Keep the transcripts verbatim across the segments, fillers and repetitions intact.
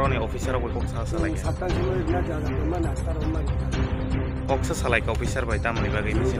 Oni officer rok bai kok sa salai. Kok sa salai ka officer bai tamoni bagwi bisi.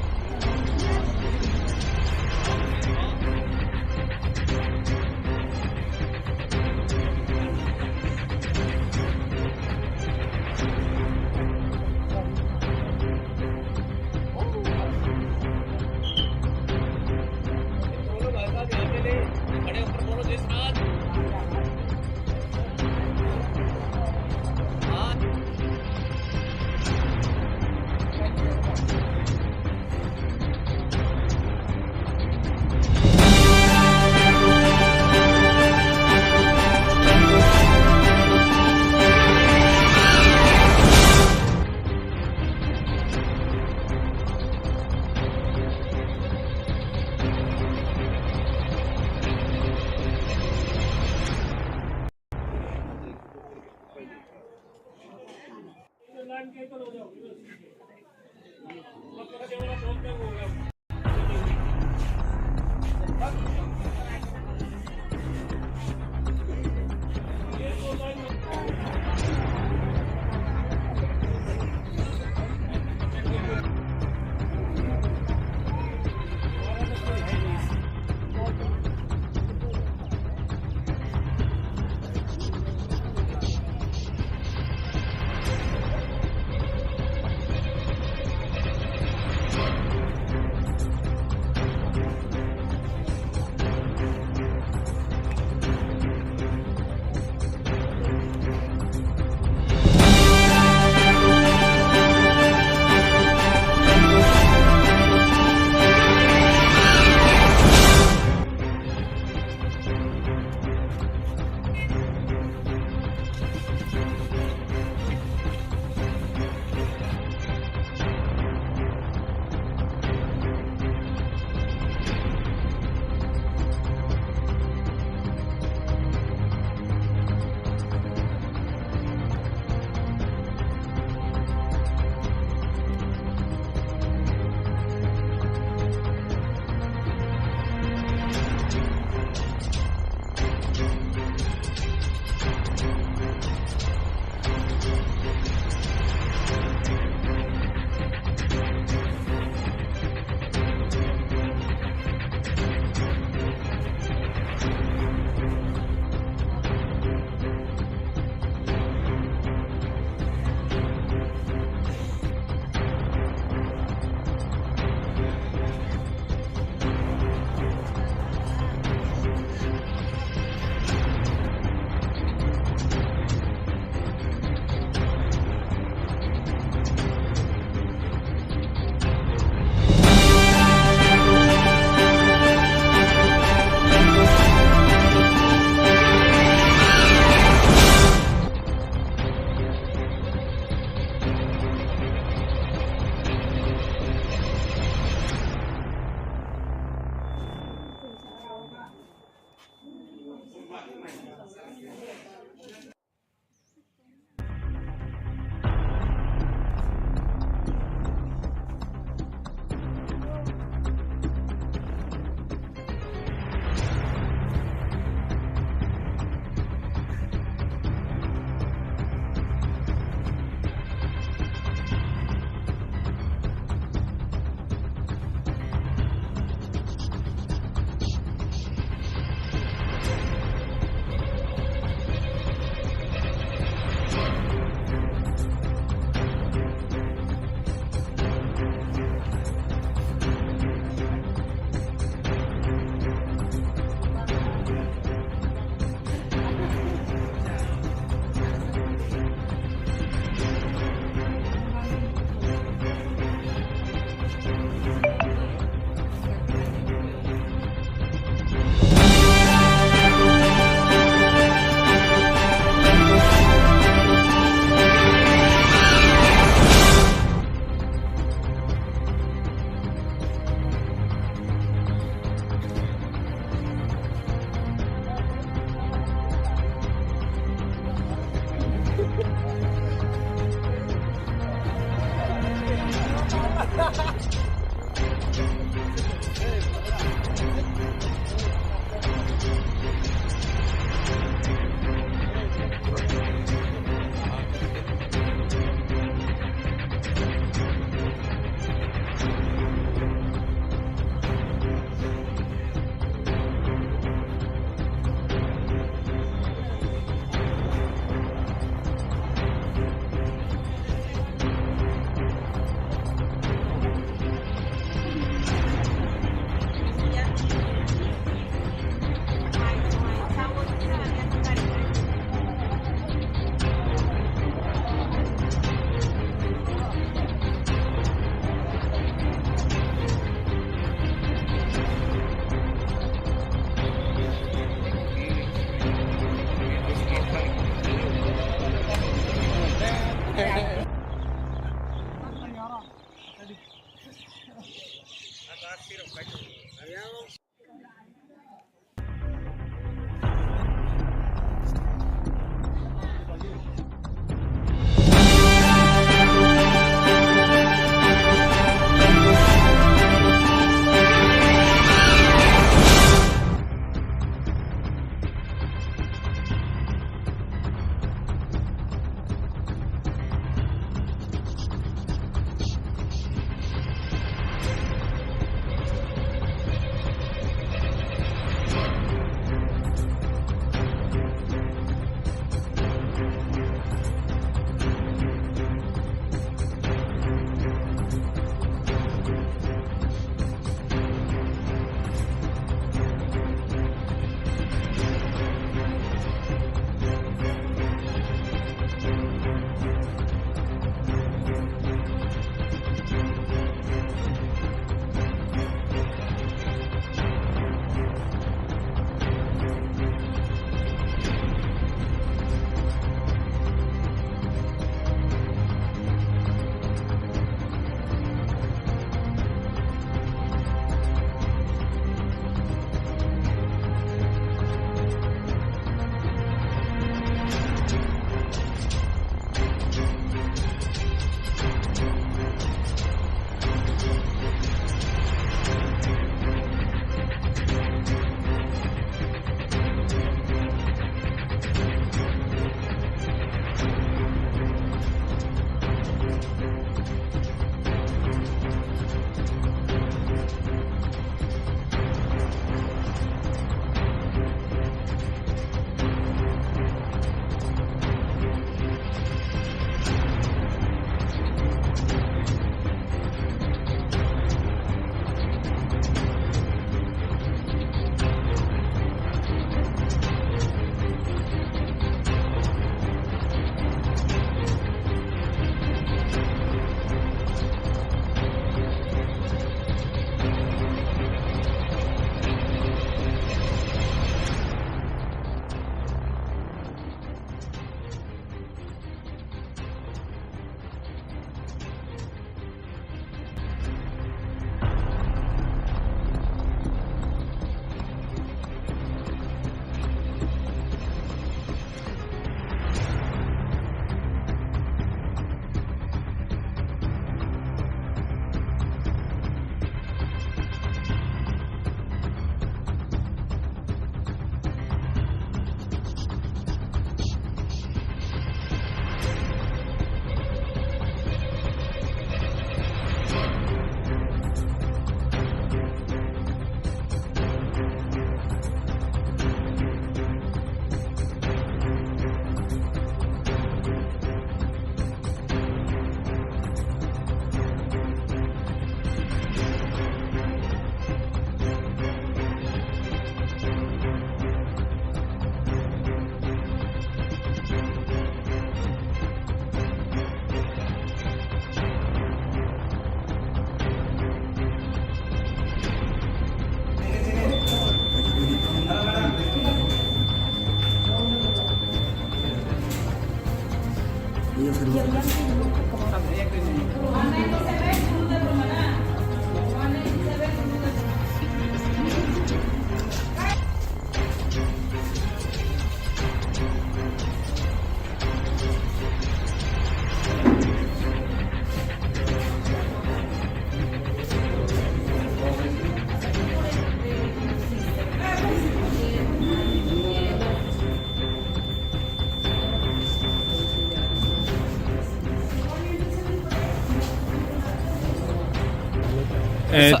Eh, sa-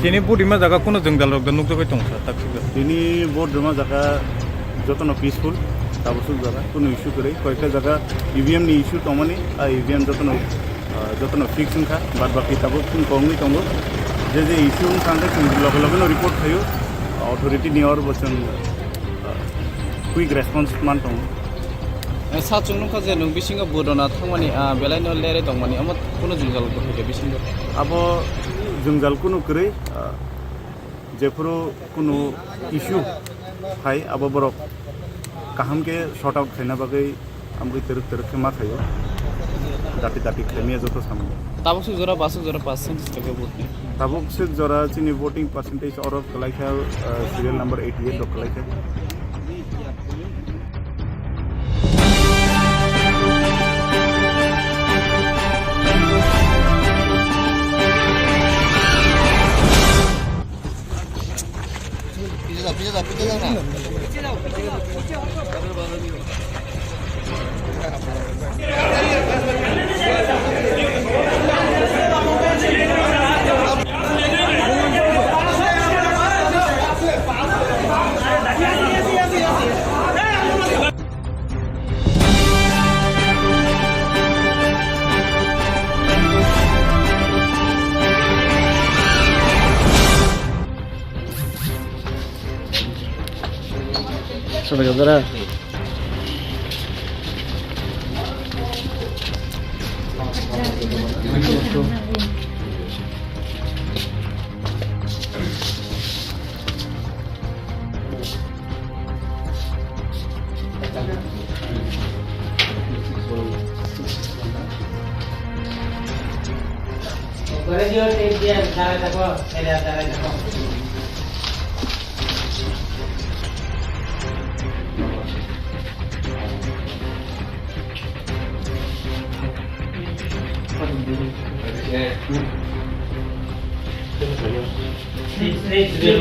tini vote rima jaga kuno jwngjal rok da nukjagwi tong sa, tak sukha? Tini vote rima jaga jotono peaceful, tabuk suk jaga kuno issue kwrwi, koyekta jaga E V M ni issue tongmani, a E V M jotono, ah, jotono fix wngkha, bad baki tabuk chwng kongwi tongo. Je je issue wngkha hwnkhe chwng loge loge no report khaio, authority ni or bo chwng, ah, quick response man tongo. Eh, sa chwng nukha je nwng bisingo vote rwna thangmani, ah, belai no lerwi tongmani, omo kuno jwngjal kwrwi khe bisingo? Abo jwngjal kuno kwrwi, ah, jephuru kuno issue hai abo borok kaham khe sort out khaina bagwi amgwi twrwk twrwk khe ma khaio. Dati dati khlaimaya joto samung. Tabuk suk jora, basuk jora percentage khe vote ni? Tabuk suk jora chini voting percentage oro kwlaikha, ah, serial number eighty eight rok kwlaikha.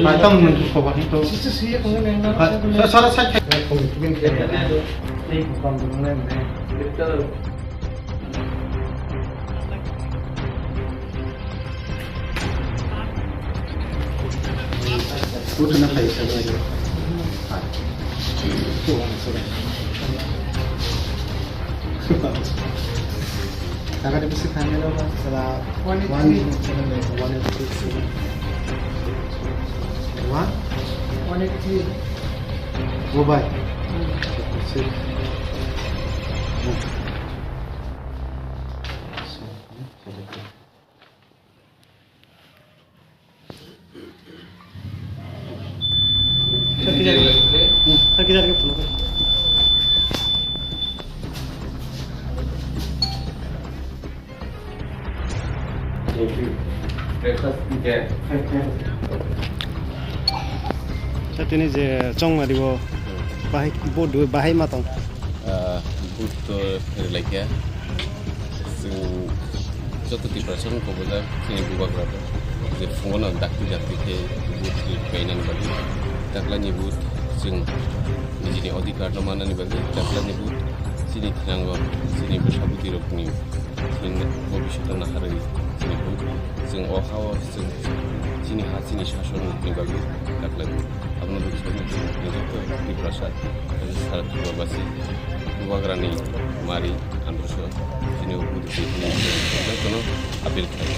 Mai tong nung ko ba to. Sara sa. Butuh na kayu saja aja. Kakak ada besi tanya lo, Mas. Salah. One eight three. One eight three. One? One eight three. Mobile. Hmm. Six. Sa tini je chongmari o bahai, bo dui bahai ma tong. Ah, booth to rwlaikha. Chwng joto Tiprasa no kobojak chini bubagra bo. Je phungo no dakti dakti khe booth rwbainani bagwi. Taklani booth chwng nijini odhikar no mannani bagwi. Taklani booth chini thanango, chini bwsa bwtwi rokni chini bobishoto naharwi chini booth. Chwng o ha-o chwng chini ha chini sasonni bagwi taklai booth. Abono rwchapnai chwng joto Tiprasa, sara Tripurabasi, bubagrani mari androso chini o booth rwkhe jotono appeal khlai.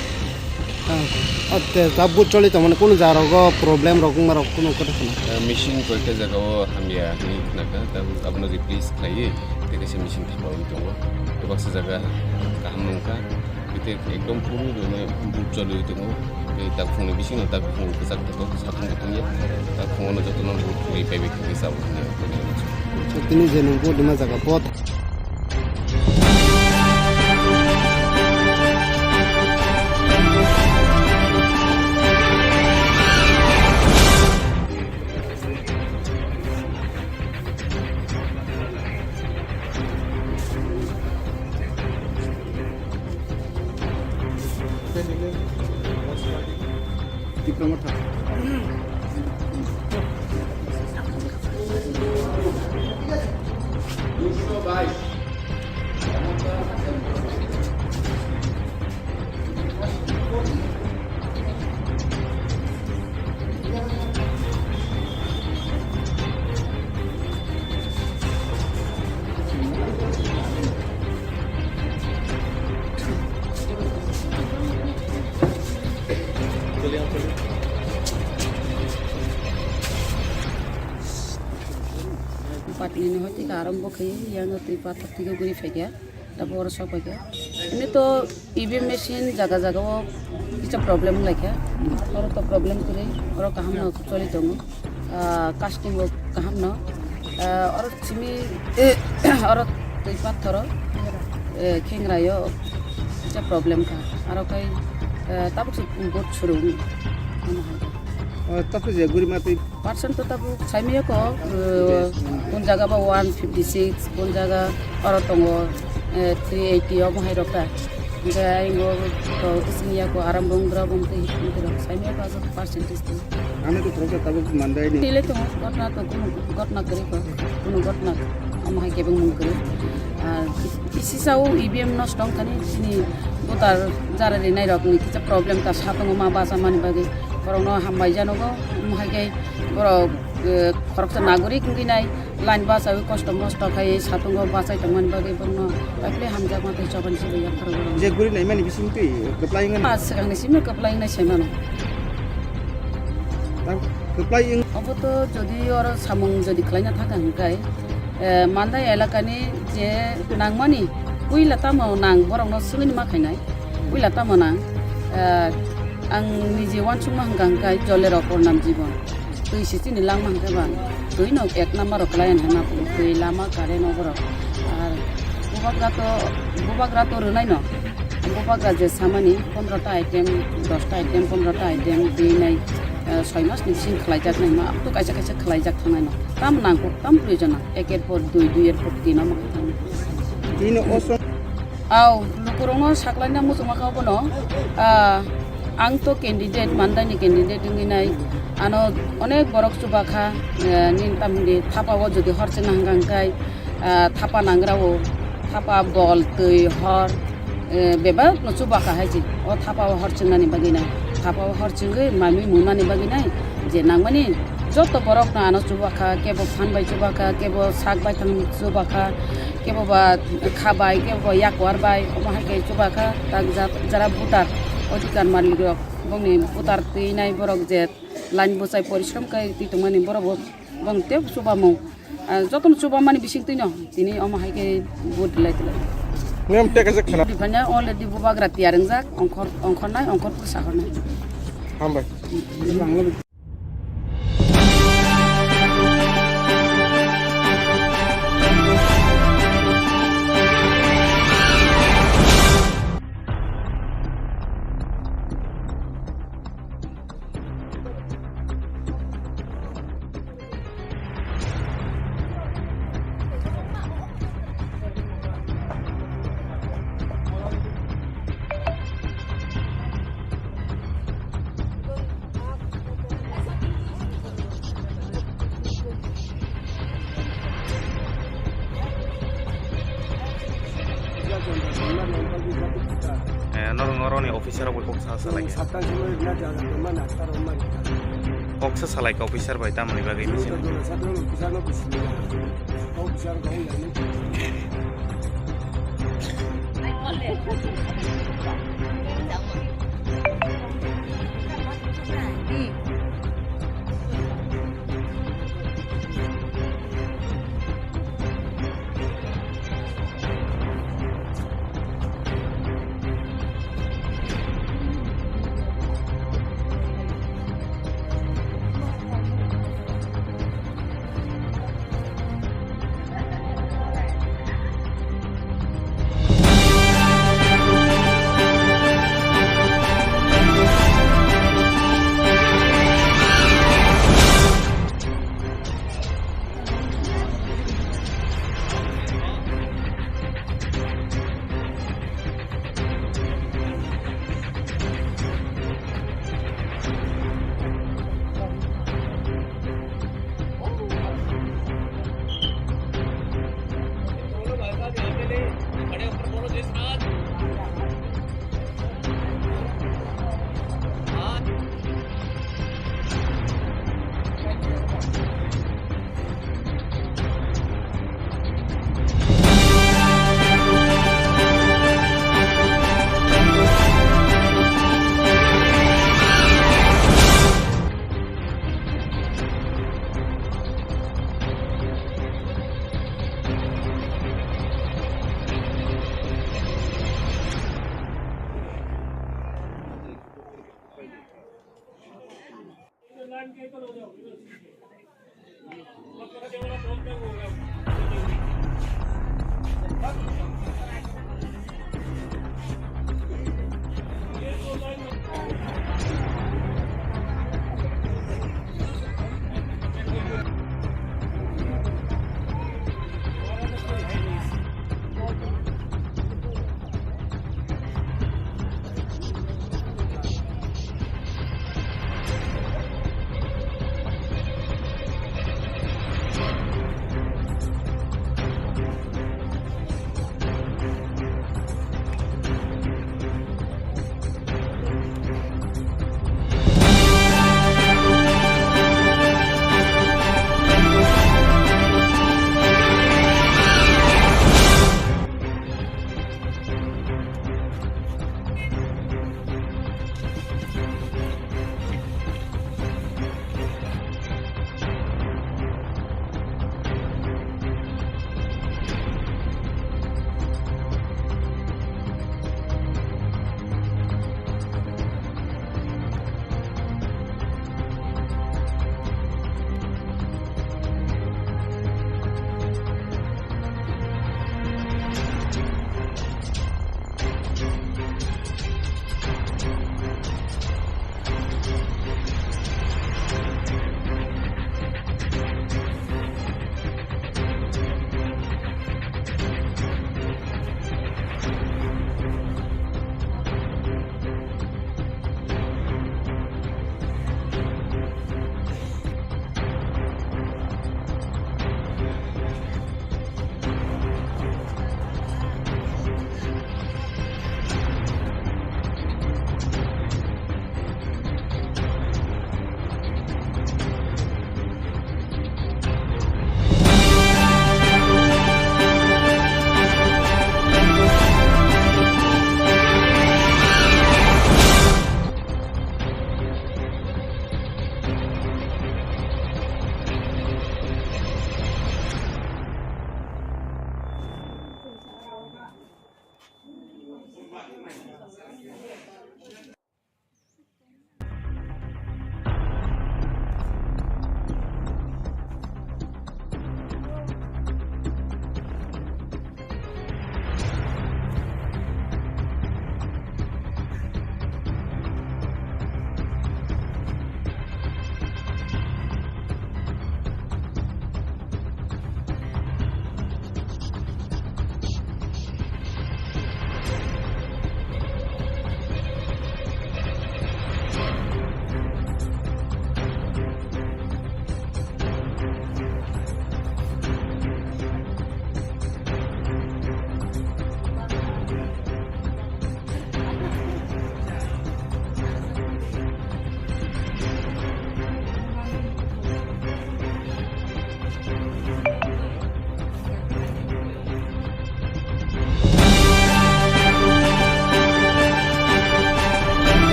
Ah, te ta booth choli tongmani kunu jaga rogo problem rok wngma rok kunu kotha khna. Ah, machine koikta jaga o hamya hinwi khnakha, ta abono replace khlaiwi tei kaisa machine thapwi tongo. Tei baksa jaga kaham wngkha. Bete ekdom phuru rwmai booth choliwi tongo. Tei takhungni bisingo takhung kwchak tongo, satung bo tongya. Takhungo jotono booth khwlai paibai khe sabo hinwi. Tini je nung booth rwma jaga pot. Tipra Motha. Patni ni hoti ka arambo khai, yang twi pathak twi guri phaikha. Tabuk oro sok paikha. Ini to E V M machine jaga jaga o kisa problem wnglaikha. Oro to problem kwrwi, oro kaham no choli tongo. Ah, casting bo kaham no. Ah, oro simi, oro twi pathoro, eh, khengra yo kisa problem kha. Aro kai, eh, tabuk se vote suru. Ano hai. Oh, tabuk je guri ma twi. Percent to tabuk saimaya ko, eh, kun jaga ba one fifty six, kun jaga oro tongo, eh, three eighty omo hai rok ta. Hingke ayang bo to sing ya ko aram bong dra bong tei hingke rok saimaya ko asok percentage to. Ano to thorok tabuk mandai ni. Tile tongo, gotna to kunu gotna kwrwi ko, kunu gotna omo hai kebeng mung kwrwi. Ah, P C sa o E V M nosto wngkha ni chini voter jara rinai rok ni kisa problem ta sa tongo ma basa mani bagwi. Borok no hambai janogo, omo hai khe borok, eh, khoroksa nagorik wngwi nai line bachawi kosto mosto khai satungo bachai tongmani bagwi borokno paiphle hamjakma tei chobani simi yapharo borok. Je guri naimani bising twi kwplai wngmani. Ah, swkangni simi kwplai wngnai se mano. Tang kwplai wng- Obo to jodi oro samung jodi khlaina thangkha hwnkhe, eh, Mandai elakani je nangmani puila tamo nang borokno swngwini ma khainai. Puila tamo nang, eh, ang niji uansukma hwnkha hwnkhe jole rok kornam jibon. Twi se chini langma hwnkhe ba twi no ek number rok kwlai hwnna twi lama current no borok. Ar bubagra to, bubagra to rwnai no. Bubagra je samani pondro ta item, dos ta item, pondro ta item twi nai, eh, soi mas ni bising khlai jak nai ma to kaisa kaisa khlai jak thangnai no. Tam nang kok tam proyojon nang. Ek er por dui, dui er por tin omo khe thangnai. Tini oso- Aw, lukurokno saklaina muchungma kha bono. Ah, ang to candidate, Mandai ni candidate wngwi nai. Ano onek borok chuba kha, eh, nini tamni thapa o jodi hor chwngna hwnkha hwnkhe, ah, thapa nangra o, thapa bol, twi, hor, eh, bebak no chuba kha hai se. O thapa o hor chwngnani bagwi nai. Thapa o hor chwngwi manwi munani bagwi nai. Je nangmani joto borok no ano chuba kha, kebo phan bai chuba kha, kebo sak bai thang chuba kha. Kebo ba kha bai, kebo ba yakwar bai, omo hai khe chuba kha, tak jat-, jara voter, odhikar malik rok, bongni voter twi nai borok je line bwchai porishrom khe twi tongmani borok bo bong tei chubamung, ah, jotono chubamani bising twi no tini omo hai khe vote lai twlai. Niyom tei kaisa khna. Already bubagra tiyar wngjak, ongkhor, ongkhornai, ongkhor phursahornai. Hambai. Eh, norok, norokni officer rok bai kok sa salai. Kok sa salai ka officer bai tamoni bagwi bisi.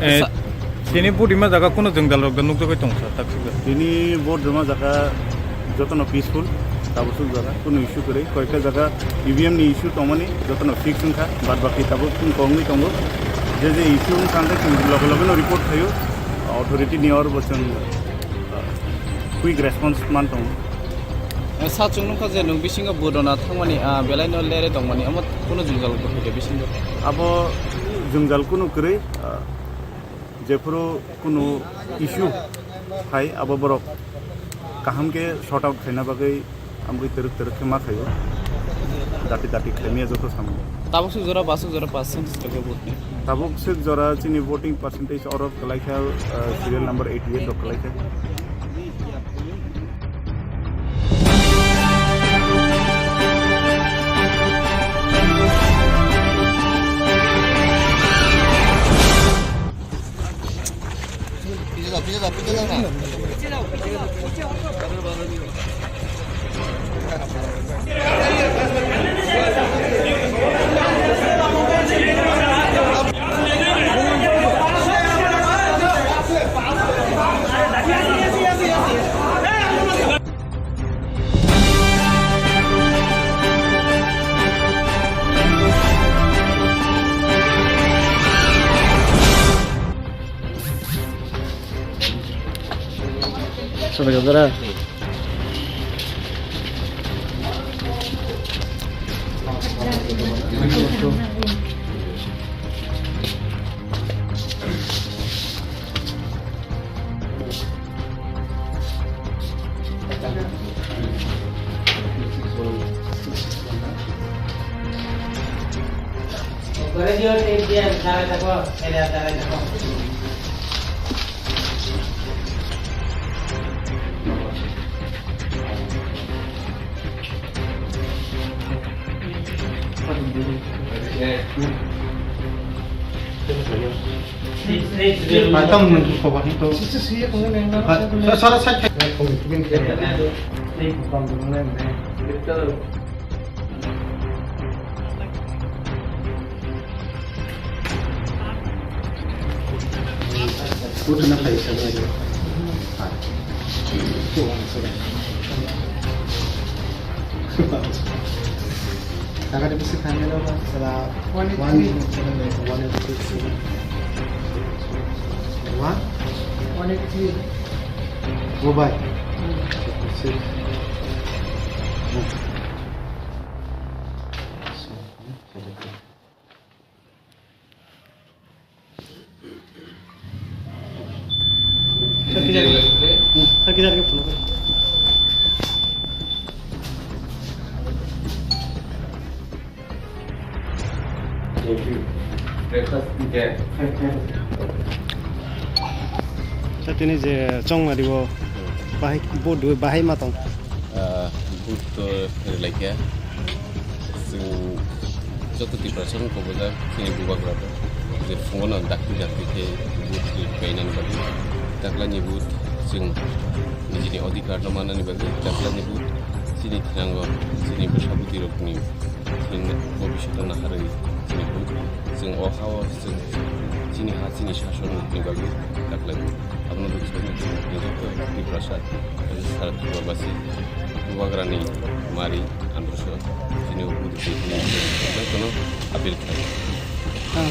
Eh, sa- tini vote rima jaga kuno jwngjal rok da nukjagwi tong sa, tak sika. Tini vote rima jaga jotono peaceful, tabuk suk jaga kuno issue kwrwi, koyekta jaga E V M ni issue tongmani jotono fix wngkha, bad baki tabuk chwng kongwi tongo. Je je issue wngkha hwnkhe chwng loge loge no report khaio, authority ni or bo chwng, uh, quick response man tongo. Sa chwng nukha je nwng bisingo vote rwna thangmani, ah, belai no lere tongmani, omo kuno jwngjal kwrwi de bisingo. Abo jwngjal kuno kwrwi, ah, jephuru kuno issue hai abo borok kaham khe sort out khaina bagwi amgwi twrwk twrwk khe ma khaio. Dati dati khaimya joto samung. Tabuk suk jora, basuk jora, percent se vote ni. Tabuk suk jora chini voting percentage oro kwlaikha, ah, serial number eighty eight rok kwlaikha. Jaga de bisi khamya no ba sala one eight three. One eight three. One? One eight three. Go by. Hmm. Six. Sa tini je chongmari o bahai, bo dui bahai ma tong. Ah, booth to rwlaikha. Chwng joto Tiprasa no kobojak chini bubagra bo je phungo no dakti dakti khe booth rwbainani bagwi. Taklani booth chwng nijini odhikar no mannani bagwi taklani booth chini thinango chini bwsa bwtwi rokni chini bobishoto naharwi chini booth. Chwng o ha-o chwng chini ha chini sasonni bagwi taklai. Abono bagwi chwng joto Tiprasa sara Tripurabasi bubagrani mari androso chini o booth jotono appeal khlai. Ah,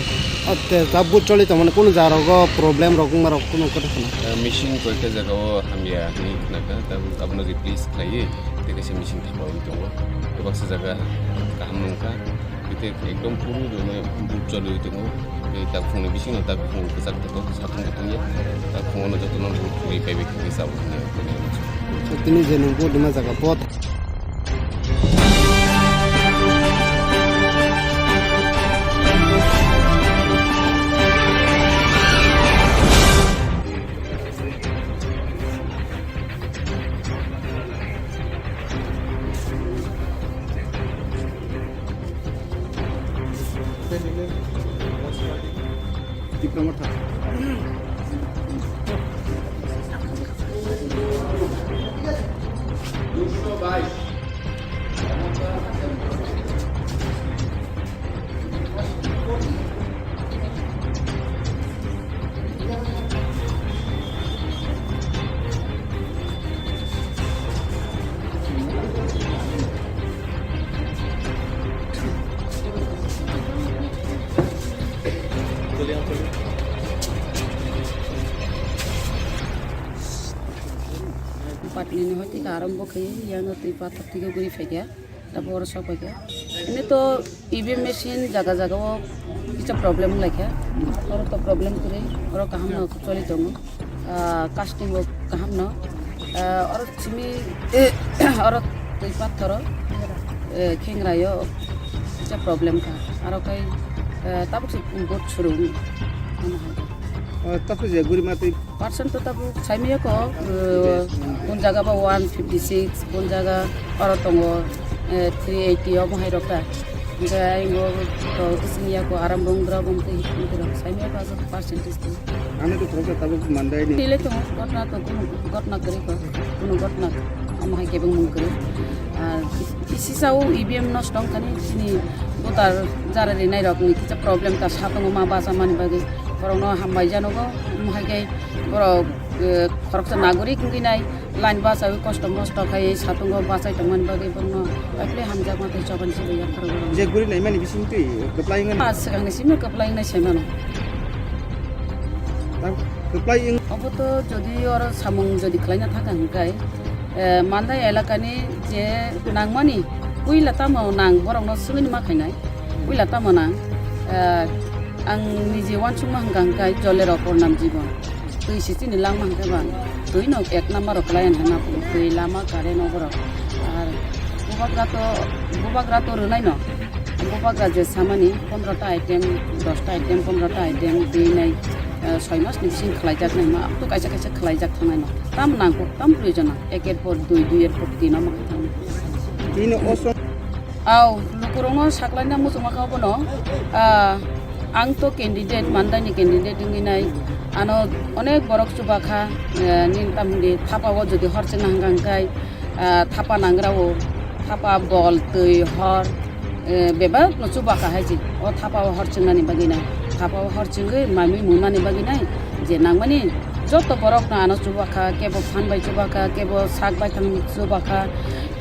ah, te, ta booth choli tongmani kunu jaga rogo problem rok wngma rok kunu kotha khna? Eh, machine koikta jaga o hamya hinwi khnakha, tabuk abono replace khlaiwi tei kaisa machine thapaiwi tongo. Tei baksa jaga kaham wngkha, tei ekdom puru rwmani booth choliwi tongo. Tei ta phungni bisingo ta phung kwchak tongo, satung bo tongya. Ta phungono jotono booth khurwi paibai khe chabo hinwi. So, tini je nung booth rwma jaga booth. Tipra Motha. Patni ni hoi thika arombo khe yano twi pathor thike guri phaikha. Tabuk oro sok paikha. Ini to E V M machine jaga jaga o kisa problem wnglaikha. Oro to problem kwrwi, oro kaham no choli tongo. Ah, casting bo kaham no. Ah, oro simi, oro twi pathoro, eh, khengra yo kisa problem kha. Aro kai, eh, tabuk se vote surung. Ano hai. Oh, tabuk je guri ma twi. Percent to tabuk saimaya ko, eh, kun jaga ba one fifty six, kun jaga oro tongo, eh, three eighty omo hai rok ta. Hingke ayang o to sini ya ko aram bong dra bong twi hingke rok saimaya ko asok percentage to. Ano to thok tabuk mandai ni. Tile to gotna to kunu gotna kwrwi ko, kunu gotna omo hai kebeng mung kwrwi. Ar kisi sao E V M nosto wngkha ni sini voter jara rinai rok ni kisa problem ta sa tongo ma basa mani bagwi. Borok no hambai janogo, omo hai khe borok, eh, khoroksa nagorik wngwi nai line bachawi kosto mosto khai satungo bachai tongmani bagwi borokno paiphle hamjakma tei choba ni simi yapharo borok. Je guri naimani bising twi kwplai wngmani. Ah, swkangni simi kwplai wngnai sai mano. Tang kwplai wng- Obo to jodi oro samung jodi khlaina thangkha hwnkhe, eh, Mandai elakani je nangmani puila tamo nang borokno swngwi ma khainai. Puila tamo nang, eh, ang nije uansukma hwnkha hwnkhe jolero kornam jibon. Twi si chini langma hwnkhe bang. Twi no ek number rok klai hwnna twi lama current no borok. Ar bubagra to, bubagra to rwnai no. Bubagra je samani pondro ta item, dos ta item, pondro ta item, twi nai, eh, soi mas ni bising khlai jak nai ma. To kaisa kaisa khlai jak thangnai no. Tam nang kok, tam proyojon nang. Ek er por dui, dui er por tin no ma thang. Twi no oso Aw, lukurokno saklaina muchungma kha bono, ah, ang to candidate, Mandaini candidate wngwi nai. Ano onek borok chuba kha, eh, nini tamo hwnwi thapa o jodi hor chwngna hwnkha hwnkhe, ah, thapa nangra o, thapa bol, twi, hor, eh, bebak no chuba kha hai se. O thapa o hor chwngnani bagwi nai, thapa o hor chwngwi manwi mwnani bagwi nai, je nangmani joto borok no ano chuba kha, kebo phan bai chuba kha, kebo sak bai thang chuba kha.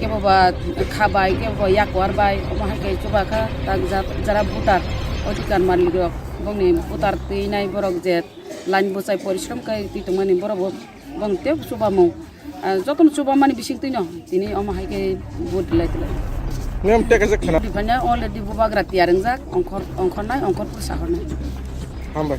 Kebo ba kha bai, kebo ba yakwar bai, omo hai khe chuba kha, tak jat-, jara voter odhikar malik rok, bongni voter twi nai borok je line bwchai porishrom khai twi tongmani borok bo bong tei chubamung, ah, jotono chubamani bising twi no tini omo hai khe vote lai twi lai. Niyom tei kaisa khna. Bini already bubagra tiyar wngjak, ongkhor, ongkhornai, ongkhor phursahornai. Hambai.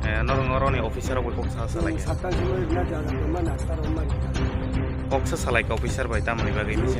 Eh, norok, norokni officer rok bai kok sa salai kha. Kok sa salai kha officer bai tamoni bagwi bisi.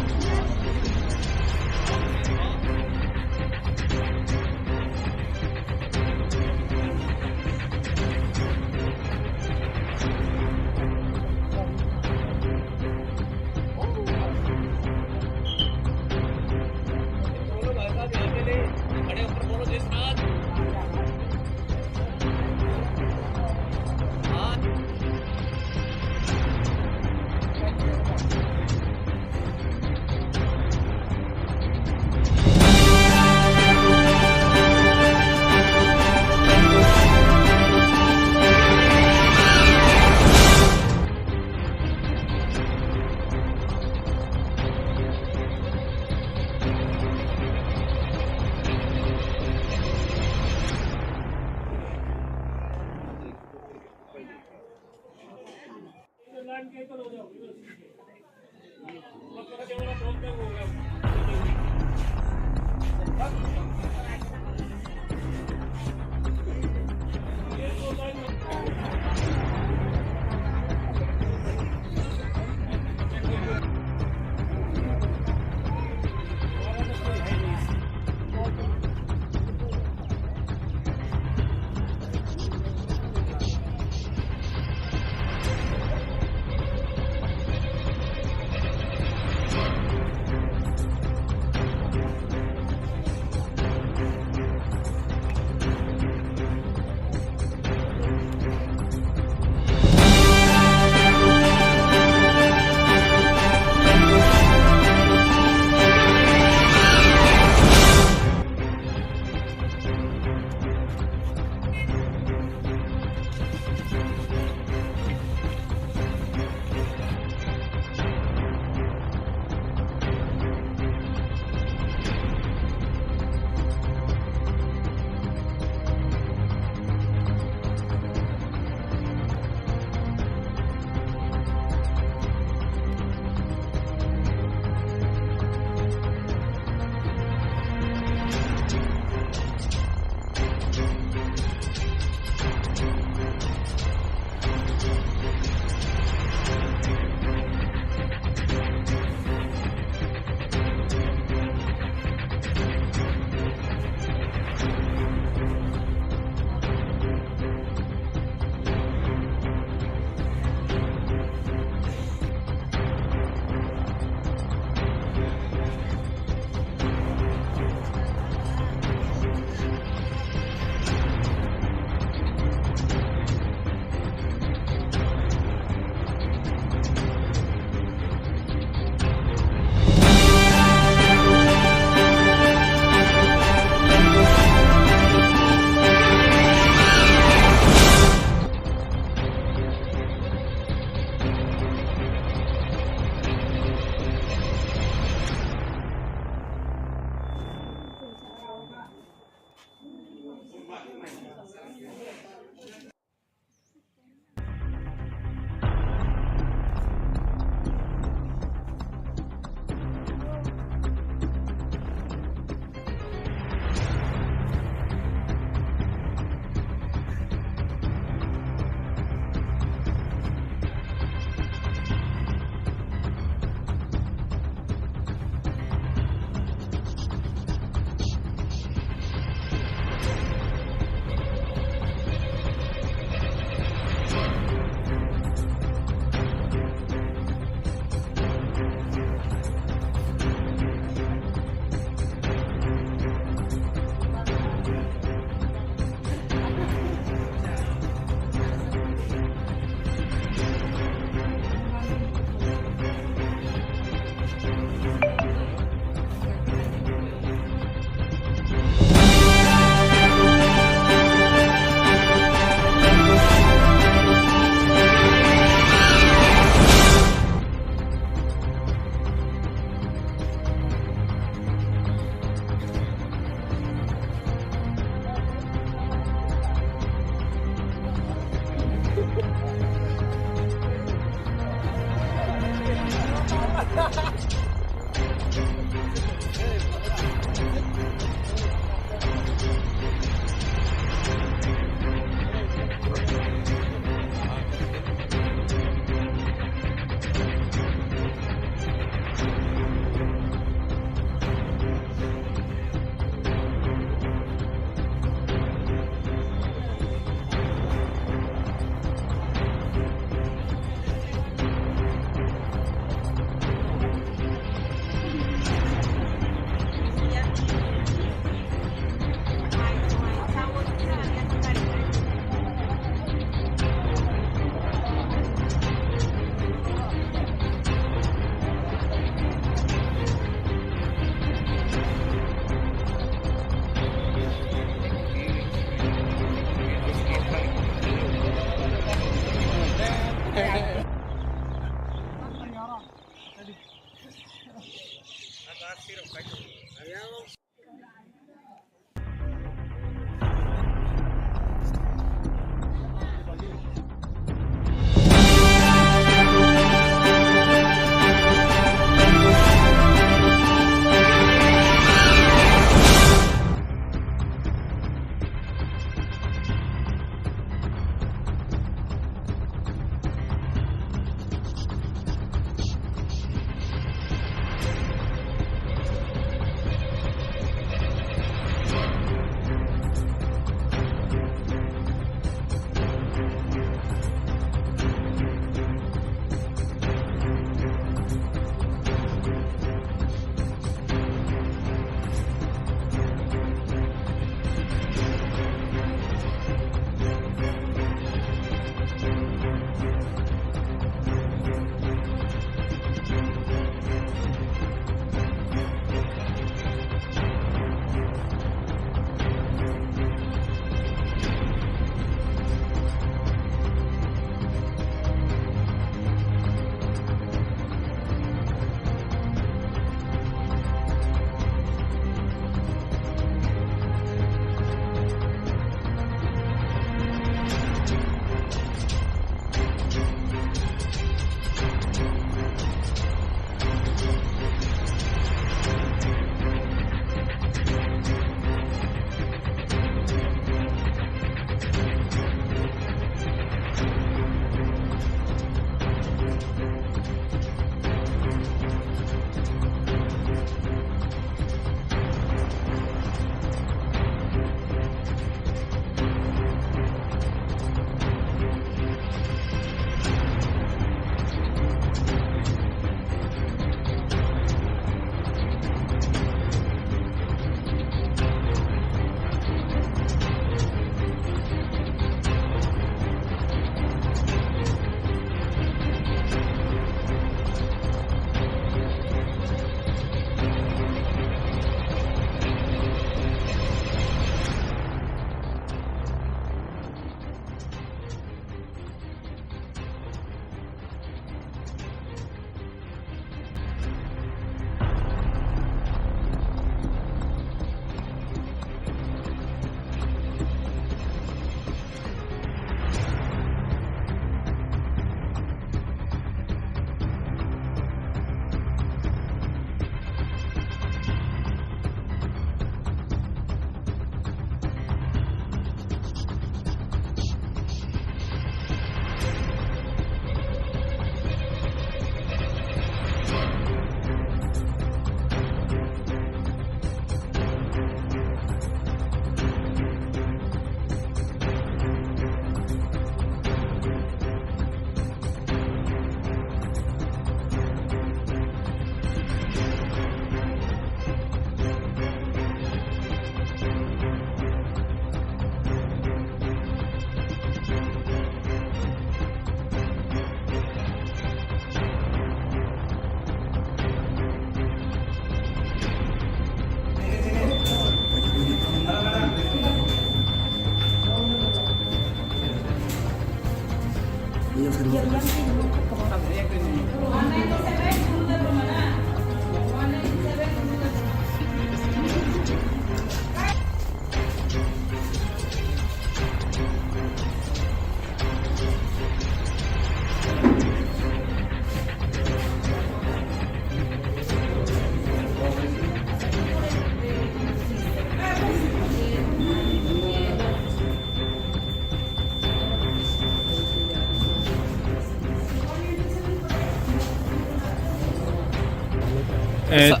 Eh, sa-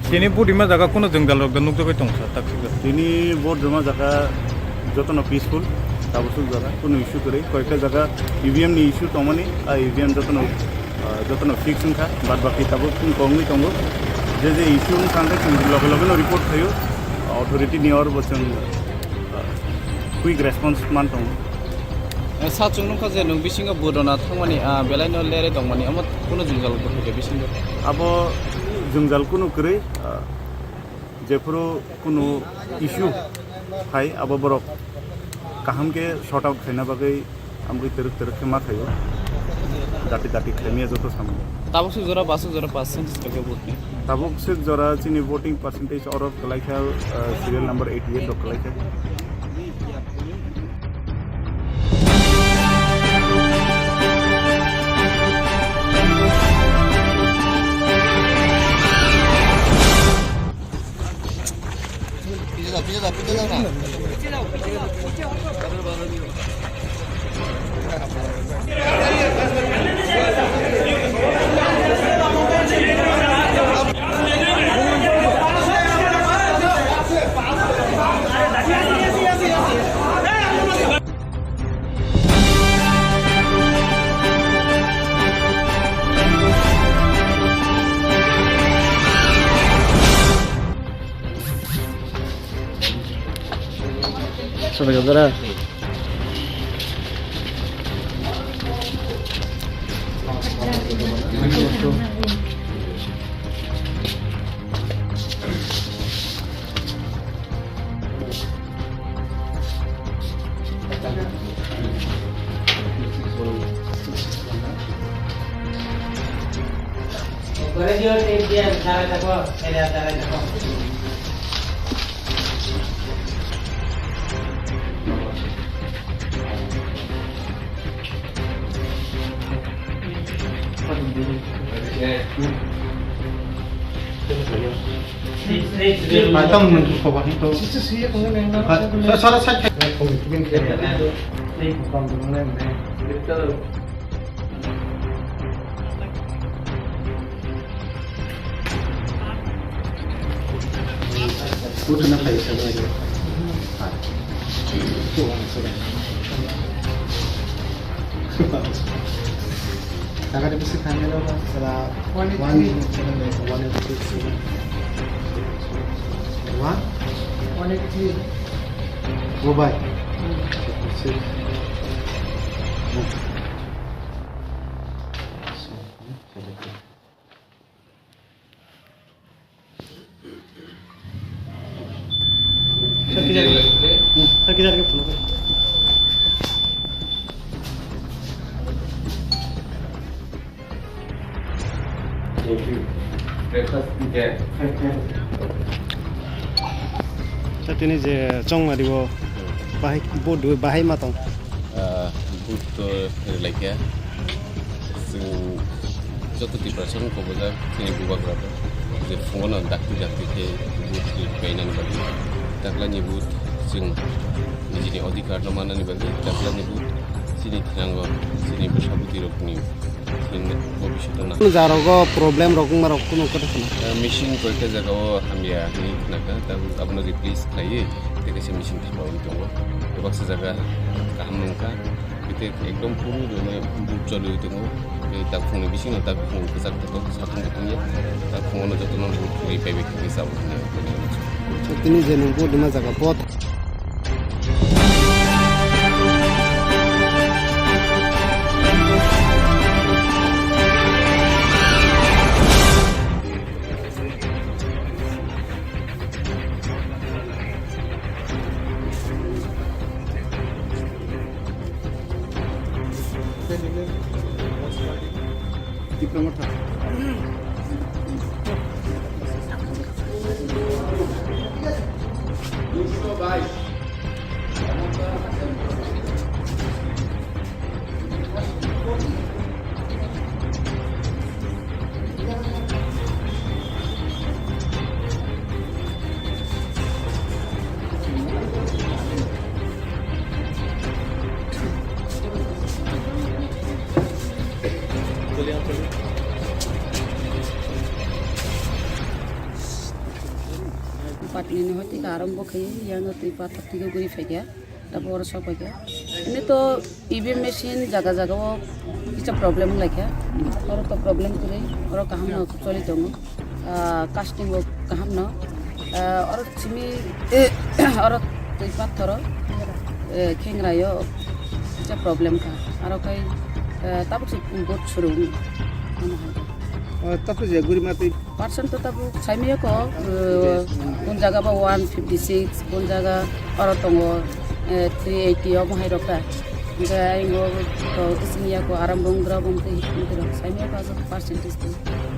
tini vote rima jaga kuno jwngjal rok da nukjagwi tong sa, tak sijak. Tini vote rima jaga jotono peaceful, tabuk suk jaga kuno issue kwrwi, koyekta jaga E V M ni issue tongmani, a E V M jotono, ah, jotono fix wngkha, bad baki tabuk chwng kongwi tongo, je je issue wngkha hwnkhe chwng loge loge no report khaio, authority ni or bo chwng, ah, quick response man tongo. Eh, sa chwng nukha je nwng bisingo vote rwna thangmani, ah, belai no lerwi tongmani, omo kuno jwngjal kwrwi khe bisingo? Abo jwngjal kuno kwrwi, ah, jephuru kuno issue phai, abo borok kaham khe sort out khaina bagwi amgwi twrwk twrwk khe ma khaio, dati dati khlaimaya joto samung. Tabuk suk jora, basuk jora percentage khe vote ni? Tabuk suk jora chini voting percentage oro kwlaikha, ah, serial number eighty eight rok kwlaikha. Jaga de bisi khamya rok sala one eight three. One eight three. One eight three. One? One eight three. Mobile. Hmm. Six. Tini je chongmari o bahai, bo dui bahai ma tong. Ah, vote to rwlaikha. Chwng joto Tiprasa no kobojak chini bubagra bo je phungo no dakti dakti khe vote rwbainani bagwi. Taklani vote chwng nijini odhikar no mannani bagwi, taklani vote chini thango chini bwsa bwtwi rokni chini bobishoto na. Jarogo problem rok wngma rok kuno kotha khna. Eh, machine koikta jagao hamya hinwi khnakha, tabuk abono replace khlaiwi tei kaisa machine thangwi tongo. Bebaksa jaga kaham wngkha. Bete ekdom puru jone buk choli tongo. Tei takhungni bisingo takhung kwchak tongo, satung kutung ya. Takhungo jotono buk khuri pai bai khe sabuk ne. Tini je nung bo dima jaga pot. Diploma thang. Patni ni hoti ka arambo khe yang twi pathak twi guri phaikha. Tabuk oro sok paikha. Ini to E V M machine jaga jaga o kisa problem wnglaikha. Oro to problem kwrwi, oro kaham no choli tongo. Ah, casting bo kaham no. Ah, oro simi, oro twi pathoro, eh, khengra yo kisa problem kha. Aro kai, eh, tabuk se vote suru wng. Ano hai. Oh, tabuk je guri ma twi. Percent to tabuk saimaya ko, eh, kun jaga ba one fifty six, kun jaga oro tongo, eh, three eighty omo hai rok ta. Hingke ayang o to kising ya ko aram bong dra bong tei hingke rok saimaya ko asok percentage to.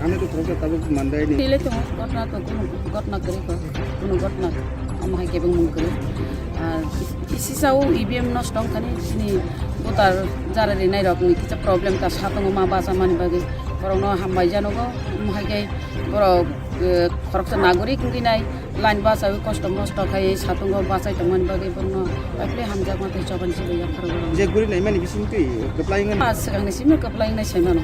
Ano to thok tabuk mandai ni. Tile to gotna to kunu gotna kari ko, kunu gotna omo hai kebeng mung kari. Ah, kisi sao E V M nosto wngkha ni sini voter jara rinai rok ni kisa problem ta sa tongo ma basa mani bagwi. Borok no hambai janogo, omo hai khe borok, eh, khoroksa nagorik wngwi nai line bachawi kosto mosto khai satungo bachai tongmani bagwi borokno paiphle hamjakma tei chobani se yapharo borok. Je guri naimani bising twi kwplai wngmani. Ah, swkangni simi kwplai wngnai sai mano.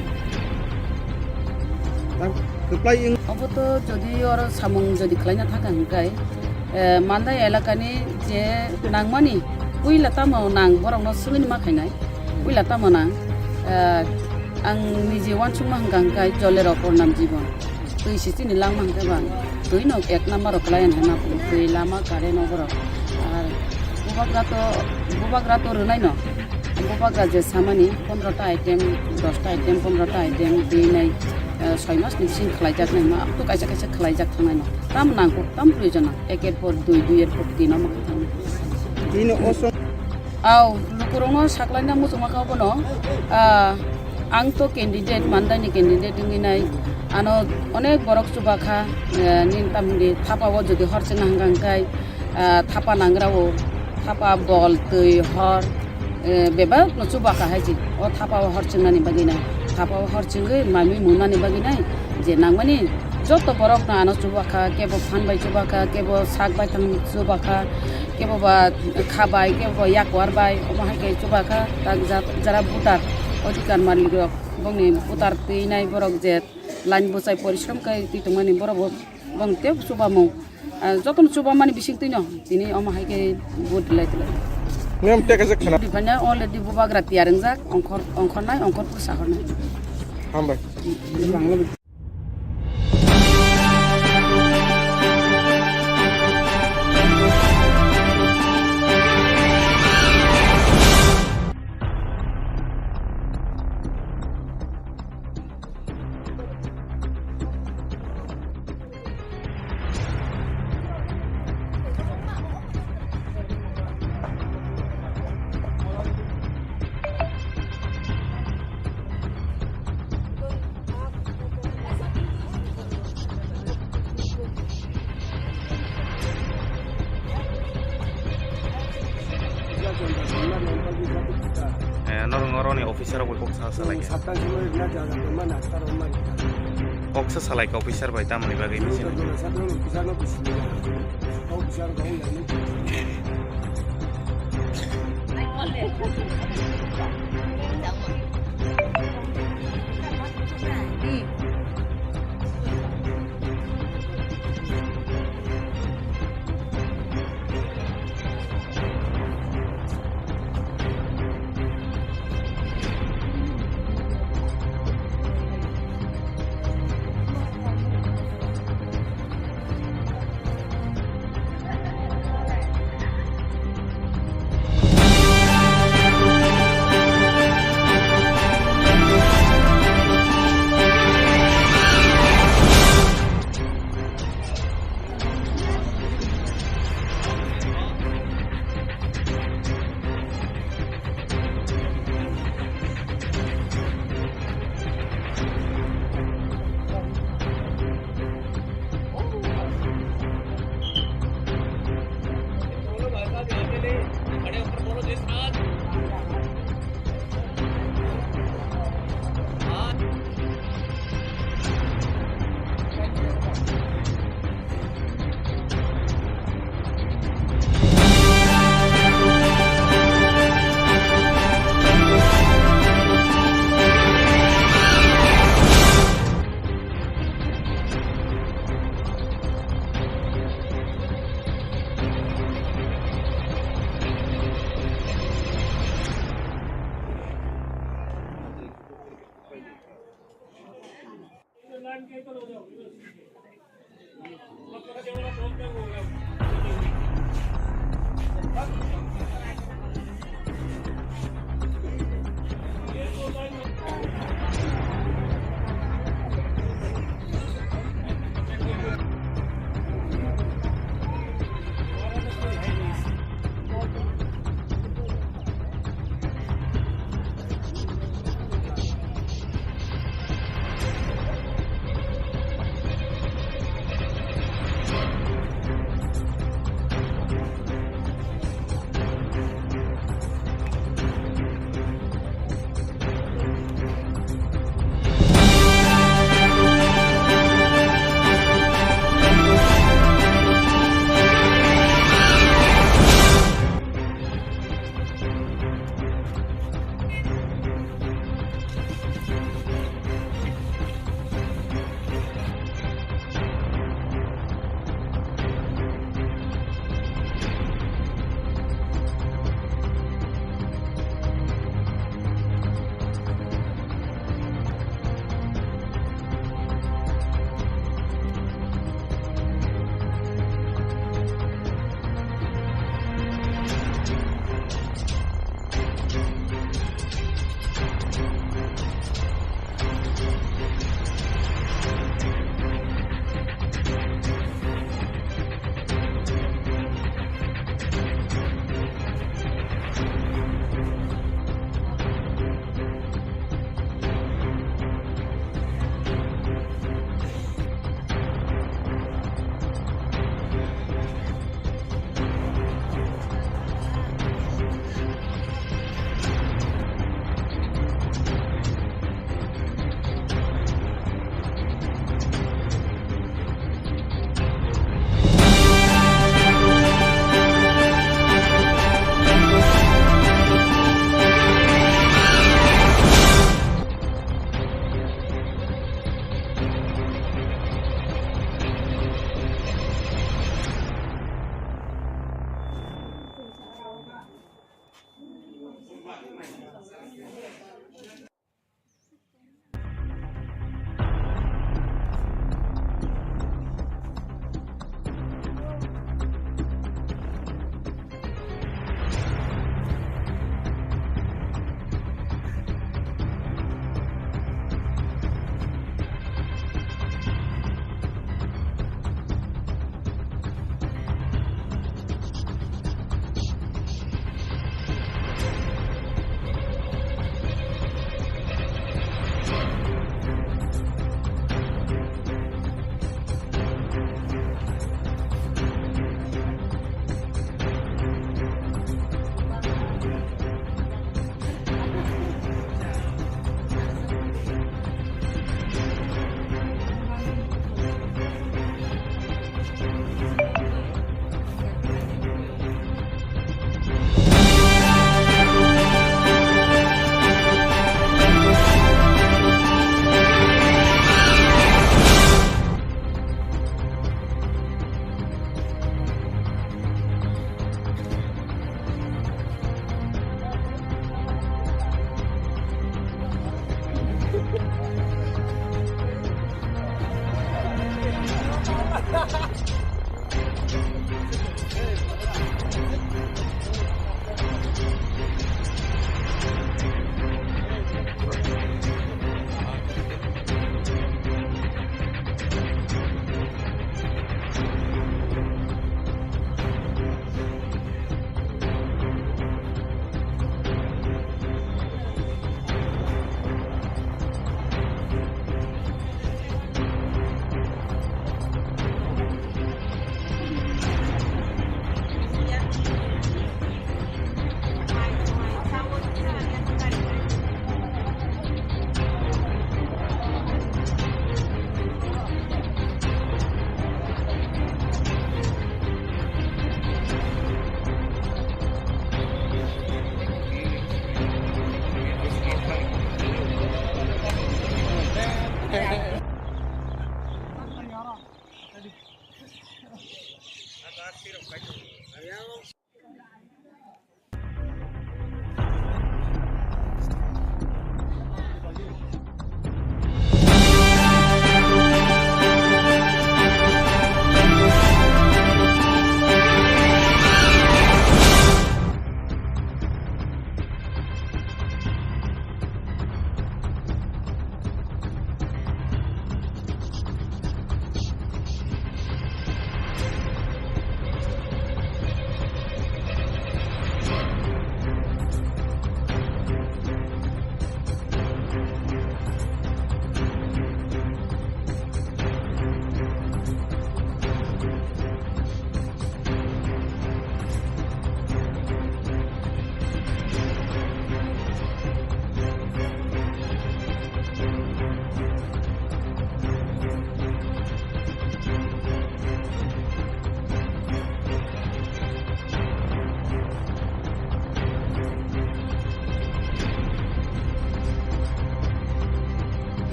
Tang kwplai wng- Obo to jodi oro samung jodi khlaina thangkha hwnkhe, eh, Mandai elakani je nangmani puila tamo nang borokno swngwini ma khainai. Puila tamo nang, ah, ang niji uansukma hwnkha hwnkhe jolero kornam jibon. Twi si chini langma hwnkhe bang. Twi no ek number o klai ang hwnna twi lama current no borok. Ar bubagra to, bubagra to rwnai no. Bubagra je samani pondro ta item, dos ta item, pondro ta item, twi nai, ah, soi mas ni bising khlai jak nai ma. Abo to kaisa kaisa khlai jak thangnai no. Tam nang kok, tam proyojon nang. Ek er por dui, dui er por tin no ma thang. Twi no oso Aw, lukurokno saklaina muchungma kha bono, ah, ang to candidate, Mandaini candidate wngwi nai. Ano onek borok chuba kha, eh, nini tamni thapa o jodi hor chwngna hwnkha hwnkhe, ah, thapa nangra o, thapa bol, twi, hor, eh, bebak no chuba kha hai se. O thapa o hor chwngnani bagwi nai. Thapa o hor chwngwi manwi munani bagwi nai. Je nangmani joto borok no ano chuba kha, kebo phan bai chuba kha, kebo sak bai thang chuba kha. Kebo ba kha bai, kebo ba yakwar bai, omo hai khe chuba kha, tak jat-, jara voter odhikar malik rok, bongni voter twi nai borok je line bwchai porishrom khai twi tongmani borok bo bong tei chubamung, ah, jotono chubamani bising twino tini omo hai khe vote lai twlai. Niyom teka se khana. Diphanya already bubagra tiyar wngjak, ongkhor, ongkhornai, ongkhor phusa hornai. Hambai. Eh, norok, norokni officer rok bai kok sa salai kha. Kok sa salai kha officer bai tamoni bagwi bisi.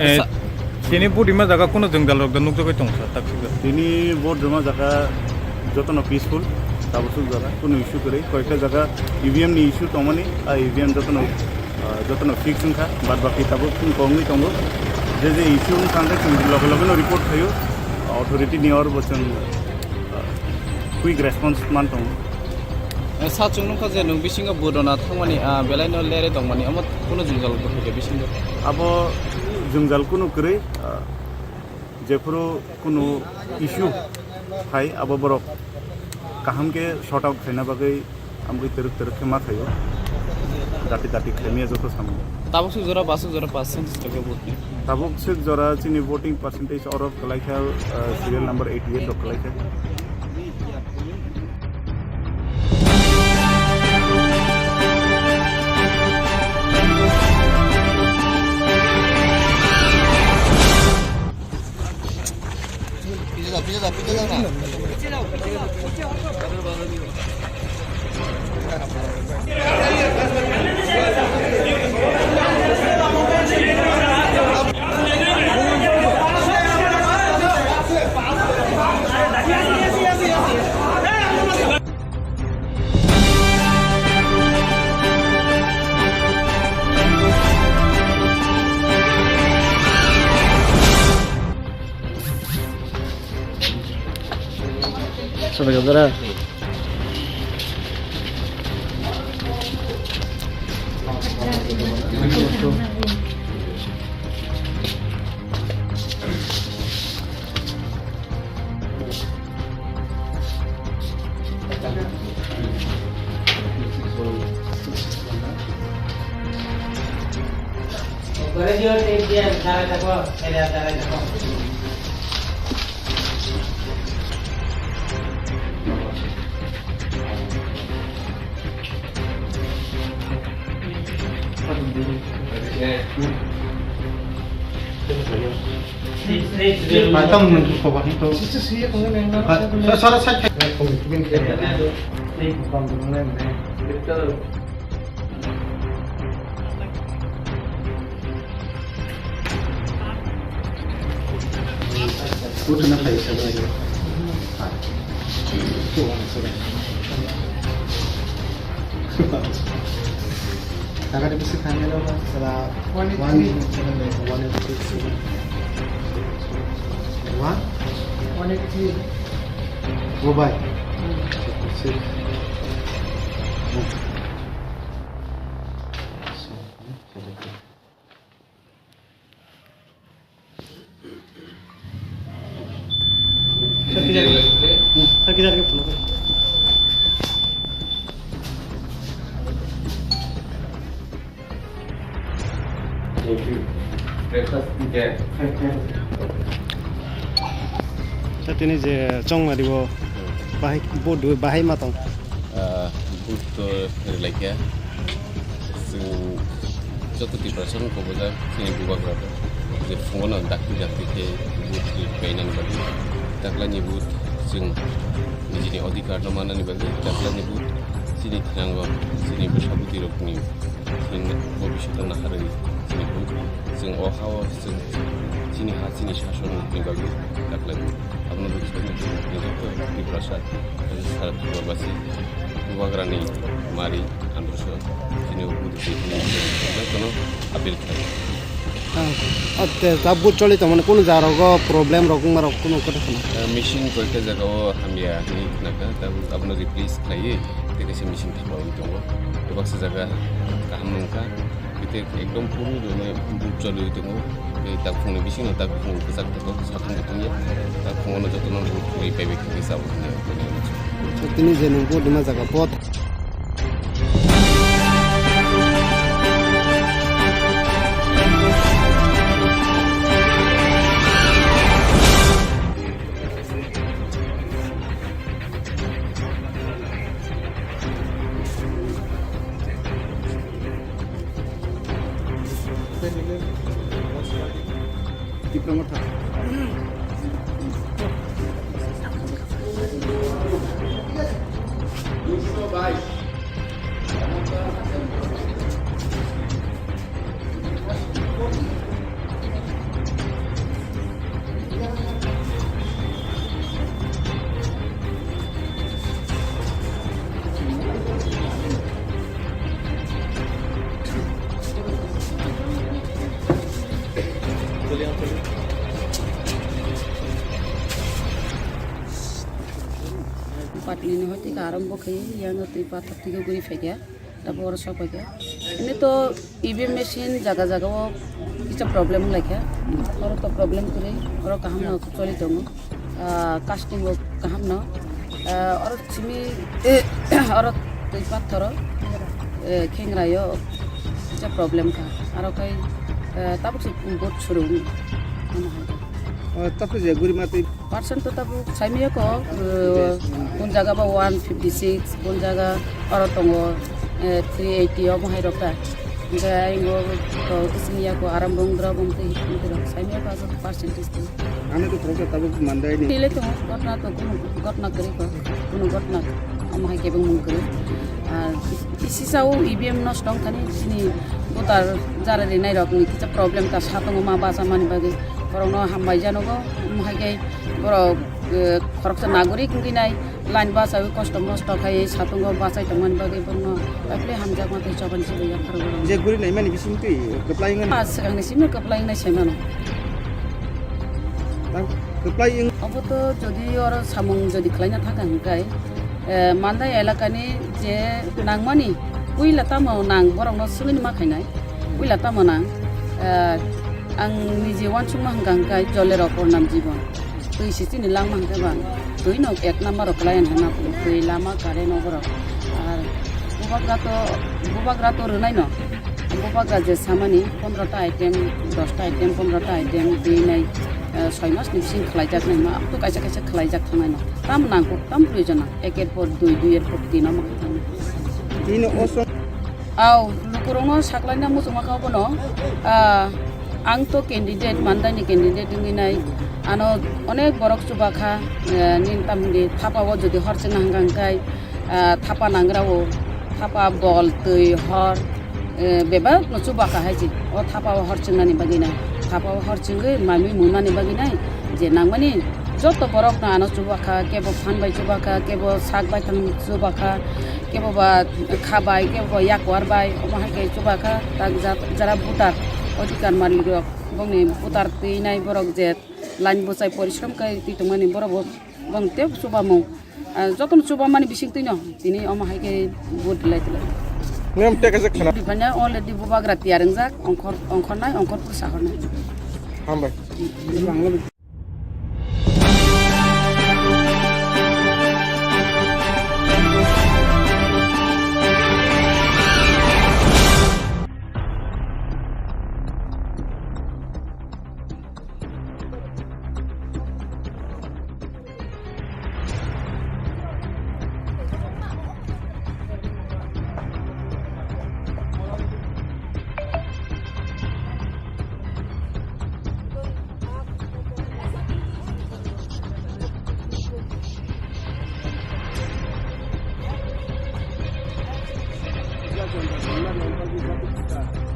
Eh, sa- tini vote rima jaga kuno jwngjal rok da nukjagwi tong sa, tak sijak. Tini vote rima jaga jotono peaceful, tabuk suk jaga kuno issue kwrwi, koyekta jaga E V M ni issue tongmani, a E V M jotono, ah, jotono fix wngkha, bad baki tabuk kongwi tongo. Je je issue wngkha hwnkhe chwng loge loge no report khaio, authority ni or bo chwng, ah, quick response man tongo. Eh, sa chwng nukha je nwng bisingo vote rwna thangmani, ah, belai no lere tongmani, omo kuno jwngjal bo khaikha bisingo? Abo jwngjal kuno kwrwi, ah, jephuru kuno issue hai, abo borok kaham khe sort out khaina bagwi amgwi twrwk twrwk khe ma thaio, dati dati khlaimaya joto samung. Tabuk suk jora, basuk jora percent se tongkhe vote ni? Tabuk suk jora chini voting percentage oro kwlaikha, ah, serial number eighty eight rok kwlaikha. One eight three. One eight three. One? One eight three. Mobile. Hmm. Six. Sa tini je chongmari bo bahai, bo dui bahai ma tong. Ah, vote to rwlaikha. Chwng joto Tiprasa no kobojak chini bubagra rok je phungo no dakti dakti khe vote rwbainani bagwi. Taklai ni vote chwng nijini adhikar no mannani bagwi, taklai ni vote chini thango chini bwsa bwtwi rokni chini bobiswt no naharwi chini vote chwng o ha o chwng chini ha chini sason ni bagwi taklai. Abono bagwi chwng joto Tiprasa sara Tiprabasi bubagrani mari androso chini o buddhi jotono appeal khlai. Ah, ah, te, ta vote choli tongmani kunu jaga rogo problem rok wngma rok kunu kota khna. Eh, machine koita jaga o hamya hinwi khnakha, ta abono replace khlaiwi tei kaisa machine thapwi tongo. Tei baksa jaga kaham wngkha. Tei ekdom phuru rwmai buk choliwi tongo. Tei takhungni bisingo takhung kwchak tongo, satung bo tongya. Takhungo jotono buk khurui paibai khe chao hinwi. Tini je nung bo dima jaga pot. Patni ni hoti ka arombo khe yang twi pathak twi guri phaikha. Tabuk oro sok paikha. Ini to E V M machine jaga jaga o kisa problem wnglaikha. Oro to problem kwrwi, oro kaham no choli tongo. Ah, casting bo kaham no. Ah, oro simi, oro twi pathoro, eh, khengra yo kisa problem kha. Aro kai, eh, tabuk se vote suru. Ano hai. Oh, tabuk je guri ma twi Percent to tabuk saimaya ko, eh, kun jaga ba one fifty six, kun jaga oro tongo, eh, three eighty omo hai rok ta. Hingke ayang o to kising ya ko aram bong dra bong tei hingke rok saimaya ko asok percentage tei. Ano to khoroksa tabuk mandai ni. Tile tongo gotna to kunu gotna kwrwi ko, kunu gotna omo hai kebeng mung kwrwi. Ar kisisa o E V M nosto wng thani chini voter jara rinai rok ni kisa problem ta sa tongo ma basa mani bagwi. Borok no hambai janogo, omo hai khe Borok, eh, khoroksa nagorik wngwi nai, line bachawi kosto mosto khai satungo bachai tongmani bagwi borokno taiphle hamjakma tei chobani simi yapharwi borok. Je guri naimani bising twi kwplai wngmani. Ah, swkangni simi kwplai wngnai sai mano. Tang kwplai wng- Obo to jodi oro samung jodi khlaina thangkha hwnkhe, eh, Mandai elakani je nangmani puila tamo nang borokno swngwini ma khainai, puila tamo nang, eh, Ang niji uansukma hwnkha hwnkhe jole rok kornam jibon. Twi se chini langma hwnkhe bang. Twi no ek number rok kwlai hwnna twi lama current no borok. Ar bubagra to, bubagra to rwnai no. Bubagra je samani pondro ta item, dos ta item, pondro ta item, twi nai, eh, soi mas ni bising khlai jak nai ma. Abto kaisa kaisa khlai jak thangnai no. Tam nang kok, tam proyojon nang. Ek er por dui, dui er por tin no ma thang. Twi no oso Aw, lukurokno saklaina muchungma kha bono, ah, ang to candidate, Mandai ni candidate wngwi nai, ano onek borok chuba kha, eh, nini tamni thapa o jodi hor chwngna hwnkha hwnkhe, ah, thapa nangra o, thapa bol, twi, hor, eh, bebak no chuba kha hai se, o thapa o hor chwngnani bagwi nai, thapa o hor chwngwi manwi mwnani bagwi nai, je nangmani joto borok no ano chuba kha, kebo phan bai chuba kha, kebo sak bai thang chuba kha, Kebo ba kha bai, kebo ba yakwar bai, omo hai khe chuba kha, tak jat-, jara voter, odhikar malik rok, bongni voter twi nai borok je line bwchai porishrom khe twi tongmani borok bo bong tei chubamung, ah, jotono chubamani bising twi no tini omo hai khe vote lai tla. Niyom tei kaisa khna. Dipanya already bubagra tiyar wngjak, ongkhor, ongkhornai, ongkhor phursahornai. Hambai.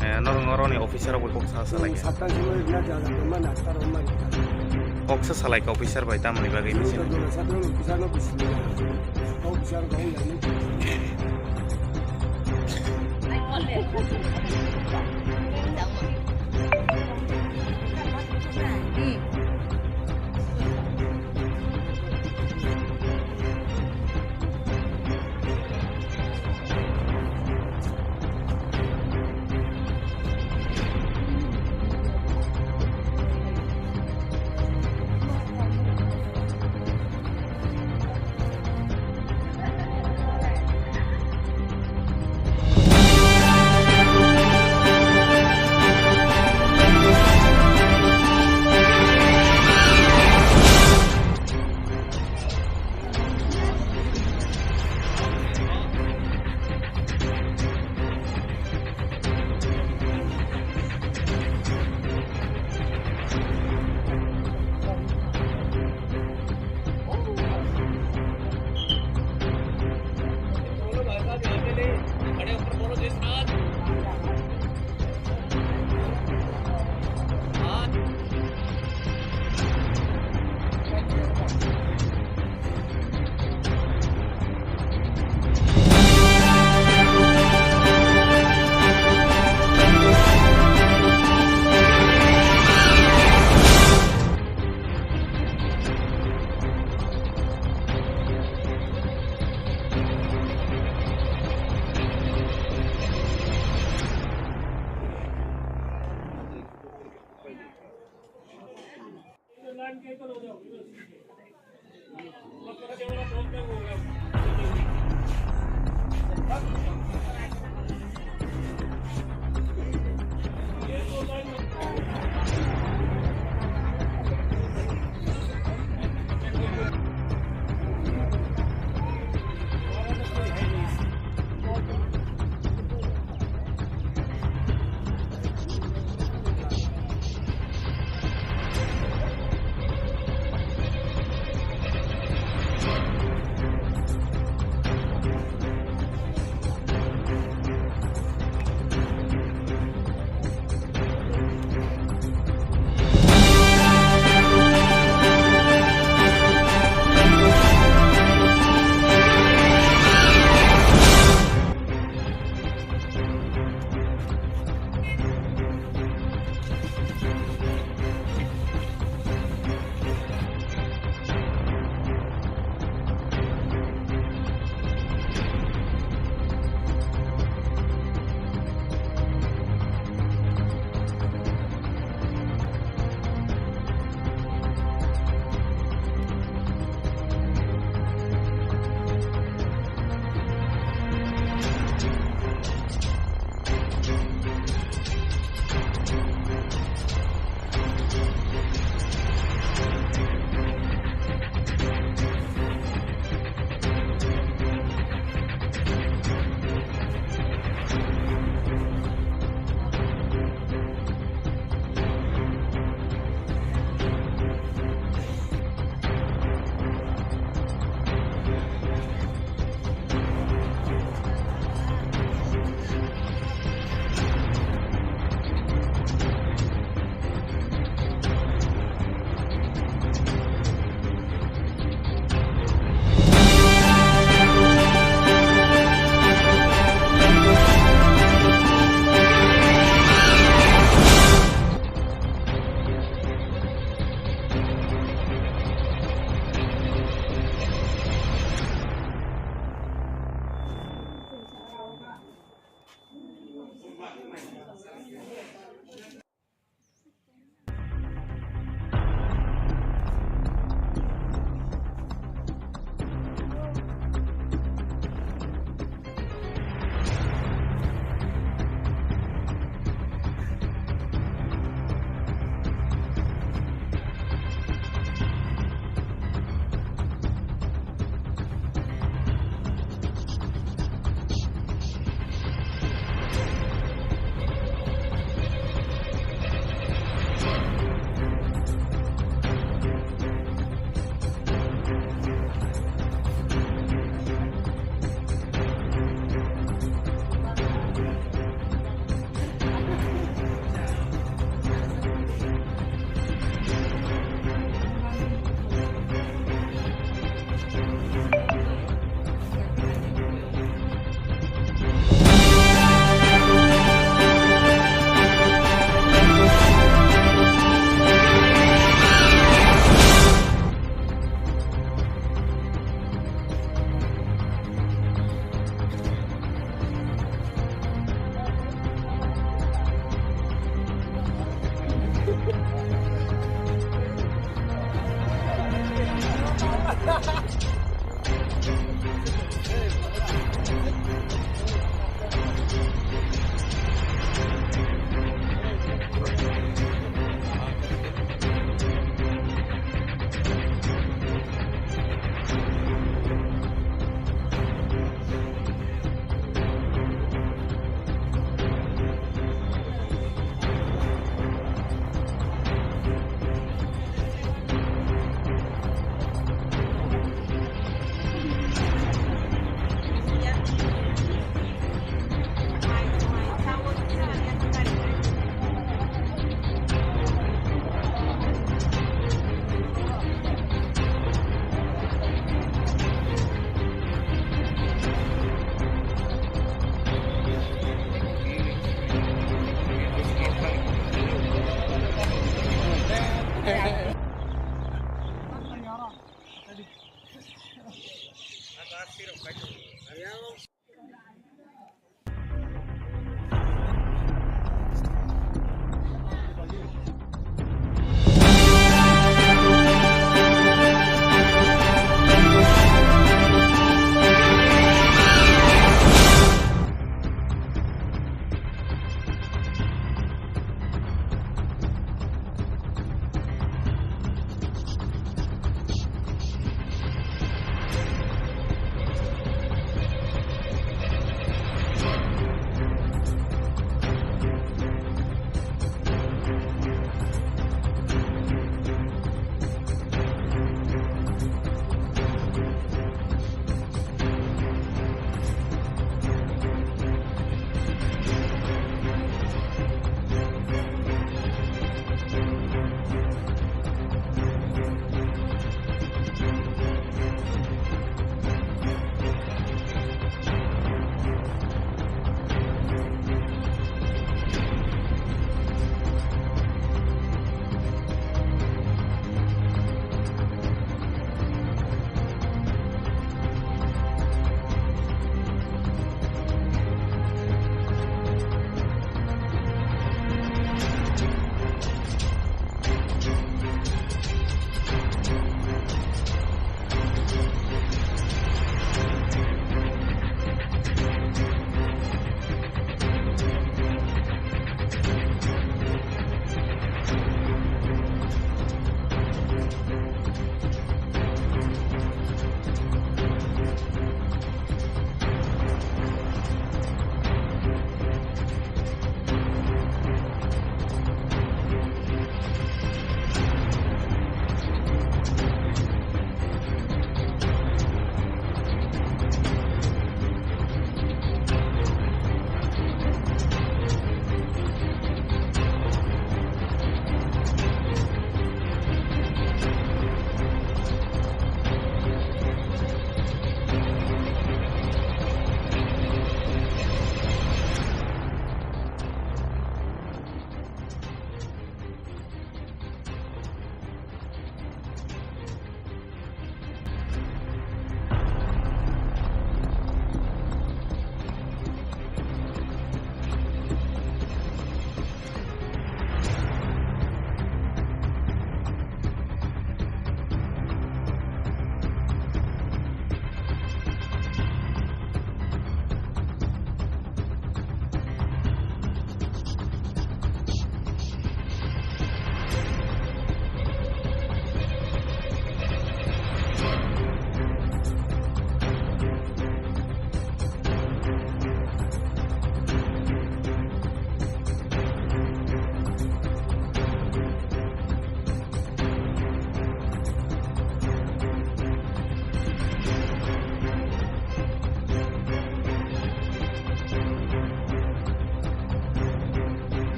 Eh, norok, norokni officer rok bai kok sa salai kha. Kok sa salai kha officer bai tamoni bagwi bisi.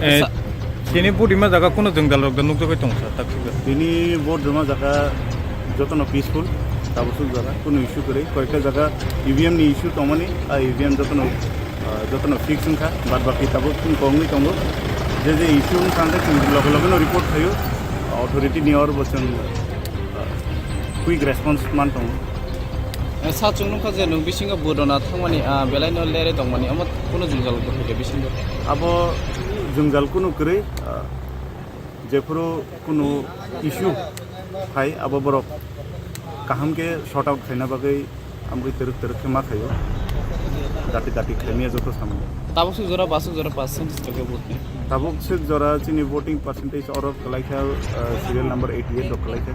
Eh, sa- tini vote rima jaga kuno jwngjal rok da nukjagwi tongo sir, tak sir? Tini vote rima jaga jotono peaceful, tabuk suk jaga kuno issue kwrwi. Koyekta jaga E V M ni issue tongmani, a E V M jotono, ah, jotono fix wngkha, bad baki tabuk chwng kongwi tongo. Je je issue wngkha hwnkhe chwng loge loge no report khaio, authority ni oro bo chwng, ah, quick response man tongo. Eh, sa chwng nukha je nwng bisingo vote rwna thangmani, ah, belai no lerwi tongmani, omo kuno jwngjal kwrwi khe bisingo? Abo jwngjal kuno kwrwi, ah, jephuru kuno issue phai, abo borok kaham khe sort out khaina bagwi amgwi twrwk twrwk khe ma khaio. Dati dati khlaimaya joto samung. Tabuk swk jora, baswk jora percentage khe vote ni? Tabuk swk jora chini voting percentage oro kwlaikha, ah, serial number eighty eight rok kwlaikha.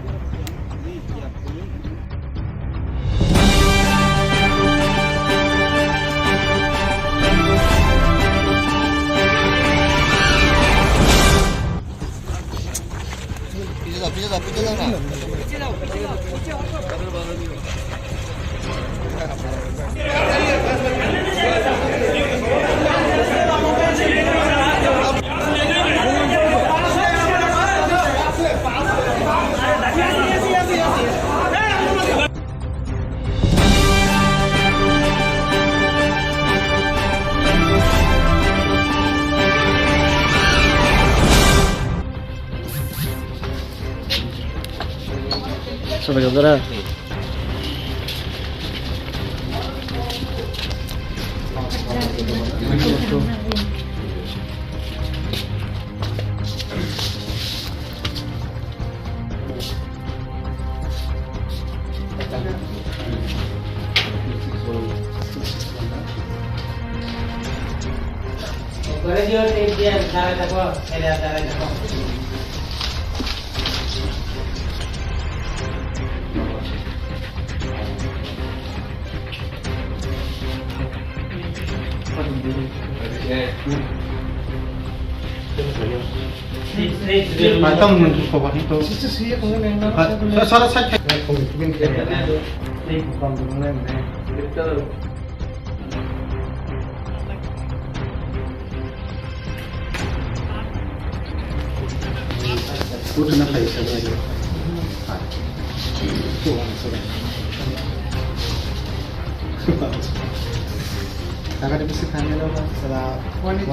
One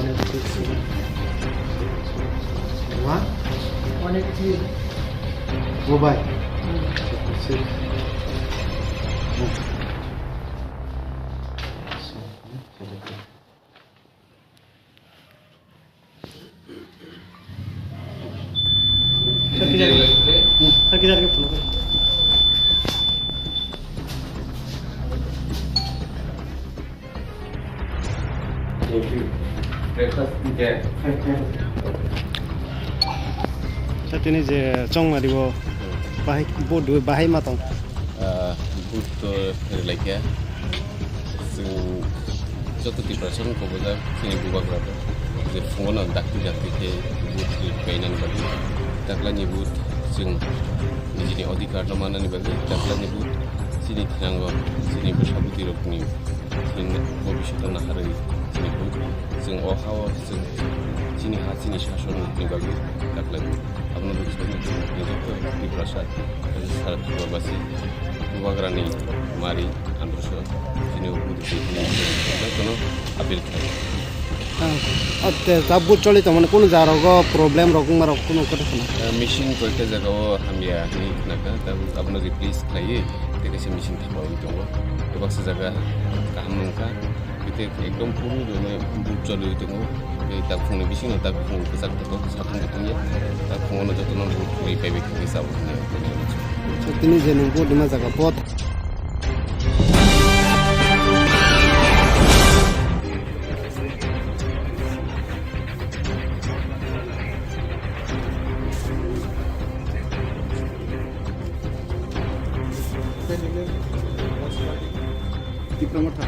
eight three. One? One eight three. Mobile. Sa tini je chongmari o bahai, board bahai ma tong. Ah, board to relaikya. Chwng joto Tiprasa no kobojak chini bubagra rok je phungo no dakti dakti khe vote ri painani bagwi, taklani vote chwng nijini odhikar no mannani bagwi, taklani vote chini thanango chini bwsa bwtwi rokni chini bobishoto naharwi chini vote chwng o ha o chwng chini ha chini sason ni bagwi taklai vote. Abono rwchapani chwng joto Tiprasa sara Tripurabasi bubagrani mari androso chini o bwtwi jotono appeal khlai. Ah, ah, te, ta vote choli tongmani kunu jaga rogo problem rok wngma rok kunu kota khna? Ah, machine koita jaga o hamya hinwi khnakha, ta abono replace khlaiwi tei kaisa machine thapawi tongo. Kwbaksa jaga kaham wngkha, tei ekdom phuru rwmwi vote choliwi tongo. Tei ta phungni bisingo ta buphung kwchak tongo, satung bo tongya. Ta phungono jotono vote khwlai paibai khe chao hinwi ang khe. Tini je nwng vote rwma jaga vote. Tipra Motha.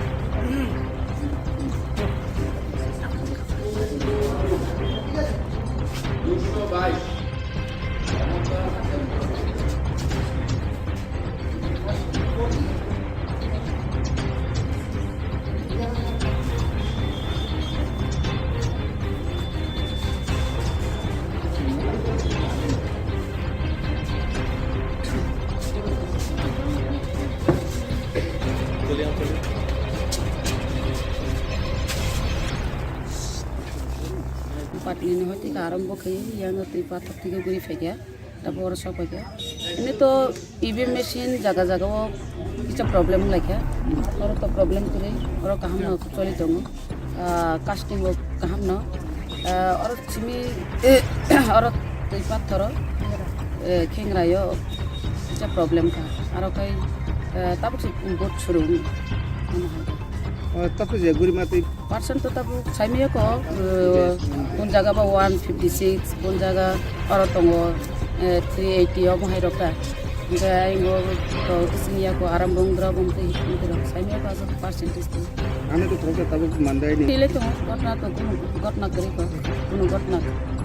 Patni no hoti ka arambo khe yang twi pathak twi guri phaikya. Tabuk oro sok paikha. Ini to E V M machine jaga jaga o kisa problem wnglaikha. Oro to problem kwrwi, oro kaham no choli tongo. Ah, casting bo kaham no. Ah, oro simi, oro twi pathoro, eh, khengra yo kisa problem kha. Aro kai, eh, tabuk se vote suru wngwi. Omo hai. O, taphru je guri ma twi. Percent to tabuk saimaya ko, eh, kun jaga ba one fifty six, kun jaga oro tongo, eh, three eighty omo hai rok ta. Hingke ayang o to kising ya ko aram bong dra bong twi, twi rok saimaya ko asok percentage to. Ano to khoroksa tabuk mandai ni. Tile tongo, gotna to kunu gotna kwrwi ko, kunu gotna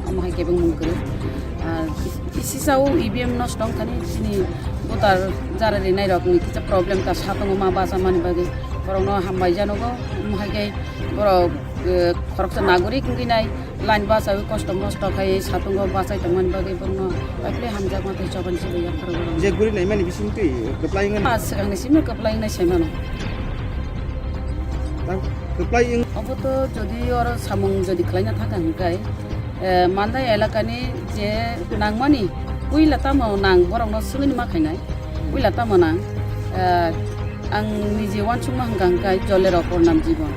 omo hai kebeng mung kwrwi. Ar Kisi sao E V M nosto wngkha ni chini voter jara rinai rok ni kisa problem ta sa tongo ma basa mani bagwi borok no hambai janogo, omo hai khe borok, eh, khoroksa nagorik wngwi nai line bachawi kosto mosto khai sa tongo bachai tongmani bagwi borok no pai phle hamjakma tei chobani se bai yapharo borok. Je guri nai mani bising twi kwplai wngwi. Ah, swkang ni simi kwplai wngnai sai mano. Tang kwplai wng. Obo to jodi oro samung jodi khlaina thaka hwnkhe, eh, Mandai elakani je nangmani puila tamo nang borokno swngwini ma khainai, puila tamo nang, eh, ang niji uansukma hwnkha hwnkhe jole rok kornam jibon.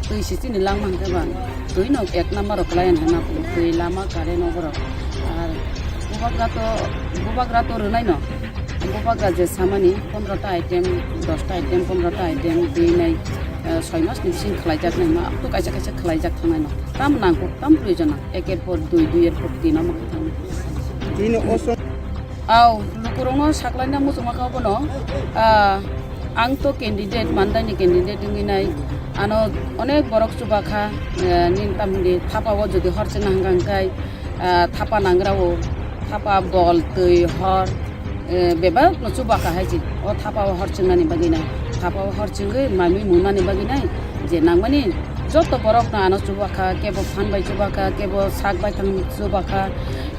Twi si chini langma hwnkhe bang, twi no ek number rok klai hwnkhe ma twi lama current no borok. Ar bubagra to, bubagra to rwnai no, bubagra je samani pondro ta item, dos ta item, pondro ta item, twi nai, eh, soi mas ni bising khlaijak nai ma, to kaisa kaisa khlaijak thangnai no. Tam nangkuk, tam proyojon nang. Eker por dui, dui er por tin omo khe thang. Bini oso. Au, lukurokno saklaina muchungma kha bono. Ah, ang to candidate, Mandaini candidate wngwi nai. Ano onek borok chuba kha, eh, nini tamni thapa o jodi hor chwngna hwnkha hwnkhe, ah, thapa nangra o, thapa bol, twi, hor, eh, bebak no chuba kha hai se. O thapa o hor chwngnani bagwi nai. Thapa o hor chwngwi manwi munani bagwi nai. Je nangmani joto borok no ano chuba kha, kebo phan bai chuba kha, kebo sak bai thang chuba kha,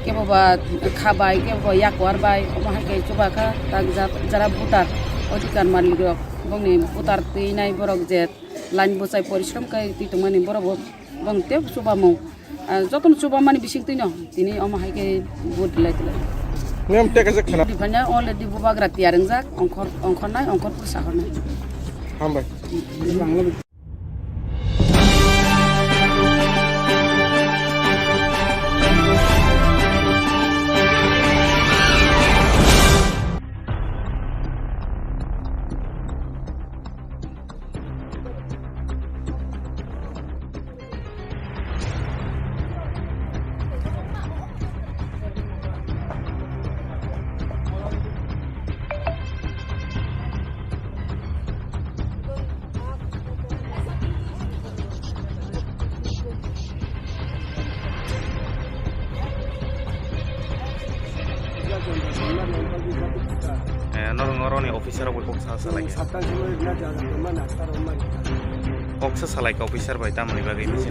kebo ba kha bai, kebo ba yakwar bai, omo hai khe chuba kha. Tak jat-, jara voter, odhikar malik rok, bongni voter twi nai borok je line bwchai porishrom khe twi tongmani borok bo bong tei chuba mung. Ah, jotono chuba mani bising twi no tini omo hai khe vote lai twi lai. Niyam teka se khana. Di phanya already bubagra tiyar wngjak, ongkhor, ongkhor nai, ongkhor pur sahor nai. Hambai. Eh, norok, norokni officer rok bai kok sa salai. Kok sa salai ka officer bai tamoni bagwi bisi.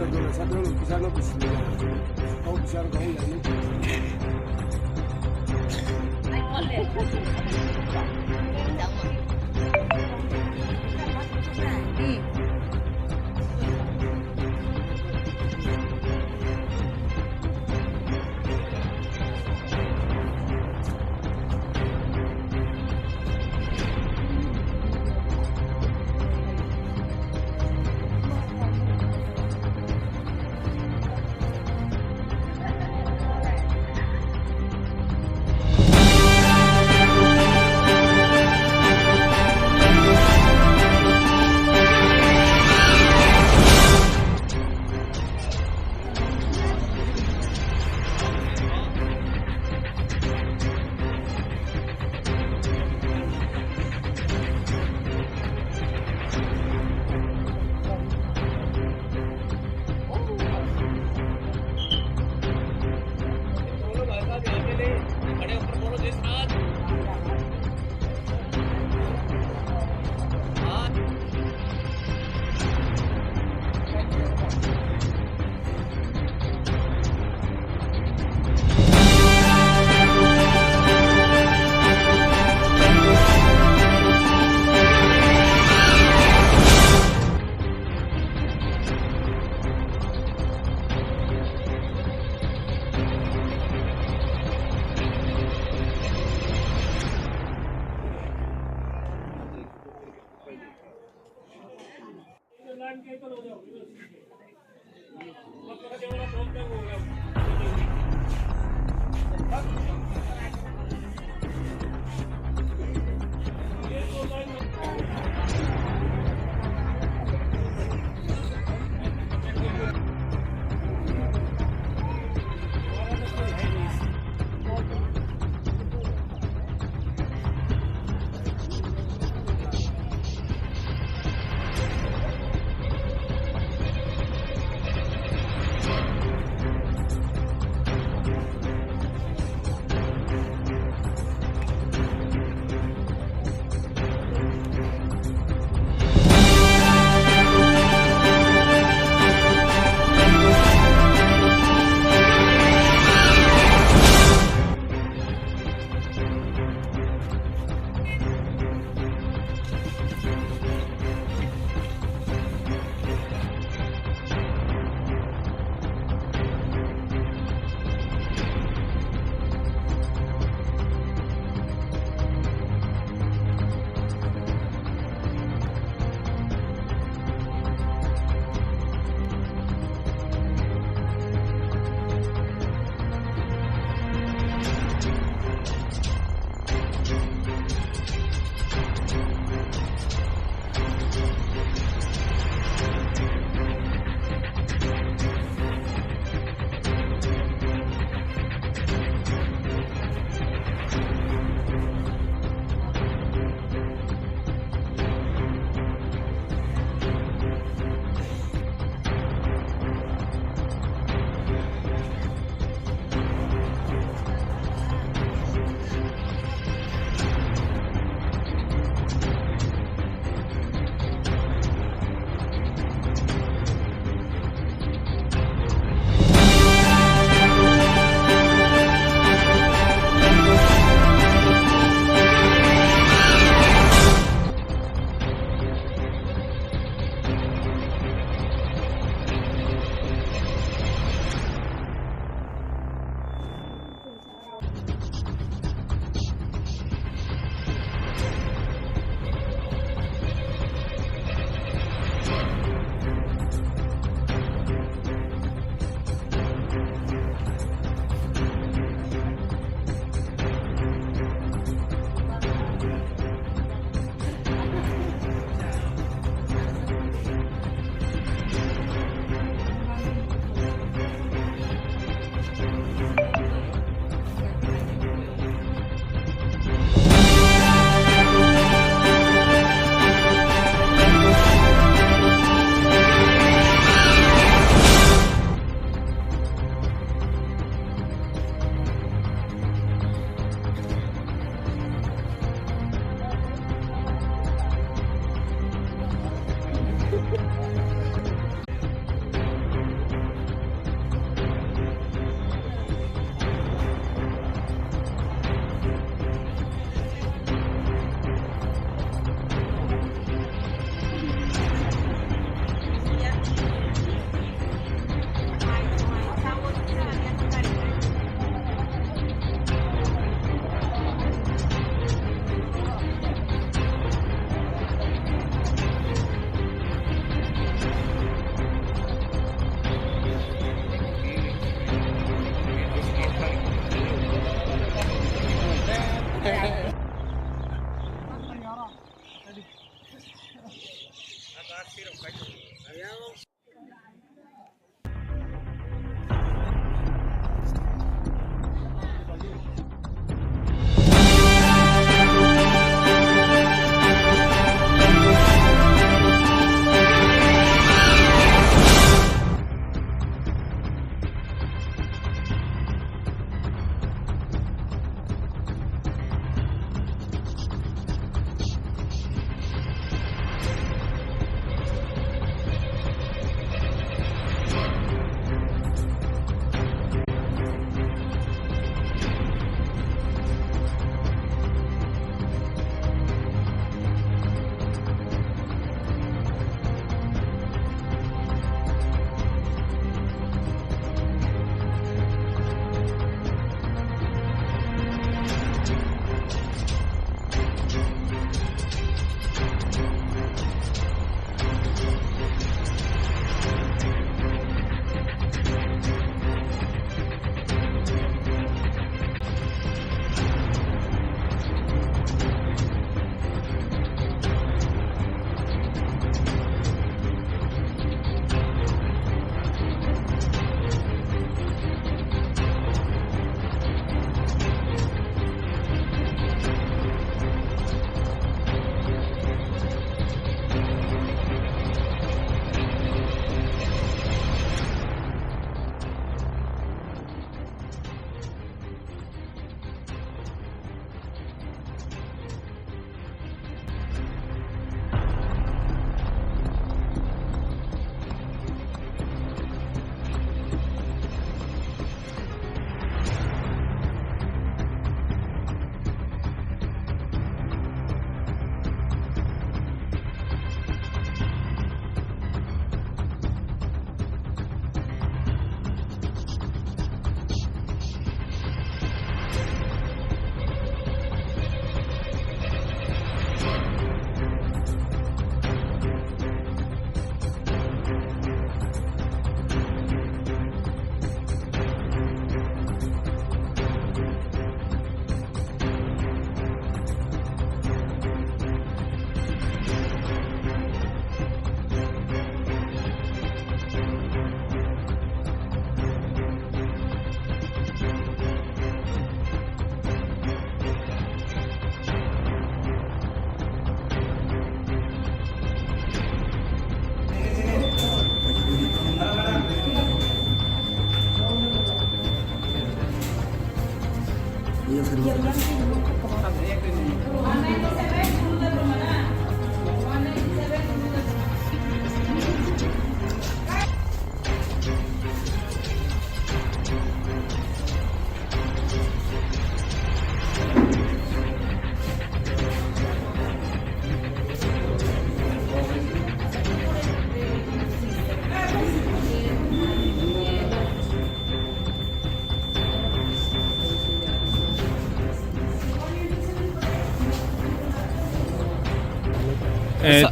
Eh, sa-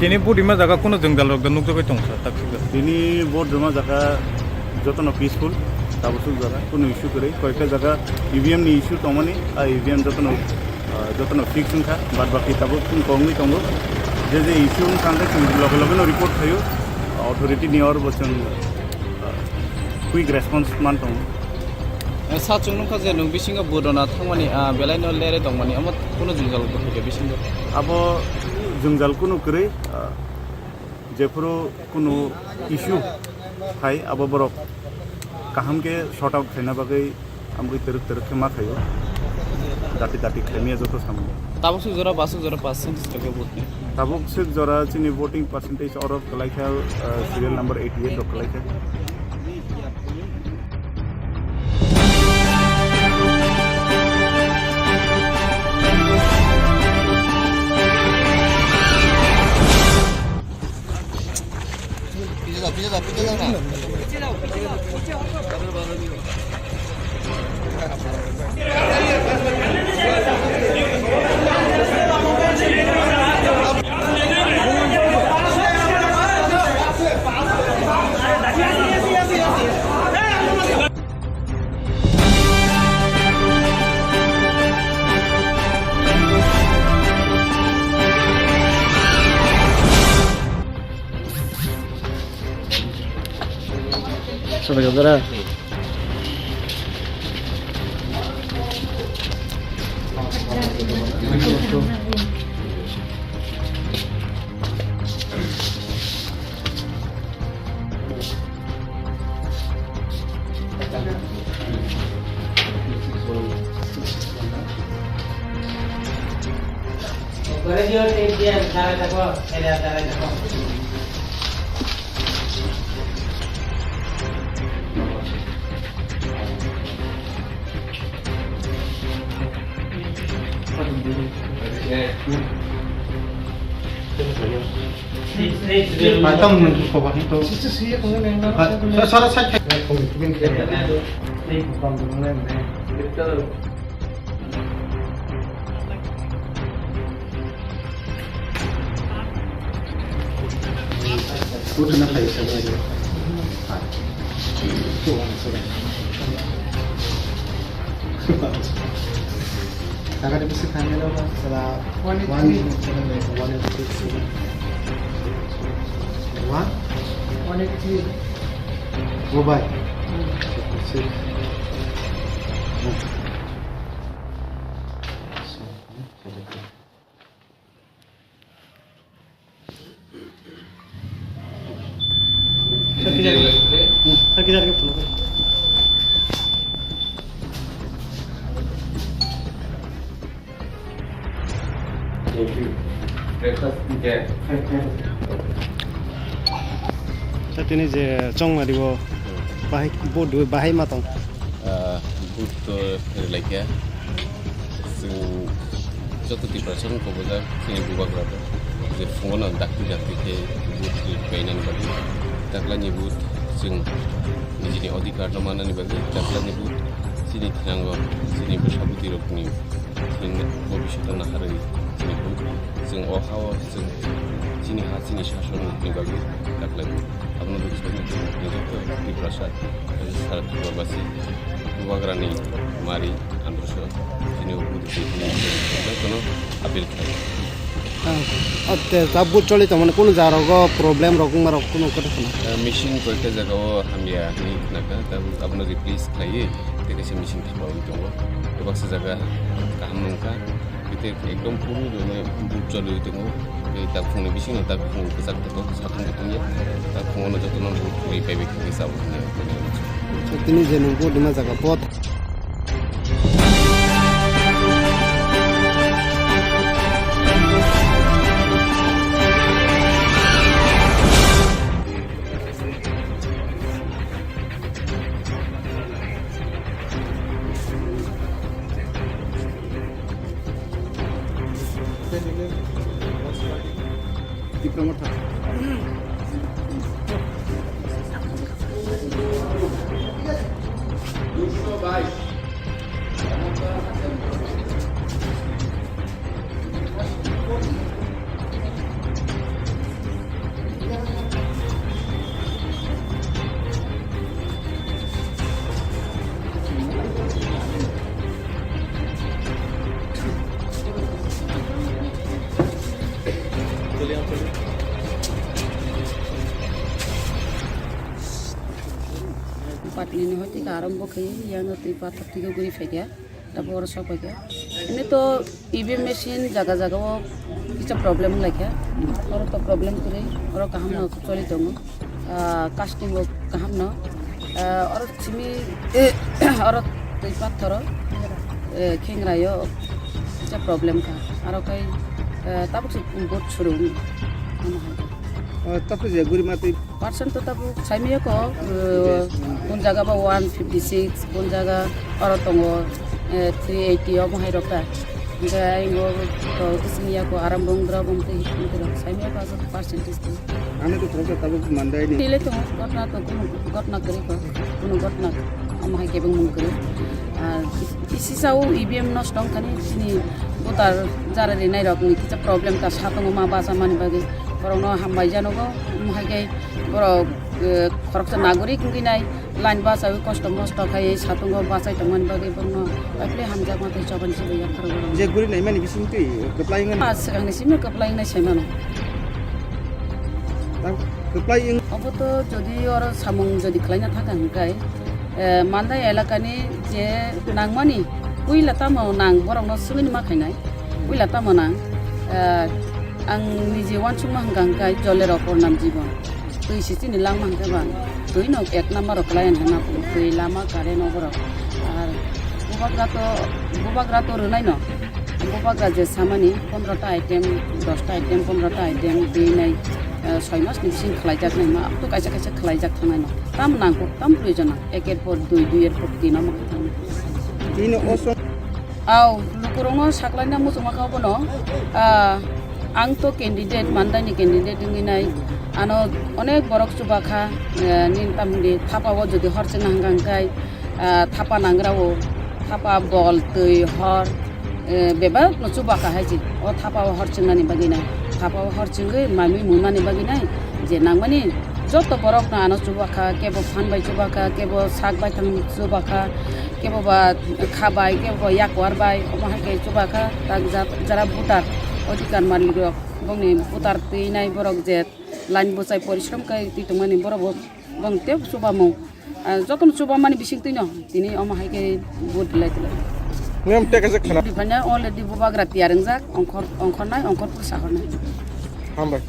tini budi ma jaga kuno jwng dal rok da nukjagwi tong sa, tak suk da. Tini vote rwma jaga jotono peaceful, tabuk suk jaga kuno issue kwrwi, koyekta jaga E V M ni issue tongmani, a E V M jotono, ah, jotono fix wngkha, bad baki tabuk kung kongwi tongo. Je je issue wngkha hwnkhe chwng loge loge no report khaio, authority ni or bo chwng, ah, quick response man tongo. Sa chwng nukha je nwng bisingo vote rwna thangmani, ah, belaino lerwi tongmani, omo kunu jwngjal kwrwi khe bisingo? Abo jwngjal kunu kwrwi, ah, jephuru kunu issue hai, abo borok kaham khe sort out khaina bagwi amgwi twrwk twrwk khe ma khaio, dati dati khaimya joto samung. Tabuk swk jora, baswk jora percentage rwkhe vote ni? Tabuk swk jora chini voting percentage oro kwlaikha, ah, serial number eighty eight rok kwlaikha. Buthuna khaisa bai. Hai. Taga de bisi khamya lo ba sala. One eight three. One eight three. One eight three. One eight three. Go by. Hmm. Six. Thank you. Breakfast, okay. Sa tini je chongmari bo bahai, bo dui bahai ma tong. Ah, booth to relaikya. Chwng joto Tiprasa rok kobojak chini bubagra rok je phungo no dakti dakti khe booth rwbainani bagwi. Taklani booth chwng nijini odhikar no mannani bagwi taklani booth chini thinango chini bwsa bwtwi rokni chini bobishoto naharwi chini booth. Chwng o ha-o chwng chini ha chini sasonni bagwi taklai booth. Abono bagwi chwng joto Tiprasa sara Tiprabasi bubagrani mari androso chini booth jotono appeal khlai. Ah, ah, te, ta booth choli tongmani kunu jaga rogo problem rok wngma rok kunu kota khna? Eh, machine koikta jaga o hamya hinwi khnakha, ta abono replace khlaiwi tei kaisa machine thapwi tongo. Tei baksa jaga kaham wngkha, tei ekdom phuru rwmwi booth choliwi tongo. Tei ta phungni bisingo ta phung kwchak tongo, satung bo tongya. Ta phungono jotono booth khwlai paibai khe chabo hinwi. Tini je nungbo dima jaga pot. Tipra Motha. Tika arambo khe yano twi pathor twi guri phaikha. Tabuk oro sok paikha. Ini to E V M machine jaga jaga o kisa problem wnglaikha. Oro to problem kwrwi, oro kaham no choli tongo. Ah, casting o kaham no. Ah, oro simi, oro twi pathoro, eh, khengra yo kisa problem kha. Aro kai, eh, tabuk se vote suru. Ano hai. Oh, tabuk je guri ma twi Percent to tabuk saimaya ko, eh, kun jaga ba one fifty six, kun jaga oro tongo, eh, three eighty omo hai rok ta. Hingke aingo to kising ya ko aram bong dra bong tei hingke rok saimaya ko asok percentage tei. Ano to thok tabuk mandai ni. Tile tongo gotna to kunu gotna kwrwi ko, kunu gotna omo hai kebeng mung kwrwi. Ah, Kisi sao E V M nosto wngkha ni chini voter jara rinai rok ni kisa problem ta sa tongo ma basa mani bagwi borok no hambai janogo, omo hai khe borok, eh, khoroksa nagorik wngwi nai line bachawi kosto mosto khai sa tongo bachai tongmani bagwi borok no bai philai hamjakma tei chobani se bai yapharo borok. Je guri nai mani bising twi kwplai wngmani. Ah, swkang ni simi kwplai wngnai sai mano. Tang kwplai wng- Obo to jodi oro samung jodi khlaina thangkha hwnkhe, eh, Mandai elakani je nangmani puila tamo nang borokno swngwini ma khainai, puila tamo nang, eh, ang nije uansukma hwnkha hwnkhe jolero pornam jibon, twi se chini langma hwnkhe ba twi no ek number o klai hwnna twi lama current o borok. Ar bubagra to, bubagra to rwnai no, bubagra je samani pondro ta item, dos ta item, pondro ta item twi nai, eh, soi mas ni bising khlaijak nai ma, to kaisa kaisa khlaijak thangnai no. Tam nangkuk, tam proyojon nang. Ek er por dui, dui er por tin omo khe thang. Tini oso- Au, lukurokno saklaina muchungma kha bono. Ah, ang to candidate, Mandai ni candidate wngwi nai. Ano onek borok chuba kha, eh, nini tam hwnwi thapa o jodi hor chwngna hwnkha hwnkhe, ah, thapa nangra o, thapa bol, twi, hor, eh, bebak no chuba kha hai se. O thapa o hor chwngnani bagwi nai. Thapa o hor chwngwi manwi munani bagwi nai. Je nangmani joto borok no ano chuba kha, kebo phan bai chuba kha, kebo sak bai thang chuba kha, kebo ba kha bai, kebo ba yakwar bai, omo hai khe chuba kha. Tak jat-, jara voter, odhikar malik rok, bongni voter twi nai borok je line bwchai porishrom khai twi tongmani borok bo bong tei chuba mung. Ah, jotono chuba mani bising twi no, tini omo hai khe vote lai twi lai. Niyom teka jak khana. Di phanya already bubagra tiyar wngjak, ongkhor, ongkhor nai, ongkhor pur sahor nai. Hambai.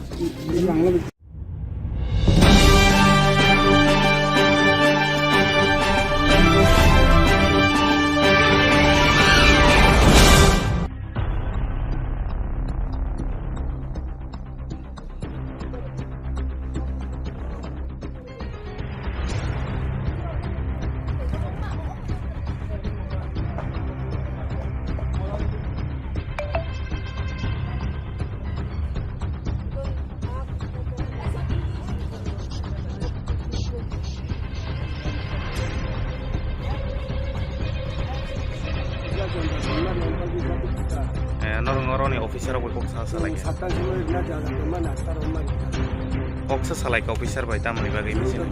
Eh, norok, norokni officer rok bai kok sa salai kha. Kok sa salai kha officer bai tamoni bagwi machine.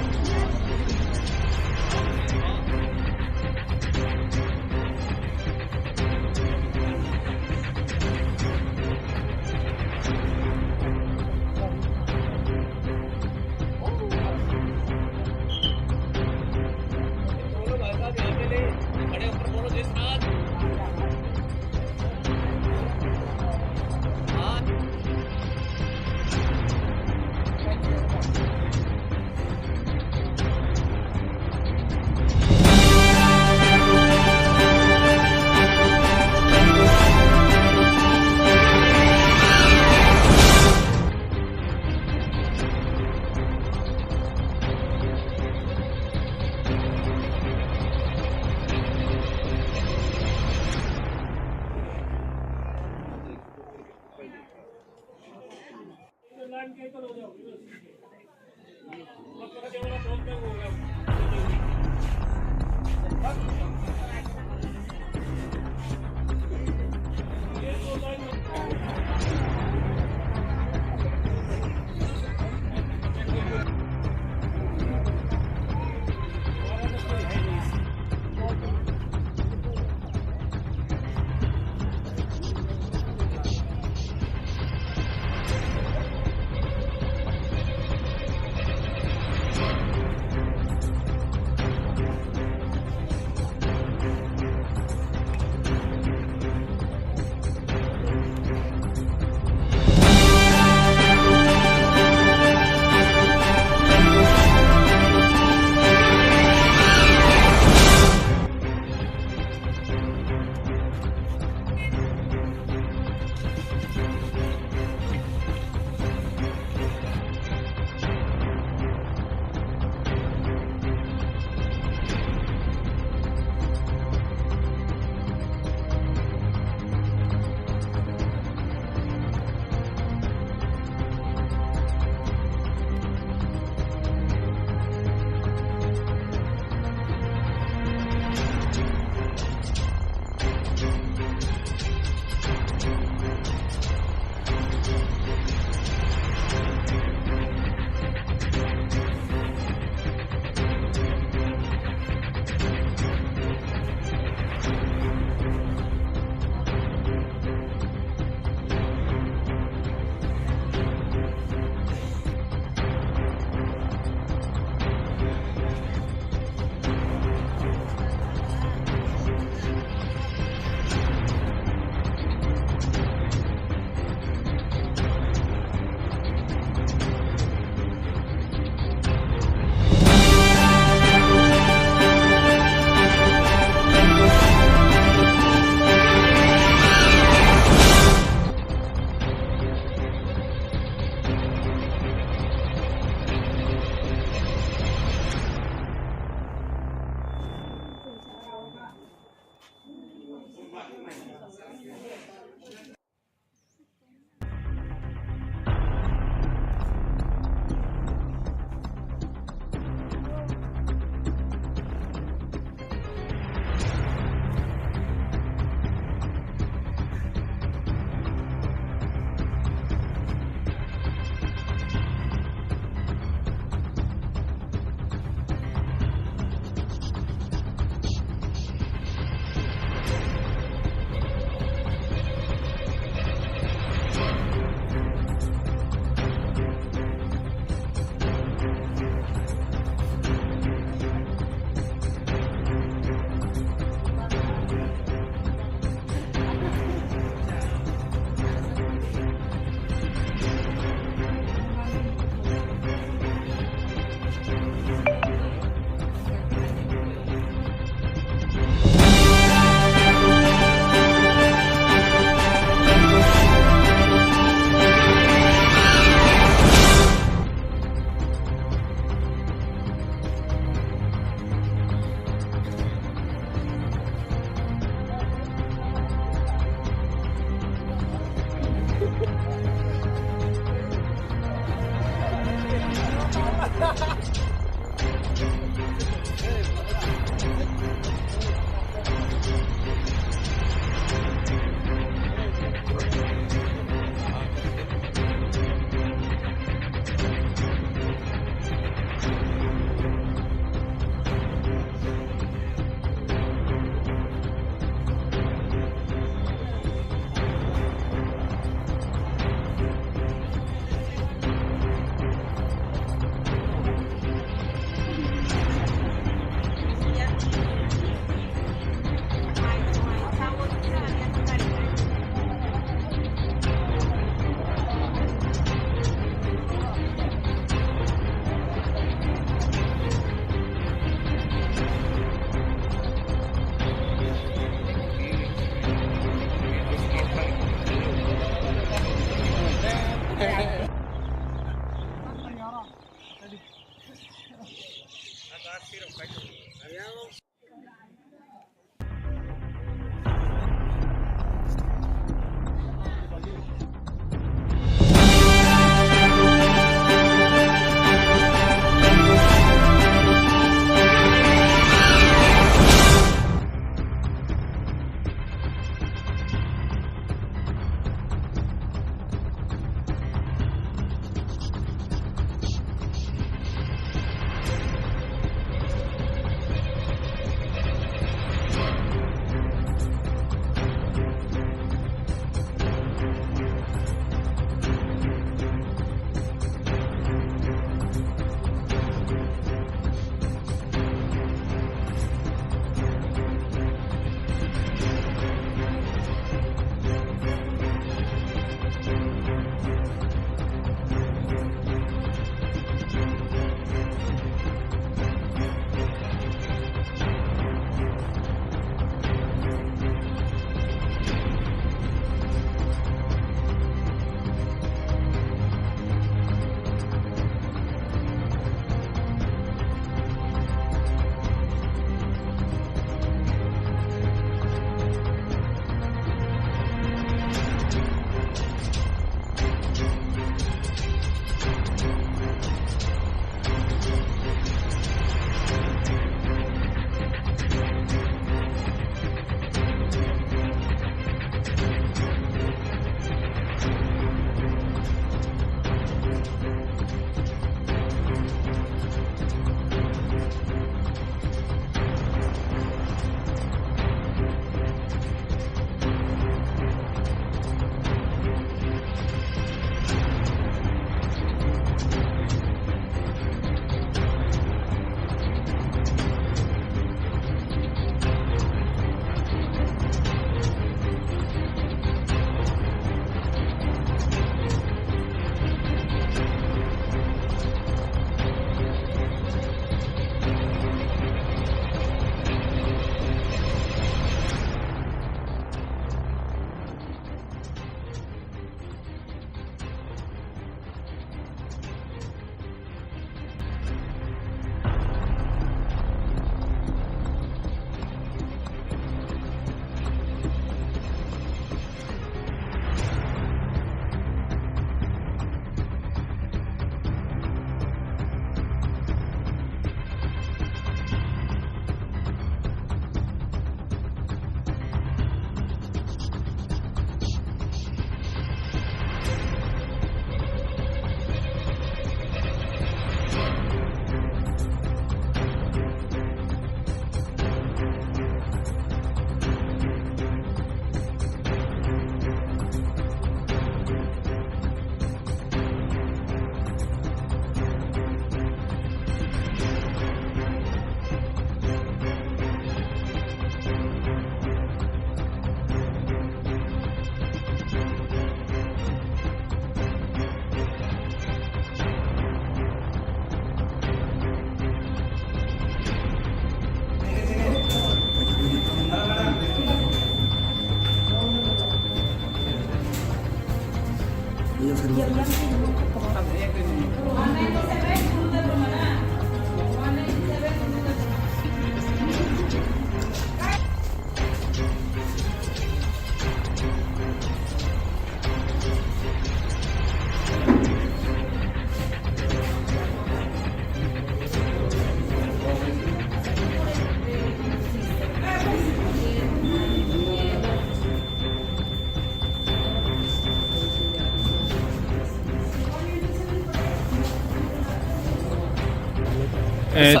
Eh, sa-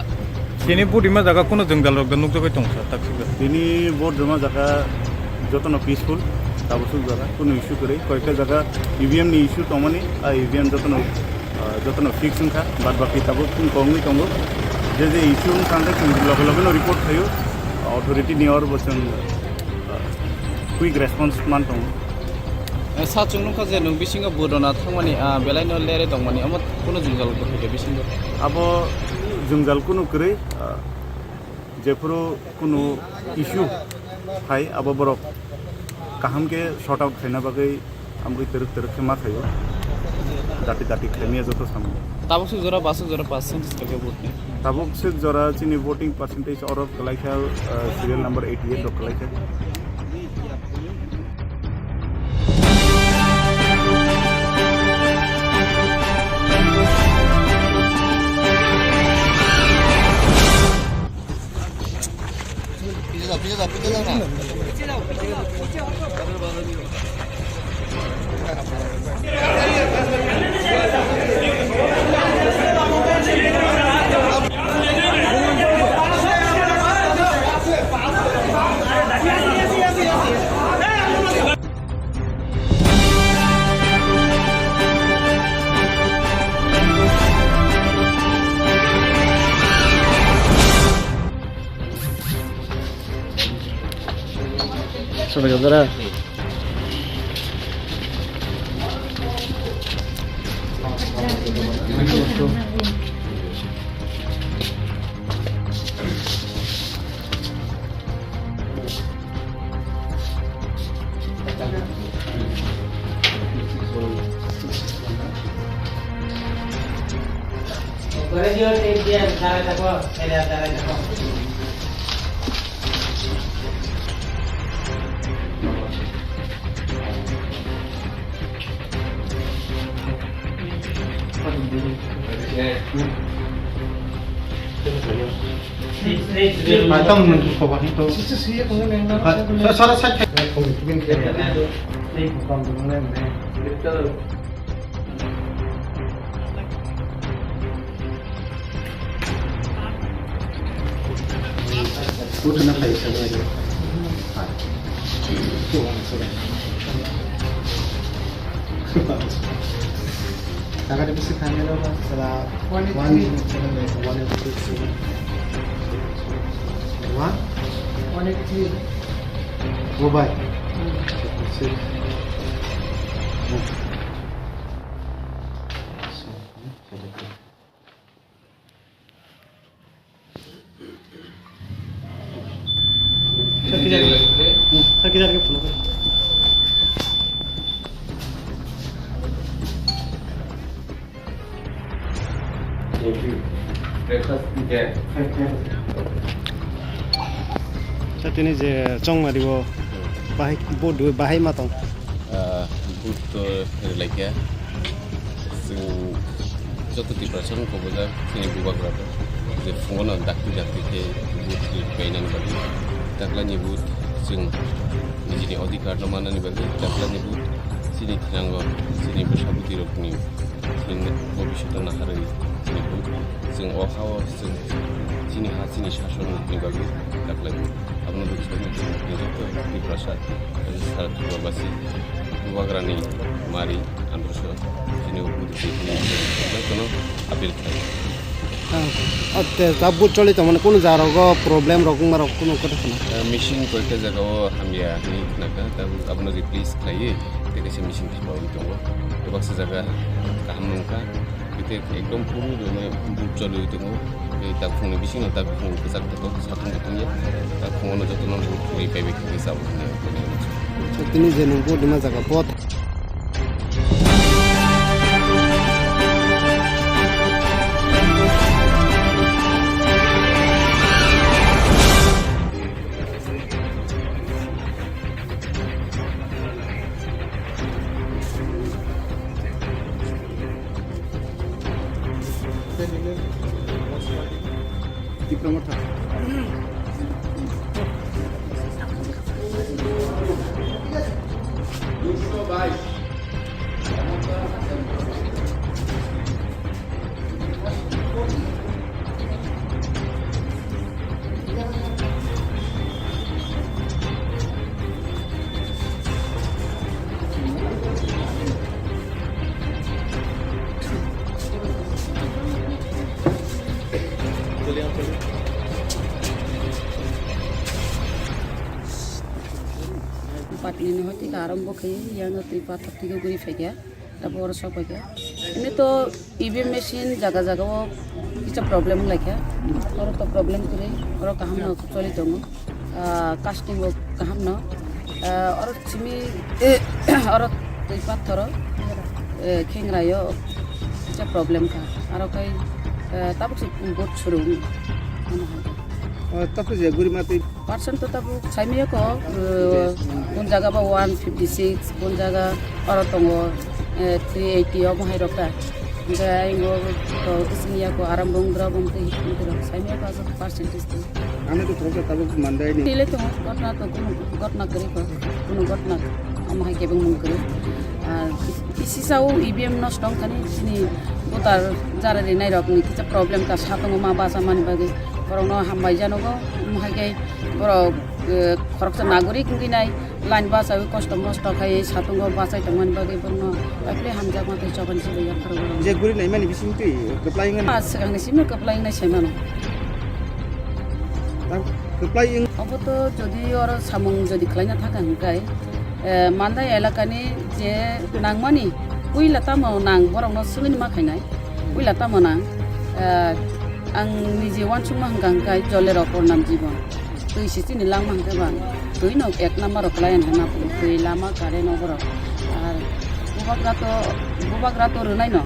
tini vote rima jaga kuno jwngjal rok da nukjagwi tong sa, taksik da? Tini vote rima jaga jotono peaceful, tabuk suk jaga kuno issue kwrwi, koyekta jaga E V M ni issue tongmani, a E V M jotono, ah, jotono fix wngkha, bad baki tabuk kung kongwi tongo, je je issue wngkha hwnkhe chwng loge loge no report khaio, authority ni or bo chwng, ah, quick response man tongo. Eh, sa chwng nukha je nwng bisingo burona thangmani, ah, belaino lere tongmani, omo kuno jwngjal kwrwi khe bisingo? Abo jwngjal kuno kwrwi, ah, jephuru kuno issue hai, abo borok kaham khe sort out khaina bagwi amgwi twrwk twrwk khe ma khaio, dati dati khlaimaya joto samung. Tabuk suk jora, basuk jora percentage khe vote ni? Tabuk suk jora chini voting percentage oro kwlaikha, ah, serial number eighty eight rok kwlaikha. Mai tong nung ko ba hito. Sa-, sa-, sa-, sa-, Put na khai sa ba. Jaga de bisi khan nilo ba sala one eight three. One eight three, one eight three, one. One eight three. Mobile. Hmm. Six. Sa tini je chongmari o bahai, bo dui bahai ma tong. Ah, vote to rwlaikha. Chwng joto Tiprasa no kobojak chini bubagra rok je phungo no dakti dakti khe vote rwbainani bagwi. Taklai ni vote chwng nijini odhikar no mannani bagwi. Taklai ni vote chini thinango chini bwsa bwtwi rokni chini bobishoto naharwi chini vote. Chwng o ha o chwng chini ha chini sason ni bagwi taklai. Abono rwchapni chwng joto Tiprasa, sara Tripurabasi, bubagrani mari, androso, chini o budi twi hwnwi jotono appeal khlai. Ah, ah, te, ta vote choli tongmani kunu jaga rogo problem rok wngma rok kunu kotha khna? Eh, machine koikta jaga o hamya hwnwi khnakha, ta abono replace khlaiwi tei kaisa machine thapwi tongo. Tei baksa jaga kaham wngkha. Ite ekdom puru rwmai buk choliwi tongo. Tei takhukni bisingo takhuk kwchak tongo, satung bo tongya. Takhuk ono jotono buk rwi paibai khe chao hwnwi ang khe. Tini je nung bo dima jaga pot. Patni ni hoti ka arambo khai yang twi pathak twi guri phaikha. Abo oro sok paikha. Ini to E V M machine jaga jaga o kisa problem wnglaikha. Oro to problem kwrwi, oro kaham no choli tongo. Ah, casting bo kaham no. Ah, oro simi, oro twi pathoro, eh, khengra yo kisa problem kha. Aro khai, eh, tabuk se vote suru. Ano hai. Oh, tapu je guri mati. Percent to tabuk saimaya ko, eh, kun jaga ba one fifty six, kun jaga oro tongo, eh, three eighty omo hai rok ta. Hingke ayung o to kising ya ko aram bong dra bong tei hingke rok saimaya ko asok percentage tei. Ano to thok tabuk mandai ni. Tile tongo gotna to kunu gotna kwrwi ko, kunu gotna omo hai kebeng mung kwrwi. Ah, P C sa o E V M nosto wngkha ni chini voter jara rinai rok ni kisa problem ta sa tongo ma basa mani bagwi borok no hambai janogo omo hai khe borok, eh, khoroksa nagorik wngwi nai line bachawi kosto mosto khai sa tongo bachai tongmani bagwi borok no bai philai hamjakma tei choba ni simi yapharo borok. Je guri naimani bising twi kwplai wngmani. Ah, swkang ni simi kwplai wngnai sai mano. Tam kwplai wng- Obo to jodi oro samung jodi khlaina thaka hwnkhe, eh, Mandai elakani je nangmani puila tamo nang borokno swngwi ma khainai, puila tamo nang, eh, ang nije uansukma hwnkha hwnkhe jolero kornam jibon, twi se chini langma hwnkhe ba twi no ek number o khlai hwnkhe ma twi lama current o borok. Ar bubagra to, bubagra to rwnai no,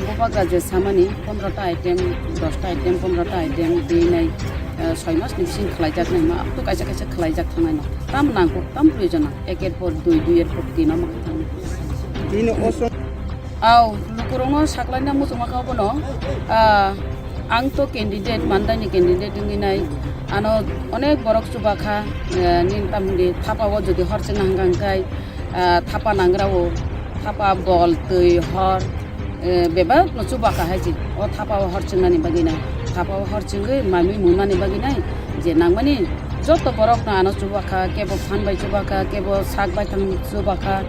bubagra je samani pondro ta item, dos ta item, pondro ta item, twi nai, eh, soi mas ni bising khlaijak nai ma, to kaisa kaisa khlaijak thangnai no. Tam nangkuk, tam proyojon nang. Eker por dui, dui er por tin omo hai thang. Bini oso- Au, lukurokno saklaina muchungma kha bono. Ah, ang to candidate, Mandai ni candidate wngwi nai. Ano onek borok chuba kha, eh, nini tam hwndi thapa o jodi hor chwngna hwnkha hwnkhe, ah, thapa nangra o, thapa bol, twi, hor, eh, bebak no chuba kha hai se. O thapa o hor chwngnani bagwi nai. Thapa o hor chwngwi mamwi munani bagwi nai. Je nangmani joto borok no ano chuba kha, kebo phan bai chuba kha, kebo sak bai thang chuba kha,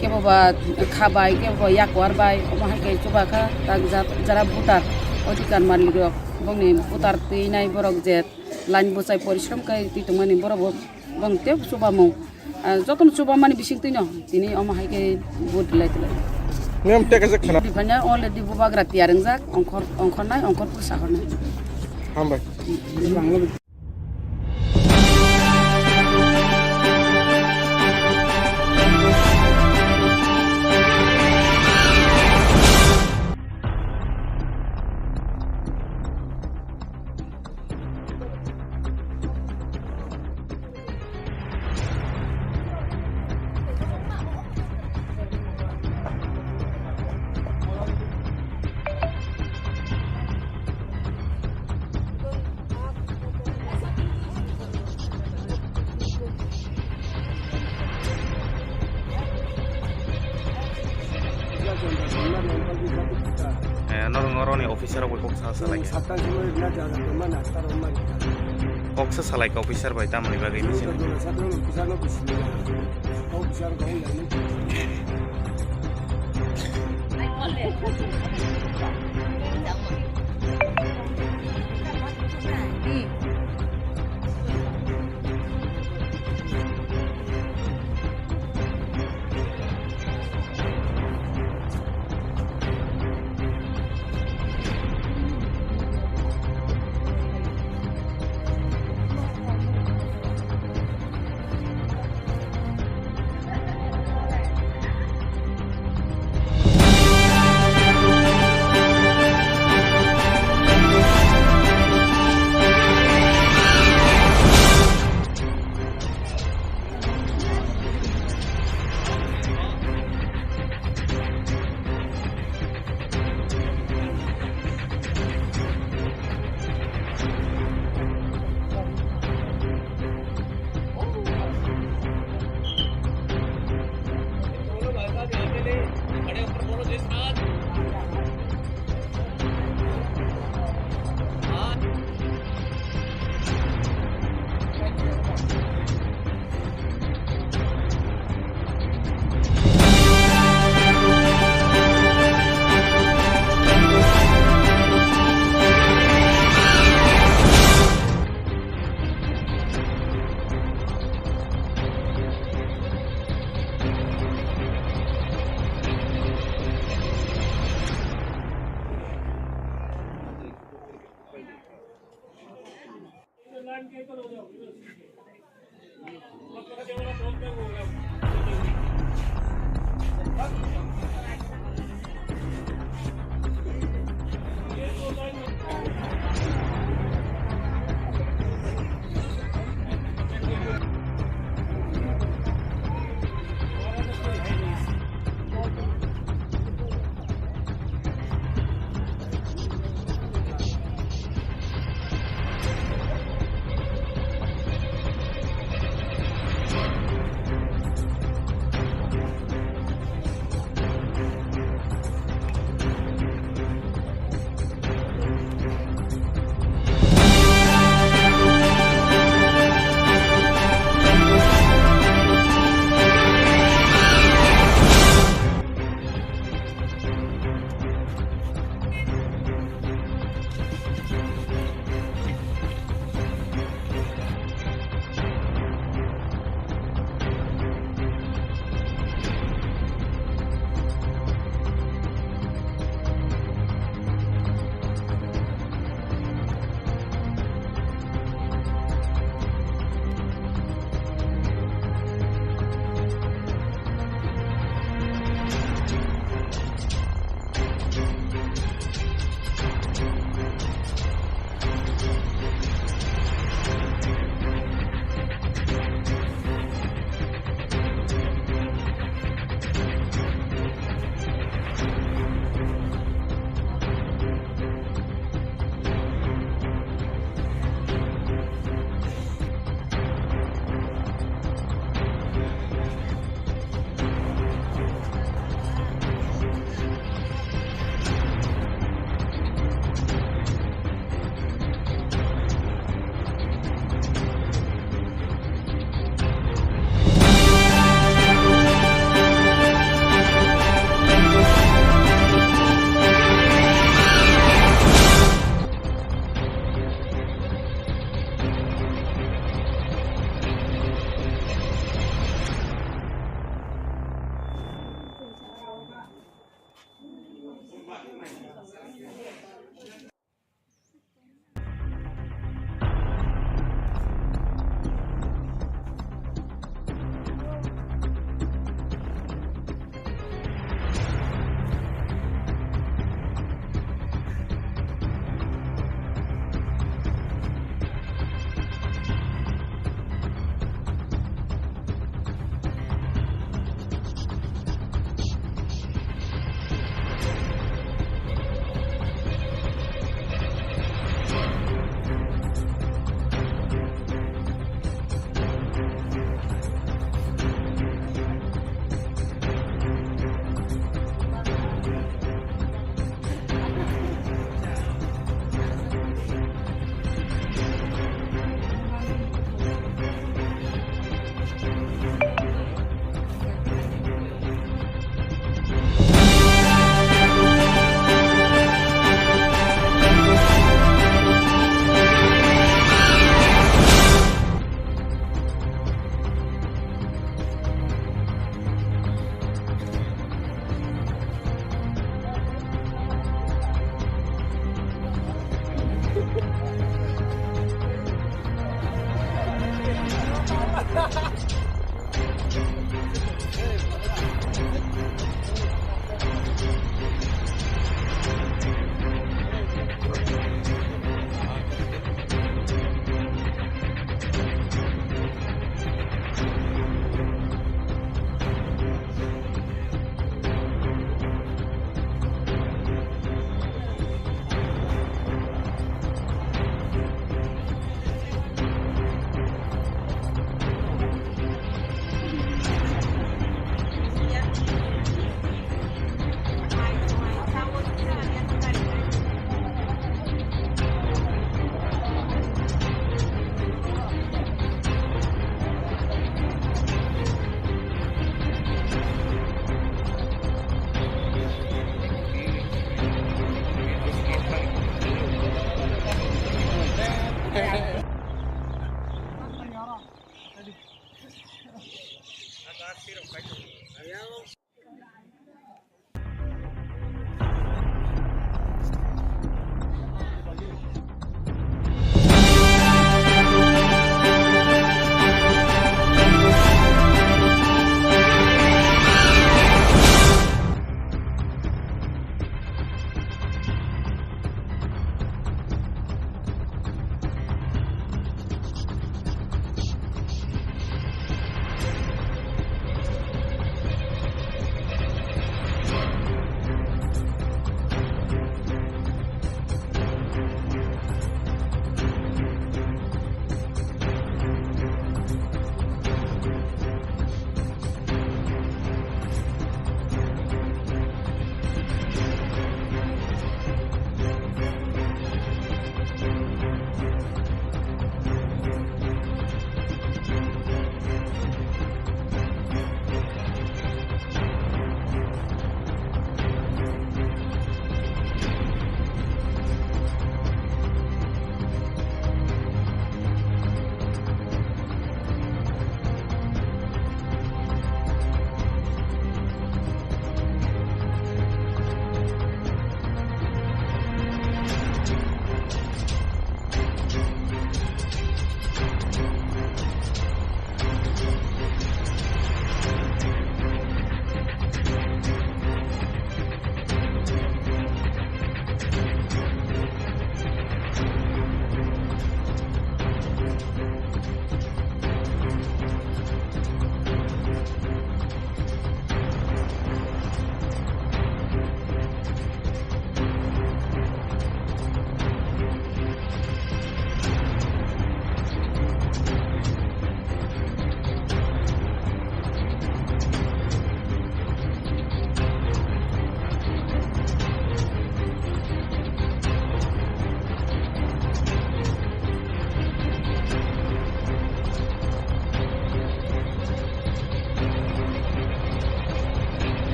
kebo ba kha bai, kebo ba yakwar bai, omo hai khe chuba kha. Tak ja-, jara voter, odhikar malik rok, bongni voter twi nai borok je line bwchai porishrom khai twi tongmani borok bo bong tei chuba mung. Ah, jotono chuba mani bising twi no, tini omo hai khe vote rwlai twlai. Niyom tei kaisa khna. Bini phanya already bubagra tiyar wngjak, ongkhor, ongkhornai, ongkhor phusa hornai. Hambai. Eh, norok, norokni officer rok bai kok sa salai kha. Kok sa salai kha officer bai tamoni bagwi bisi.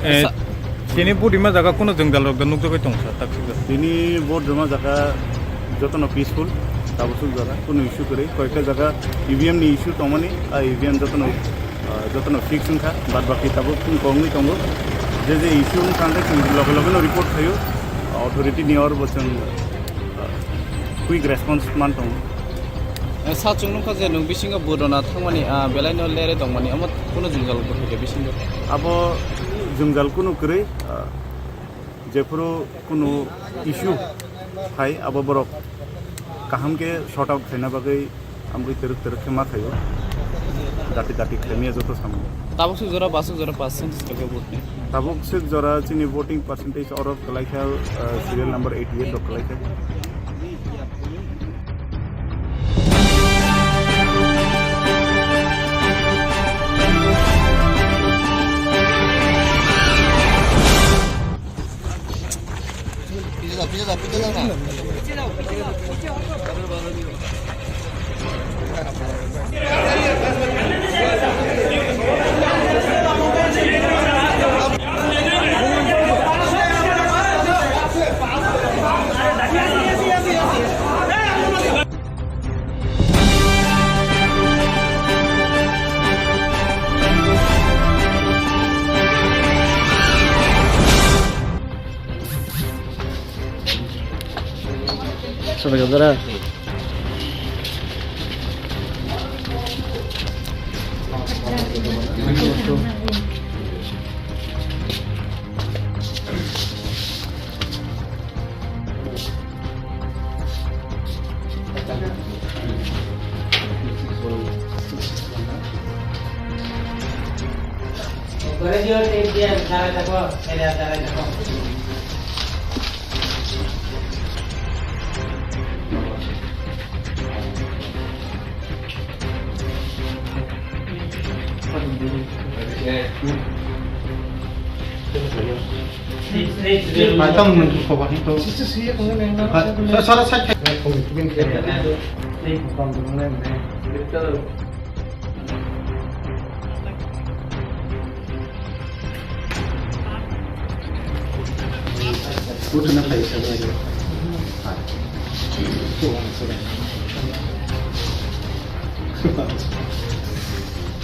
Eh, sa- Chini vote rima jaga kuno jwngjal rok da nukjagwi tong sa, tak sijak. Chini vote rima jaga jotono peaceful, tabuk suk jaga kuno issue kwrwi. Koyekta jaga E V M ni issue tongmani, a E V M jotono, ah, jotono fix wngkha, bad baki tabuk chwng kongwi tongo. Je je issue wngkha hwnkhe chwng loge loge no report khaio, authority ni or bo chwng, ah, quick response man tongo. Eh, sa chwng nukha je nwng bisingo vote rwna thangmani, ah, belai no lere tongmani, omo kuno jwngjal bo khaikha bisingo. Abo jwngjal kuno kwrwi, ah, jephuru kuno issue phai, abo borok kaham khe sort out khaina bagwi amgwi twrwk twrwk khe ma khaio, dati dati khaimya joto samung. Tabuk suk jora, basuk jora percentage khe vote ni? Tabuk suk jora chini voting percentage oro kwlaikha, ah, serial number eighty eight rok kwlaikha.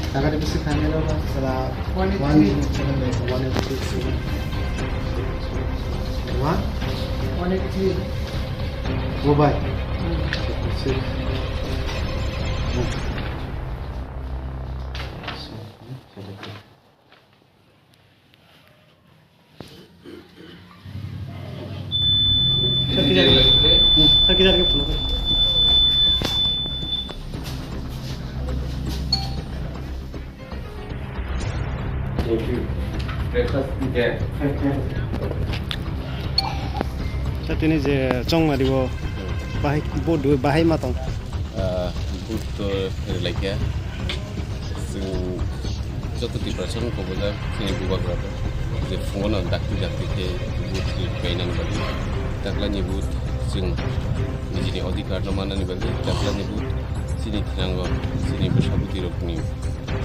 Jaga de bisi khainai rok sala one eight three. One eight three seven. One? One eight three. Mobile. Hmm. Six. Thank you. Breakfast there. Tini je chongmari o bahai, bodo bahai ma tong. Ah, bodo to relaikya. Chwng joto Tiprasa no kobojak chini bubagra rok je phungo no dakti dakti khe vote ri painani bagwi, taklani vote chwng nijini odhikar no mannani bagwi, taklani vote chini thanango, chini bwsa bwtwi rokni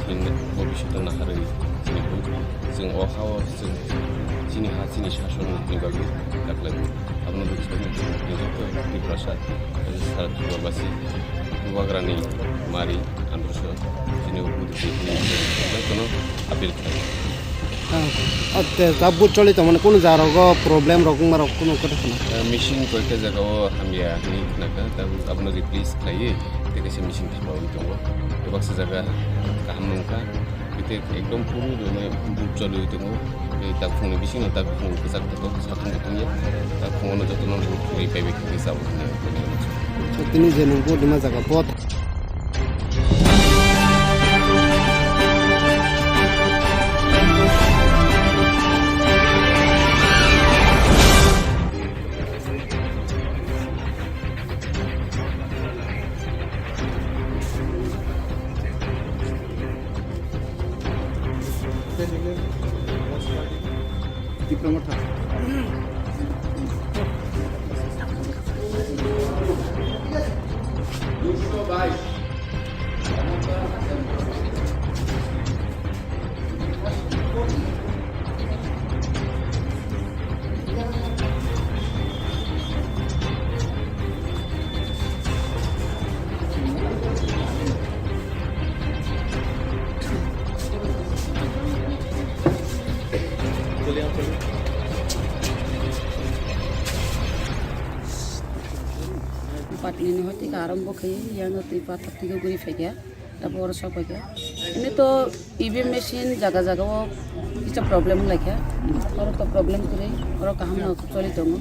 chini bobishoto naharwi chini vote chwng o ha o chwng chini ha chini sason ni bagwi taklai. Abono bwskango chini joto Tiprasa, sara Tripurabasi, bubagrani mari, androso, chini o budi jotono appeal khlai. Ah, ah, te, ta vote choli tongmani kunu jaga rogo problem rok wngma rok kunu kota khna? Ah, machine koita jaga o hamya hinwi khnakha, ta abono replace khlaiwi tei kaisa machine thapawi tongo. Tei baksa jaga kaham wngkha. Ite ekdom phuru rwmai buk choliwi tongo. Tei takhungni bisingo takhung kwchak kotor satung kotor ya. Takhungono jotono buk khurui paibai khe chao hinwi. Tini je nwng bo dima jaga bot. Patni ni hoti ka arambo khai, yang twi pathar twi guri phaikha. Tabuk oro sok paikha. Ini to E V M machine jaga jaga o kisa problem wnglaikha. Oro to problem kwrwi, oro kaham no choli tongo.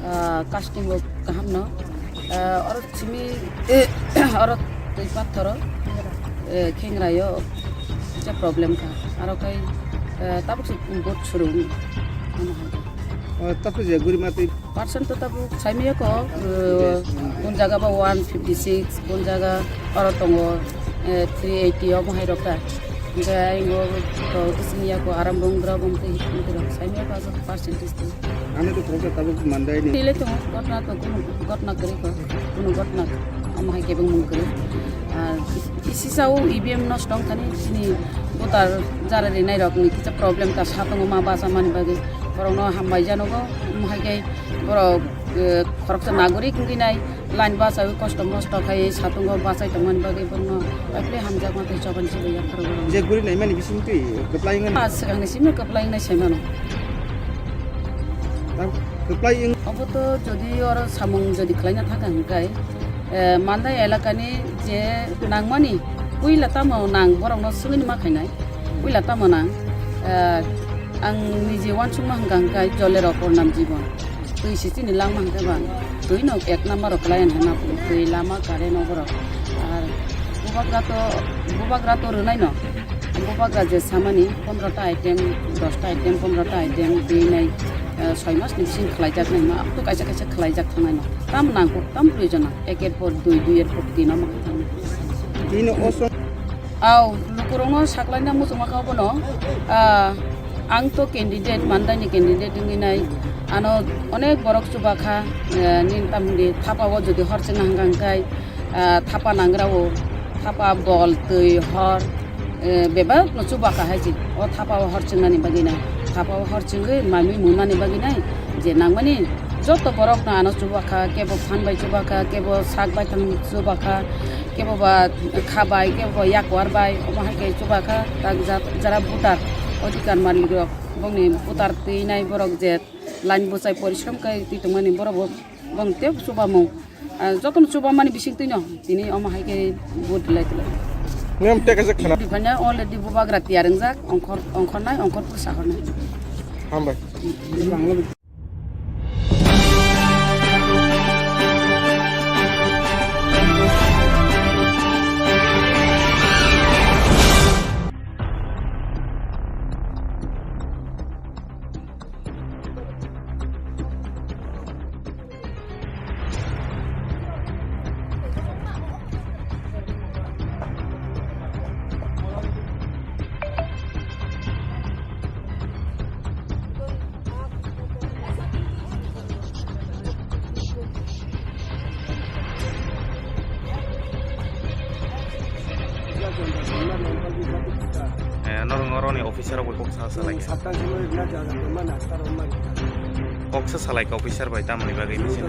Ah, casting bo kaham no. Ah, oro simi, oro twi pathoro, eh, khengra yo kisa problem kha. Aro khai, eh, tabuk se vote suru wng. Ano hai. Oh, tabuk je guri ma twi Percent to tabuk saimaya ko, eh, kun jaga ba one fifty six, kun jaga oro tongo, eh, three eighty omo hai rok ta. Hingke ayung o to kising ya ko aram bong bra bong tei hikung tei rok saimaya ko asok percentage to. Ano to khoroksa tabuk mandai ni. Tile tongo gotna to kunu gotna kwrwi ko, kunu gotna omo hai kebeng mung kwrwi. Ar kisi sao E V M nosto wngthani chini voter jara rinai rok ni kisa problem ta sa tongo ma basa mani bagwi borok no hambai janogo omo hai khe Borok, eh, khoroksa nagorik wngwi nai, line bachawi kosto mosto khai satungo bachai tongmani bagwi borokno epli hamjakma tei choba ni simi yapharo borok. Je guri naimani bisingtwi kwplai wngmani. Ah, swkangni simi kwplai wngnai sai mano. Tam kwplai wng- Obo to jodi oro samung jodi khlaina thangkha hwnkhe, eh, Mandai elakani je nangmani puila tamo nang borokno swngwini ma khainai, puila tamo nang, eh, ang niji uansukma hwnkha hwnkhe jolero kornam jibon. Twi se chini langma hwnkhe bang. Twi no ek number o kwlai ang hwnma twi lama current o borok. Ar bubagra to, bubagra to rwnai no. Bubagra je samani pondro ta item, dos ta item, pondro ta item twi nai, eh, soi mas ni bising khlai jak nai ma. To kaisa kaisa khlai jak thangnai no. Tam nang kok, tam proyojon nang. Ek er por dui, dui er por tin o ma khe thangnai. Twi no o song- Aw, lukurokno saklaina muchungma kha obono. Ah, ang to candidate, Mandai ni candidate wngwi nai. Ano onek borok chuba kha, eh, nini tamni thapa o jodi hor chwngna hwnkha hwnkhe, ah, thapa nangra o, thapa bol, twi, hor, eh, bebak no chuba kha hai se. O thapa o hor chwngnani bagwi nai. Thapa o hor chwngwi manwi mwnani bagwi nai. Je nangmani joto borok no ano chuba kha, kebo phan bai chuba kha, kebo sak bai thang chuba kha, kebo ba kha bai, kebo ba yakwar bai, omo hai khe chuba kha. Tak ja-, jara voter, odhikar malik rok, bongni voter twi nai borok je line bwchai porishrom khe twi tongmani borok bo bong tei chuba mung. Ah, jotono chuba mani bising twi no tini omo hai khe vote lai twi lai. Niyom teka se khana. Bini already bubagra tiyar wngjak, ongkhor, ongkhor nai, ongkhor phusa hor nai. Hambai. Eh, norok oro ni officer rok bai kok sa salai. Kok sa salai ka officer bai tamoni bagwi misi.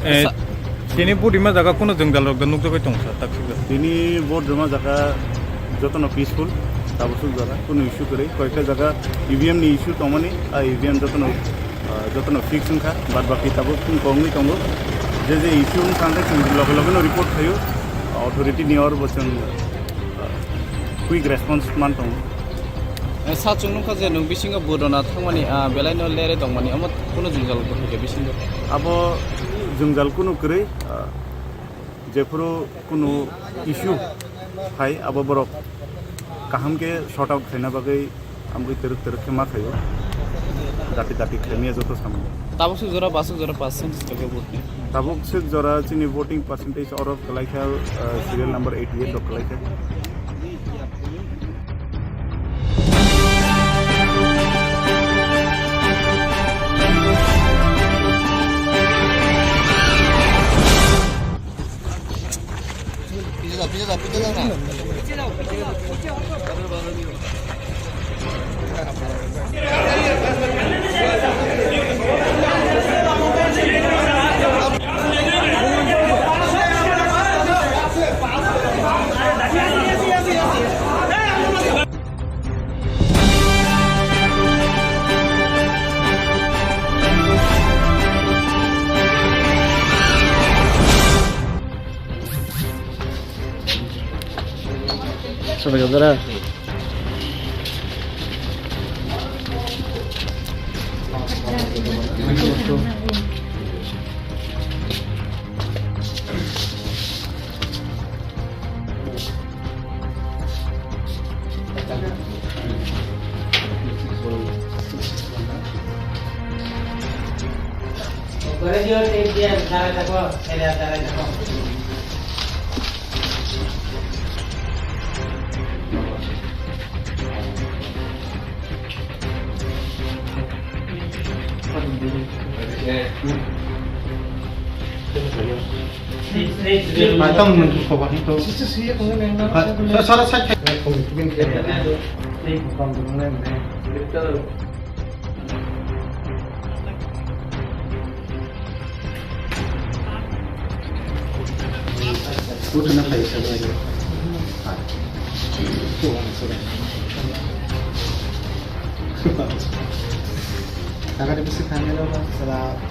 Eh, sa- tini budima jaga kuno jwngjal rok da nukjagwi tong sa, taksik da? Tini budima jaga jotono peaceful, tabuk suk jaga kuno issue kwrwi, koyekta jaga E V M ni issue tongmani, a E V M jotono, ah, jotono fix wngkha, bad baki tabuk chwng kongwi tongo, je je issue wngkha hwnkhe chwng loge loge no report khaio, authority ni or bo chwng, ah, quick response man tongo. Eh, sa chwng nukha je nwng bisingo budona thangmani, ah, belai no lere tongmani, omo kuno jwngjal bo khaikha bisingo? Abo jwngjal kuno kwrwi, ah, jephuru kuno issue phai, abo borok kaham khe sort out khaina bagwi amgwi twrwk twrwk khe ma khaio, dati dati khlaimaya joto samung. Tabuk suk jora, basuk jora percent khe vote ni? Tabuk suk jora chini voting percentage oro kwlaikha, ah, serial number eighty eight rok kwlaikha.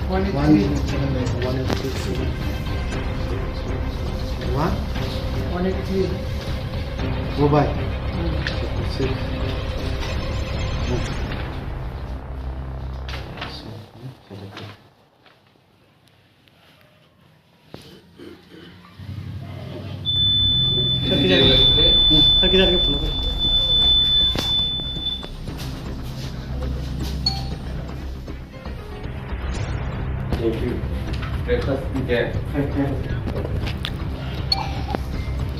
One eight three. One eight three. One? One eight three. Mobile. Hmm. Six.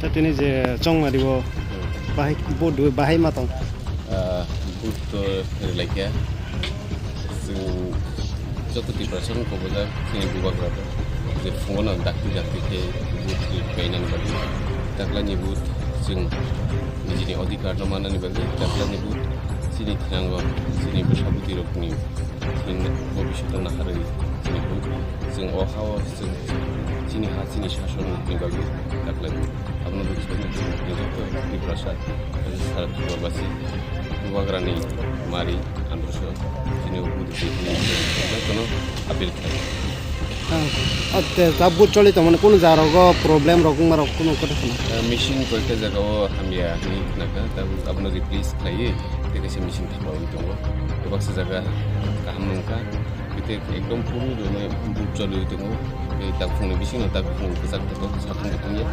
Tini je chongmari o bahai, bo dui bahai ma tong. Ah, vote to relaikya. Chwng joto Tiprasa no kobojak chini bubagra rok je phungo no dakti dakti khe vote ri painani bagwi, taklaini vote chwng nijini odhikar no mannani bagwi, taklaini vote chini thinango chini bwsa bwtwi rokni chini bobiswt no naharwi chini vote chwng o ha-o chwng chini ha chini sason ni bagwi taklai. Abono bagwi chwng joto Tiprasa sara Tripurabasi bubagrani mari androso chini o budi jotono appeal khlai. Ah, ah, te, ta vote choli tongmani kunu jaga rogo problem rok wngma rok kunu kota khna. Eh, machine koikta jaga o hamya hinwi khnakha, ta abono replace khlaiwi tei kaisa machine thangwi tongo. Bebaksa jaga kaham wngkha, tei ekdom phuru rwmai vote choli tongo. Tei takhungni bisingo takhung kwchak tongo, satung bo tongya.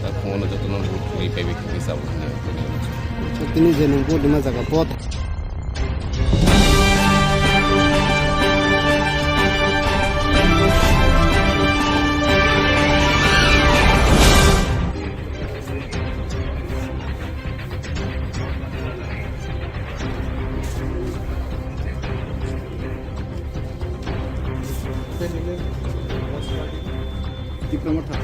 Takhungo jotono vote kwrwi paibai khe chabo hinwi. Tini je nwng vote rwma jaga vote. Tipra Motha.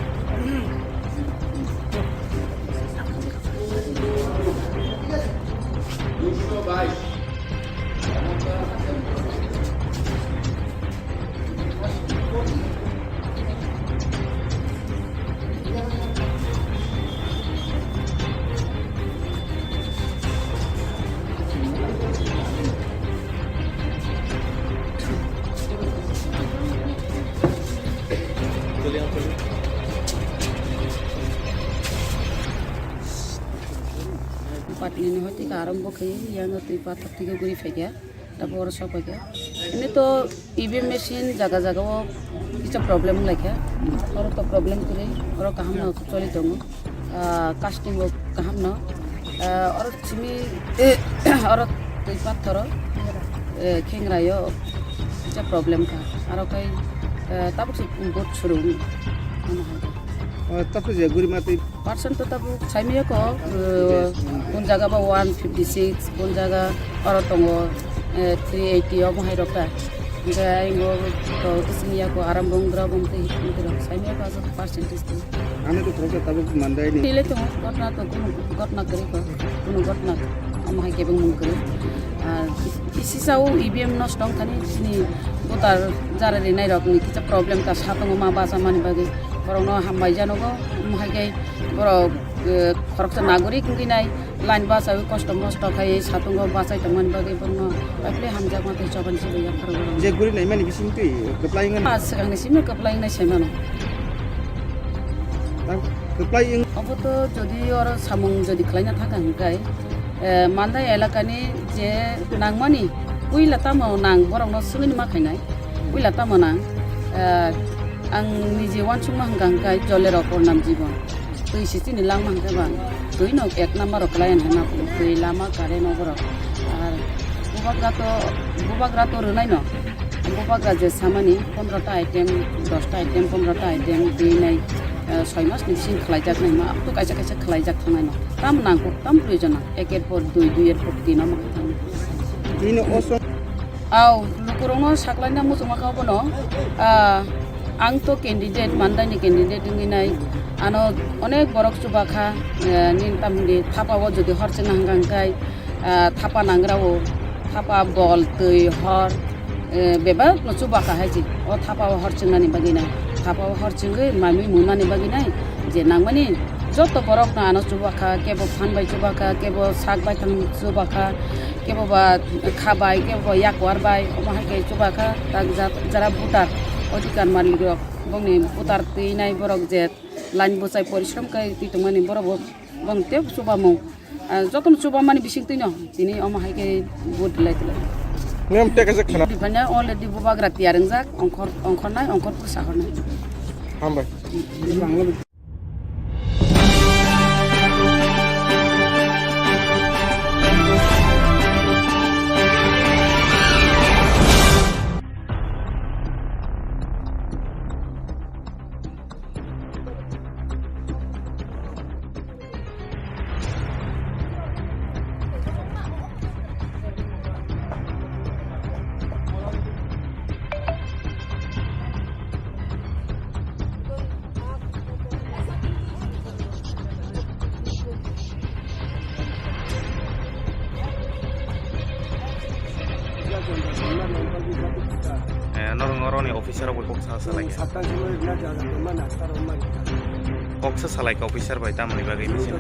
Patni no hoti karam bo khe yang twi pathak twi guri phaikya. Tabuk oro sok paikha. Ini to E V M machine jaga jaga o kisa problem wnglaikha. Oro to problem kwrwi, oro kaham no choli tongo. Ah, casting bo kaham no. Ah, oro simi, oro twi pathoro, eh, khengra yo kisa problem kha. Aro kai, eh, tabuk se vote suru wng. Ano hai. Oh, tabuk je guri ma twi Percent to tabuk saimaya ko, eh, kun jaga ba one fifty six, kun jaga oro tongo, eh, three eighty omo hai rok ta. Hingke ayang o to kising ya ko aram bong dra bong tei hikung tei rok saimaya ko asok percentage to. Ano to thok tabuk mandai ni. Tile tongo gotna to kunu gotna kwrwi ko, kunu gotna omo hai kebeng mung kwrwi. Ar kisisa o E V M nosto wngthani chini voter jara rinai rok ni kisa problem ta sa tongo ma basa mani bagwi. Borokno hambai janogo, omo hai khe borok, eh, khoroksa nagorik wngwi nai, line bachawi kosto mosto khai satungo bachai tongmani bagwi borokno paiphle hamjakma tei chobani se bai yapharo borok. Je guri naimani bising twi kwplai wngmani. Ah, swkangni simi kwplai wngnai sai mano. Tang kwplai wng- Obo to jodi oro samung jodi khlaina thangkha hwnkhe, eh, Mandai elakani je nangmani puila tamo nang borokno swngwini ma khainai. Puila tamo nang, ah, ang niji uansukma hwnkha hwnkhe jole rok kornam jibon. Twi si chini langma hwnkhe bang. Twi no ek number rok klai ang hwnma phuru twi lama current no borok. Ar bubagra to, bubagra to rwnai no. Bubagra je samani pondro ta item, dos ta item, pondro ta item twi nai, ah, soi mas ni bising khlai jak nai ma. Abo to kaisa kaisa khlai jak thangnai no. Tam nang kok, tam proyojon nang. Ek er por dui, dui er por tin omo khe thang. Twi no o song- Aw, lukurokno saklaina muchungma kha bono. Ah, ang to candidate, Mandaini candidate wngwi nai. Ano onek borok chuba kha, eh, nini tamni thapa o jodi hor chwngna hwnkha hwnkhe, ah, thapa nangra o, thapa bol, twi, hor, eh, bebak no chuba kha hai se. O thapa o hor chwngnani bagwi nai. Thapa o hor chwngwi manwi munani bagwi nai. Je nangmani joto borok no ano chuba kha, kebo phan bai chuba kha, kebo sak bai thang chuba kha. Kebo ba kha bai, kebo ba yakwar bai, omo hai khe chuba kha, tak jat-, jara voter odhikar malik rok, bongni voter twi nai borok je line bwchai porishrom khe twi tongmani borok bo bong tei chubamung, ah, jotono chubamani bising twi no tini omo hai khe vote lai twi lai. Niyom teka se khana. Dipanya already bubagra tiyar wngjak, ongkhor, ongkhor nai, ongkhor phusa hor nai. Hambai. Eh, norok, norokni officer rok bai kok sa salai kha. Kok sa salai kha officer bai tamoni bagwi bisi.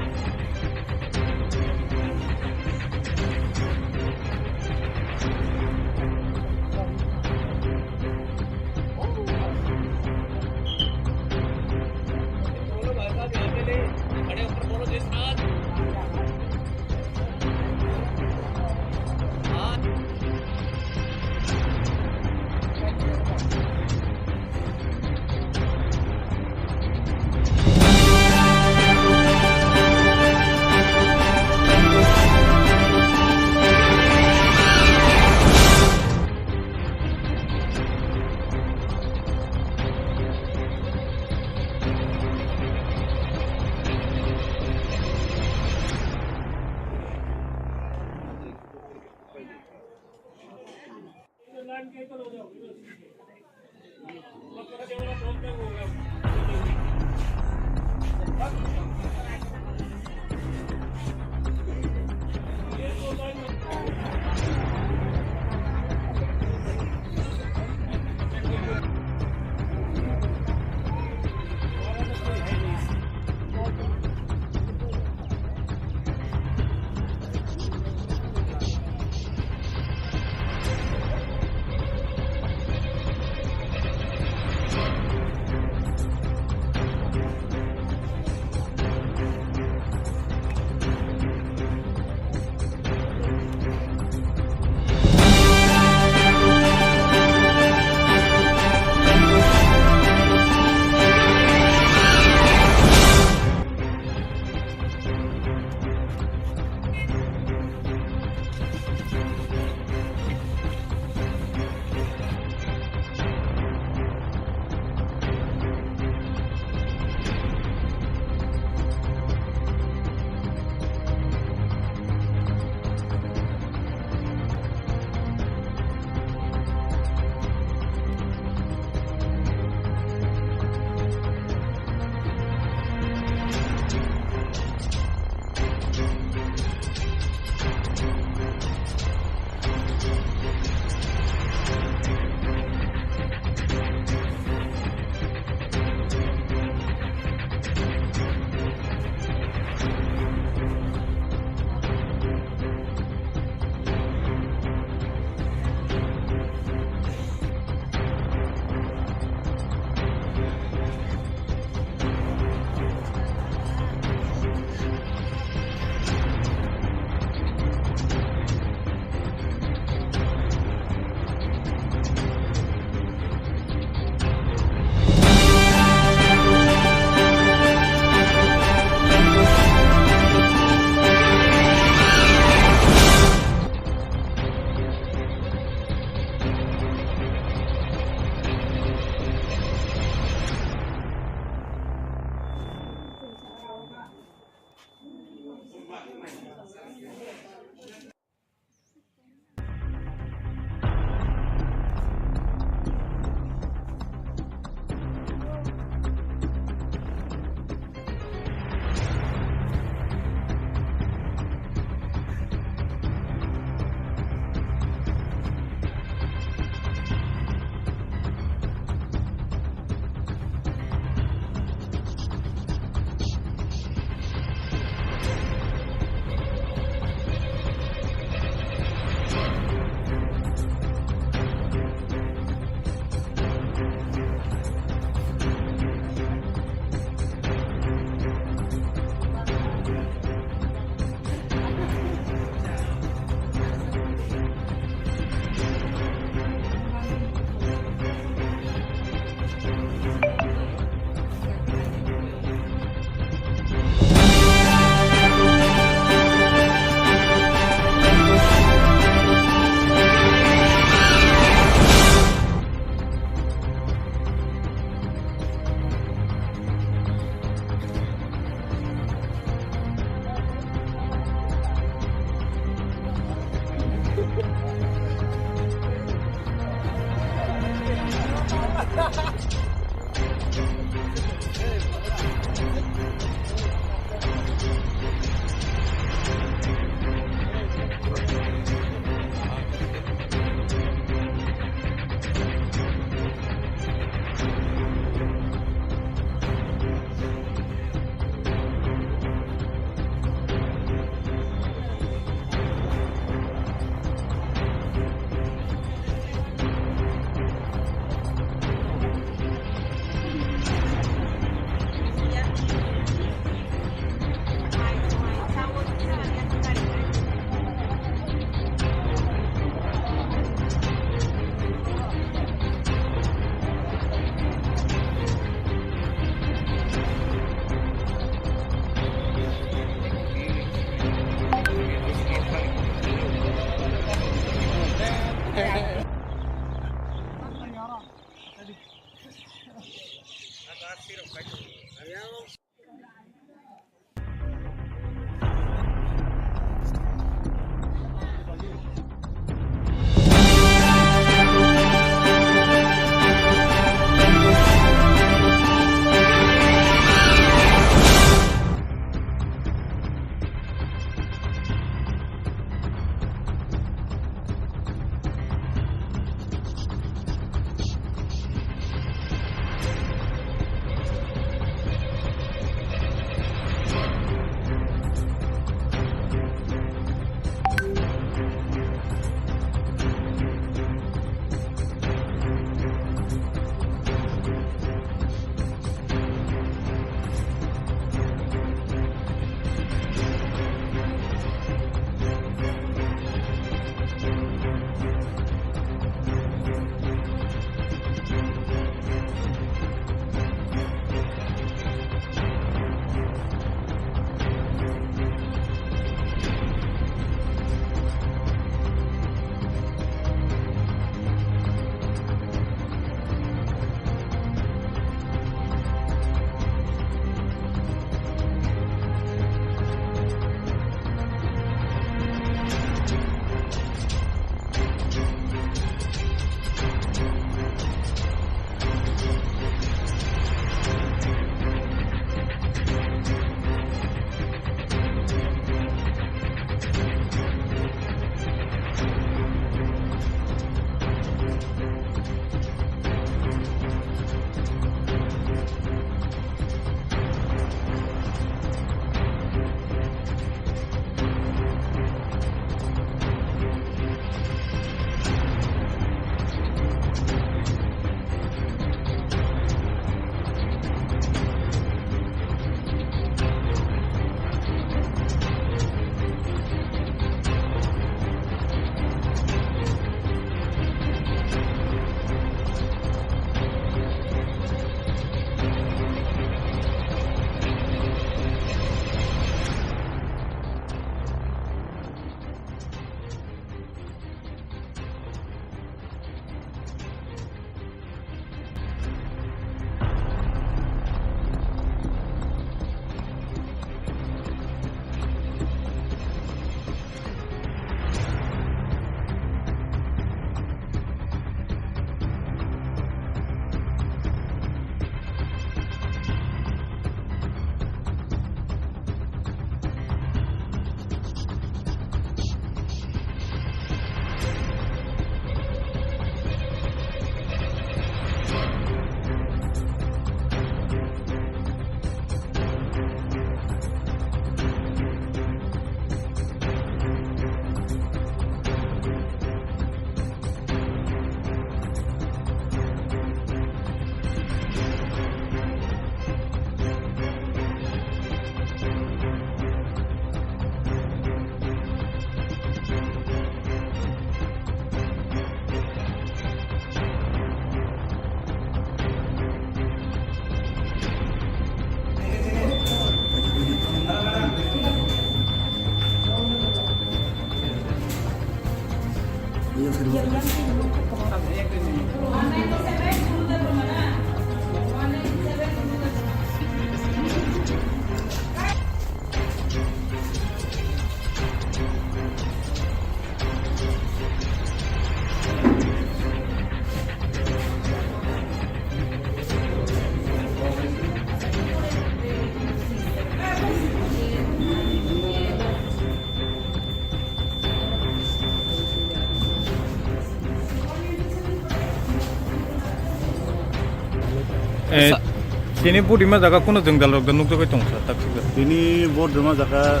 Tini vote rima jaga kuno jwngjal rok da nukjagwi tong sa, tak sijak. Tini vote rima jaga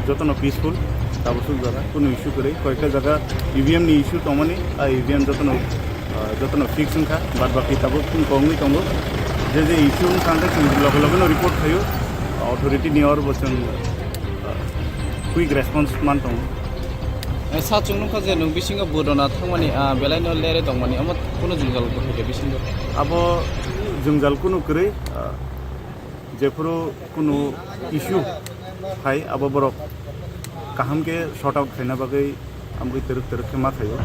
jotono peaceful, tabuk suk jaga kuno issue kwrwi, koyekta jaga E V M ni issue tongmani, a E V M jotono, ah, jotono fix wngkha, bad baki tabuk chwng kongwi tongo. Je je issue wngkha hwnkhe chwng loge loge no report khaio, authority ni oro bo chwng, ah, quick response man tongo. Eh, sa chwng nukha je nwng bisingo vote rwna thangmani, ah, belai no lere tongmani, omo kuno jwngjal bo khaikha bisingo. Abo jwngjal kuno kwrwi, ah, Jephuru kunu issue phai, abo borok kaham khe sort out khaina bagwi amgwi twrwk twrwk khe ma khaio,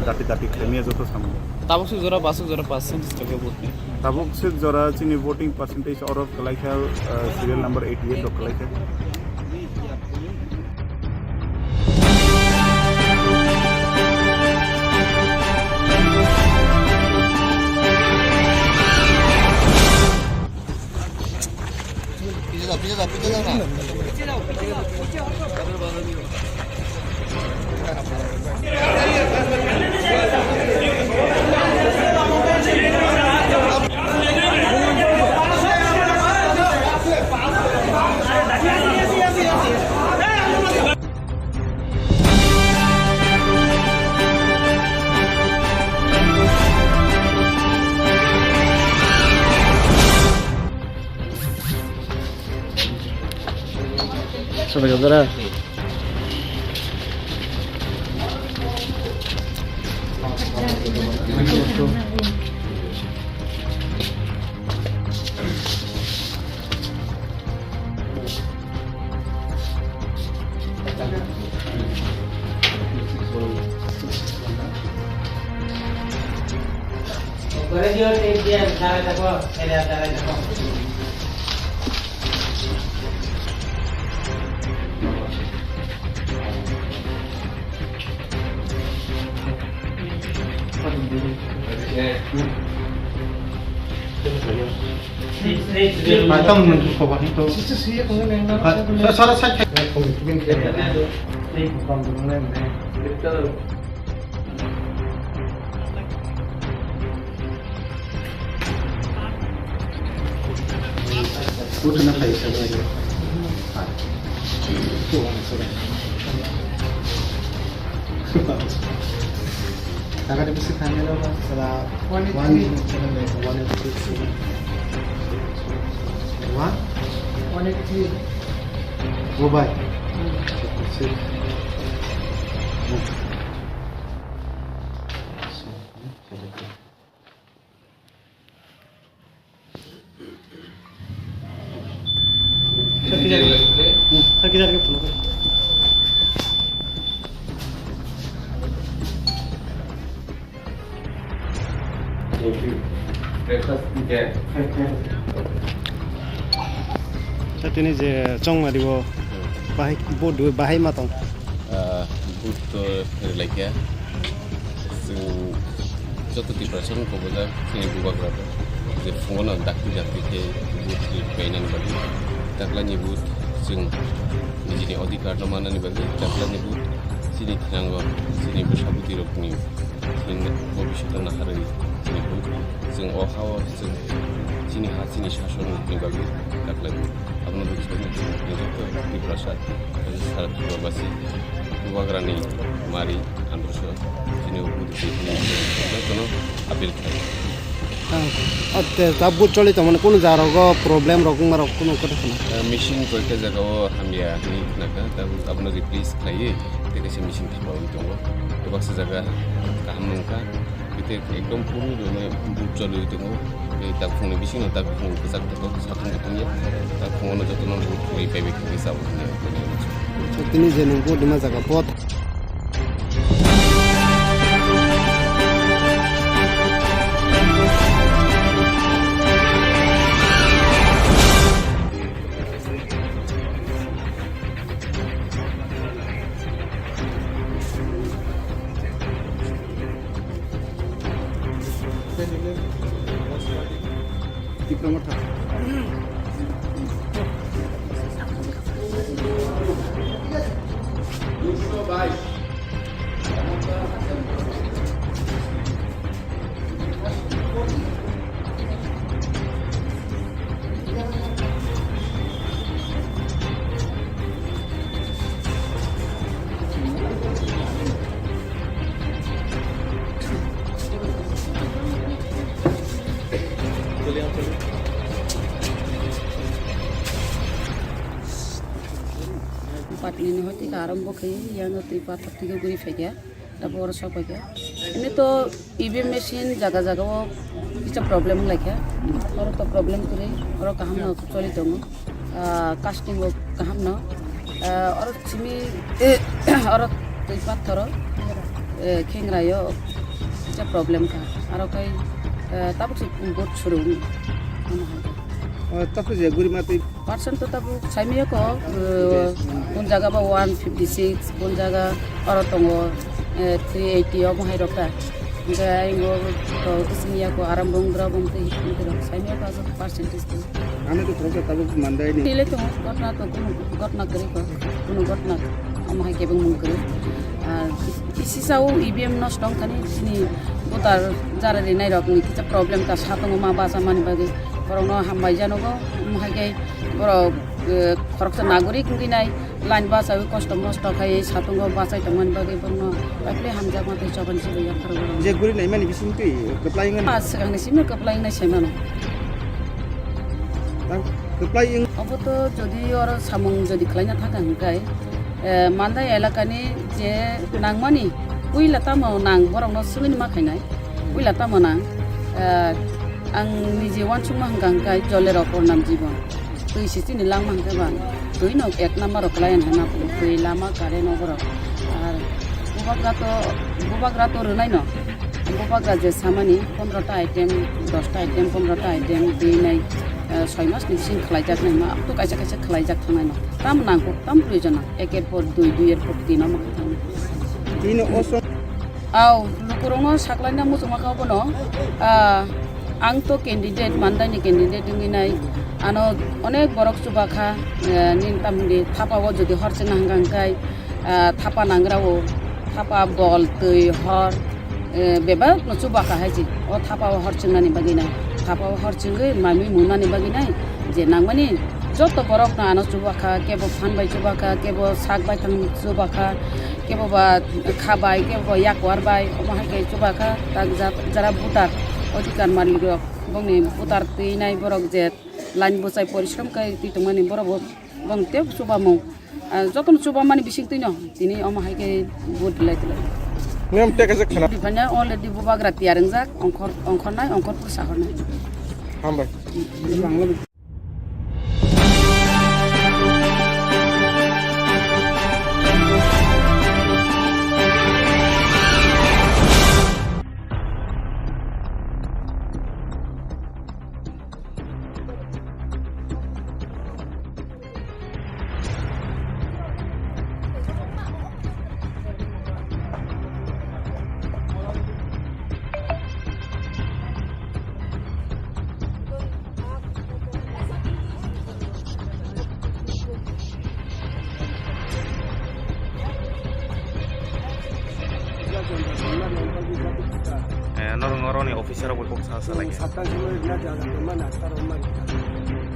dati dati khaimya joto samung. Tabuk swk jora, baswk jora percentage tongkhe vote ni? Tabuk swk jora chini voting percentage oro kwlaikha, uh, serial number eighty eight rok kwlaikha. Mai tong nung ko ba hito. Sara sa. One eight three. One eight three. One? One eight three. Mobile. Thank you. Breakfast there. Tini je chongmari o bahai, bodo bahai ma tong. Ah, bodo to relaikya. Chwng joto Tiprasa no kobojak chini bubagra rok je phungo no dakti dakti khe vote ri painani bagwi, taklani vote chwng nijini odhikar no mannani bagwi, taklani vote chini thango chini bwsa bwtwi rokni chini bobishoto naharwi chini vote chwng o ha o chwng chini ha chini sason ni bagwi taklai vote. Abono bagwi chwng joto Tiprasa sara Tripura basi bubagrani mari androso chini o buddhi jotono appeal khlai. Ah, ah, te, ta vote choli tongmani kunu jaga rogo problem rok wngma rok kunu kotha khna. Ah, machine koikta jaga o hamya hinwi khnakha, ta abono replace khlaiwi tei kaisa machine thangwi tongo. Kwbaksa jaga kaham wngkha. Bete ekdom puru rwmai but choli tongo. Tei tak phungni bisingo tak phung kwchak tongo, satung bo tongya. Tak phungono jotono but khurui pai bai khe sabo hinwi. Tini je nung but rwma jaga pot. Tipra Motha. Duiso bais. Patni ni hoti ka arambo khe yang twi pathak twi guri phaikha. Abo oro sok paikha. Ini to E V M machine jaga jaga o kisa problem wnglaikha. Oro to problem kwrwi, oro kaham no choli tongo. Ah, casting o kaham no. Ah, oro simi, oro twi pathoro, eh, khengra yo kisa problem kha. Aro kai, eh, tabuk se vote suru. Ano hai. Oh, tabuk je guri ma twi Percent to tabuk saimaya ko, eh, bun jaga ba one fifty six, bun jaga oro tongo, eh, three eighty omo hai rok ta. Hingke ayingo to kising ya ko aram bong dra bong tei hingke rok saimaya ko asok percentage to. Ano to thorok tabuk mandai ni. Tile tongo, gotna to kunu gotna kwrwi ko, kunu gotna omo hai kebeng mung kwrwi. Ah, Sisa o E V M nosto wngkha ni chini voter jara rinai rok ni kisa problem ta sa tongo ma basa mani bagwi borok no hambai janogo, omo hai khe borok, eh, khoroksa nagorik wngwi nai line bachawi kosto mosto khai sa tongo bachai tongmani bagwi borok no bai phai hamjakma tei choba ni simi yaphar borok. Je guri nai mani bising twi kwplai wngmani. Ah, swkang ni simi kwplai wngnai sai mano. Tang kwplai wng- Obo to jodi oro samung jodi khlaina thangkha hwnkhe, eh, Mandai elakani je nangmani puila tamo nang borokno swngwini ma khainai, puila tamo nang, eh, ang nije uansukma hwnkha hwnkhe jolero kornam jibon, twi se chini langma hwnkhe ba twi no ek number o kwlai hwnna twi lama current o borok. Ar bubagra to, bubagra to rwnai no, bubagra je samani pondro ta item, dos ta item, pondro ta item twi nai, eh, soi mas ni bising khlai jak nai ma, to kaisa kaisa khlai jak thangnai no. Tam nang kok, tam proyojon nang. Ek er por dui, dui er por tin omo khe thang. Tini oso- Au, lukurokno saklaina muchungma kha bono. Ah, ang to candidate, Mandai ni candidate wngwi nai. Ano onek borok chuba kha, eh, nini tamni thapa o jodi hor chwngna hwnkha hwnkhe, ah, thapa nangra o, thapa bol, twi, hor, eh, bebak no chuba kha hai se. O thapa o hor chwngnani bagwi nai. Thapa o hor chwngwi manwi mungnani bagwi nai. Je nangmani joto borok no ano chuba kha, kebo phan bai chuba kha, kebo sak bai thang chuba kha, kebo ba kha bai, kebo ba yakwar bai, omo hai khe chuba kha. Tak jat-, jara voter, odhikar malik rok, bongni voter twi nai borok je line bwchai porishrom khai twi tongmani borok bo bong tei chuba mung. Ah, jotono chuba mani bising twi no, tini omo hai khe vote lai twi lai. Niyom tei kaisa khna. Di phanya already bubagra tiyar wngjak, ongkhor, ongkhor nai, ongkhor pur sahor nai. Hambai. Eh, norok, norokni officer rok bai kok sa salai kha.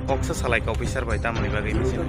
Kok sa salai kha officer bai tamoni bagwi machine.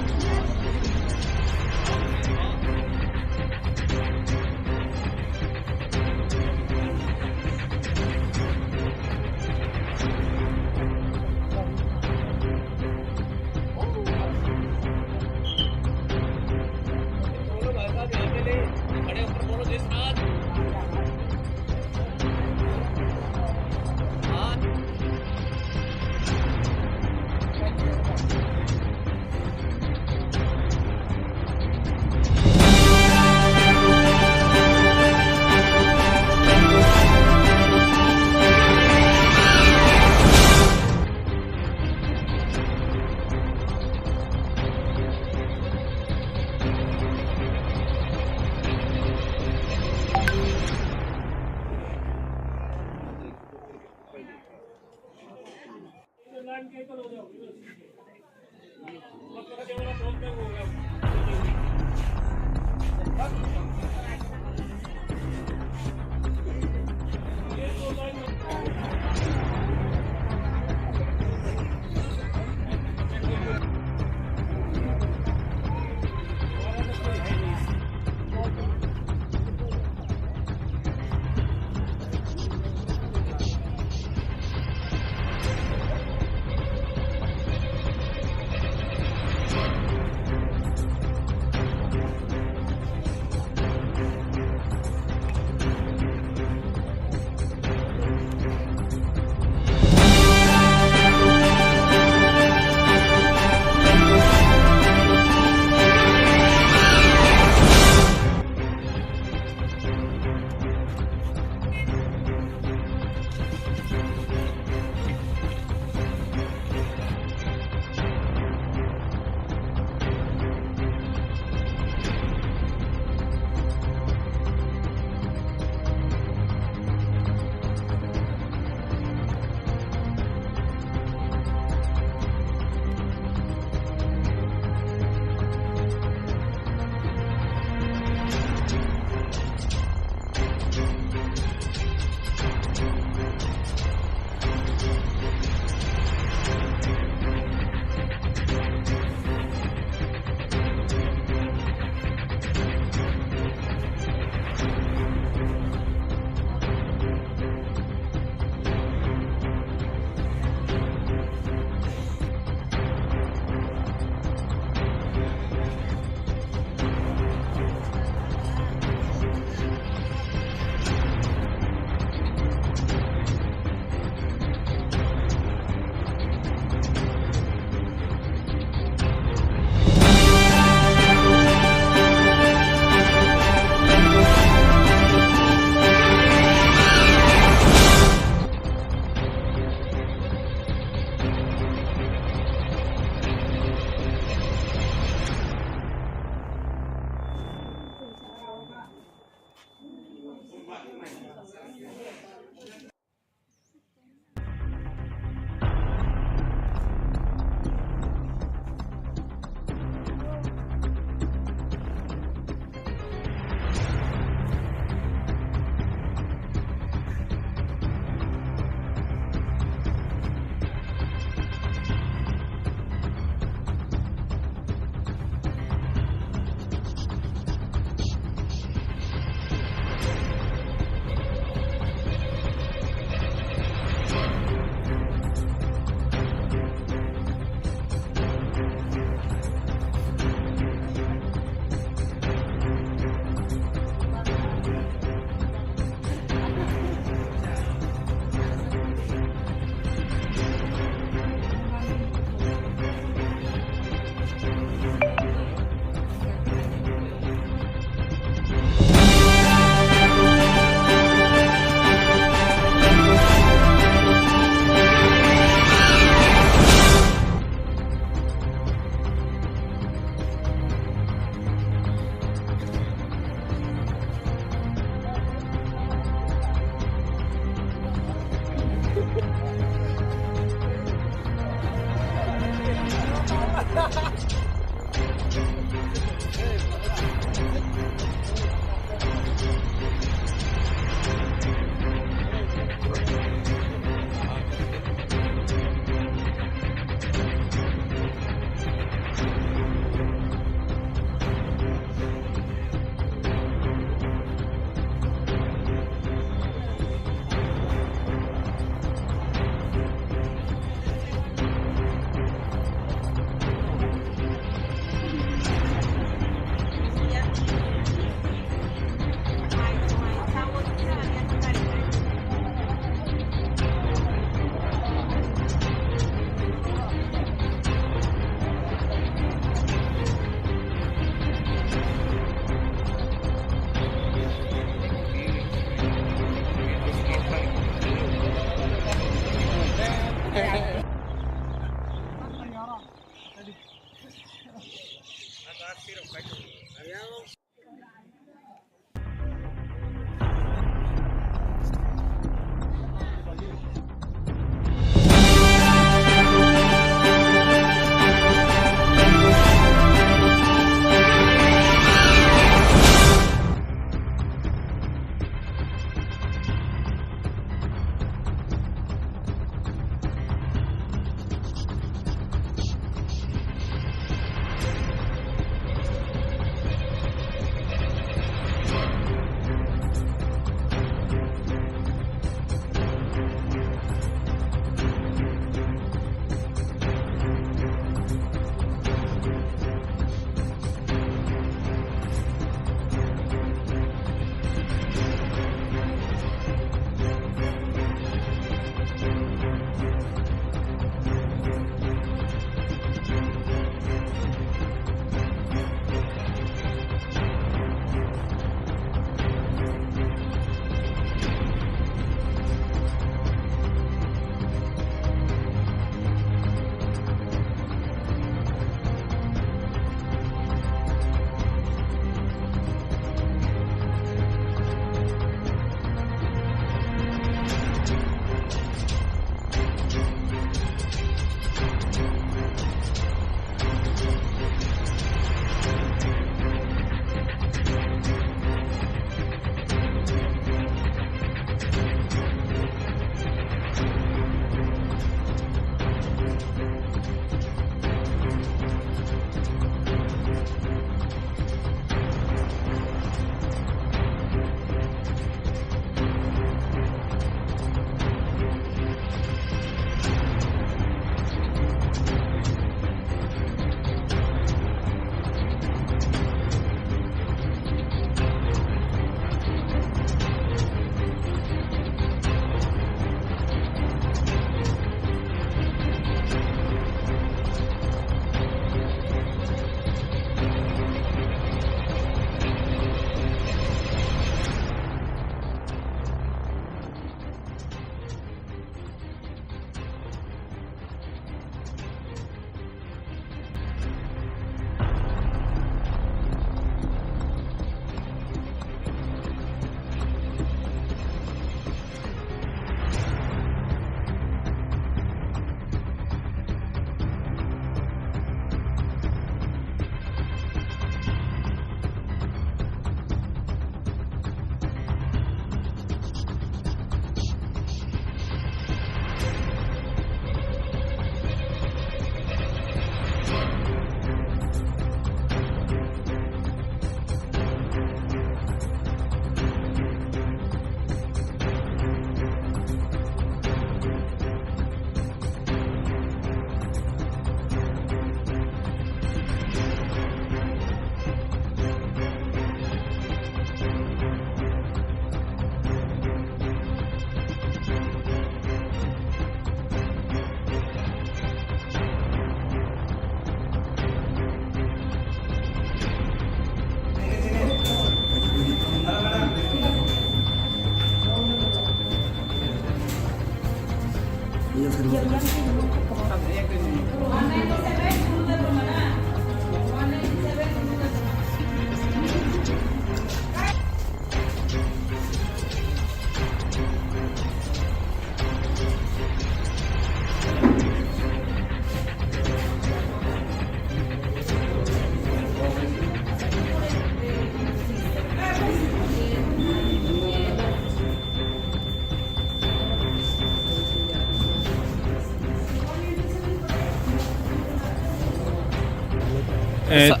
Eh, sa-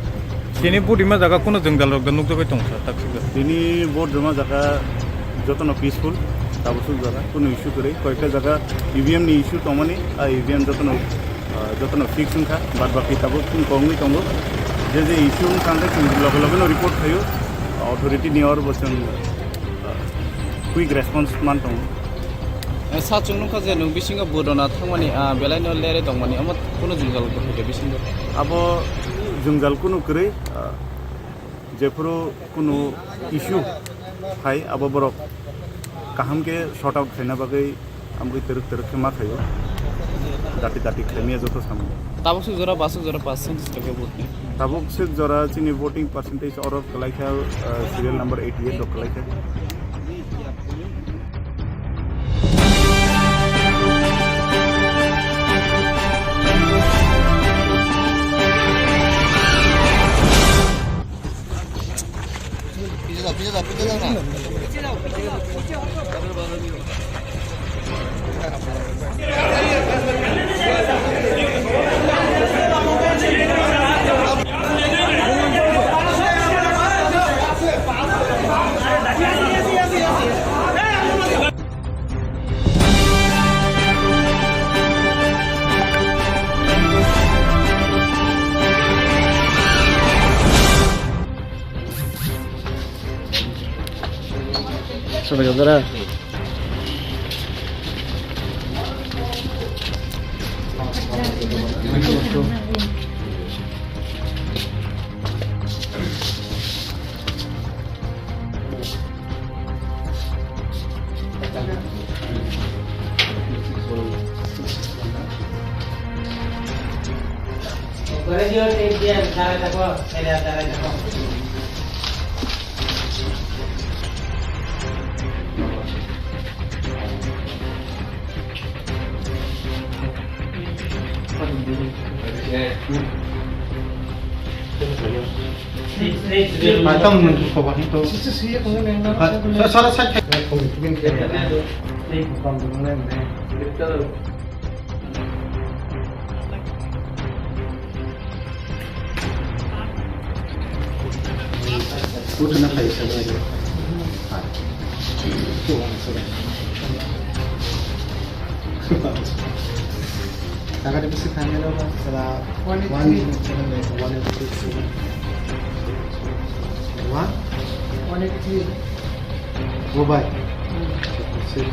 tini vote rima jaga kuno jwngjal rok da nukjagwi tong sa, taksika? Tini vote rima jaga jotono peaceful, tabuk suk jaga kuno issue kwrwi. Koyekta jaga E V M ni issue tongmani, a E V M jotono, ah, jotono fix wngkha, bad baki tabuk chwng kongwi tongo. Je je issue wngkha hwnkhe chwng loge loge no report khaio, authority ni oro bo chwng, ah, quick response man tongo. Eh, sa chwng nukha je nwng bisingo vote rwna thangmani, ah, belai no lerwi tongmani, omo kuno jwngjal kwrwi khe bisingo? Abo jwngjal kuno kwrwi, ah, jephuru kuno issue phai, abo borok kaham khe sort out khaina bagwi amgwi twrwk twrwk khe ma khaio, dati dati khlaimaya joto samung. Tabuk swk jora, baswk jora percent swk ya vote ni. Tabuk swk jora chini voting percentage oro kwlaikha, uh, serial number eighty eight rok kwlaikha. Matam nung ko ba to. Sa-, sa-, sa-, sa-, Utu na kai sa ba. Jaga de bisi kanya lo ba. Sala one eight three. One eight three. One? One eight three. Go by. Hmm. Six.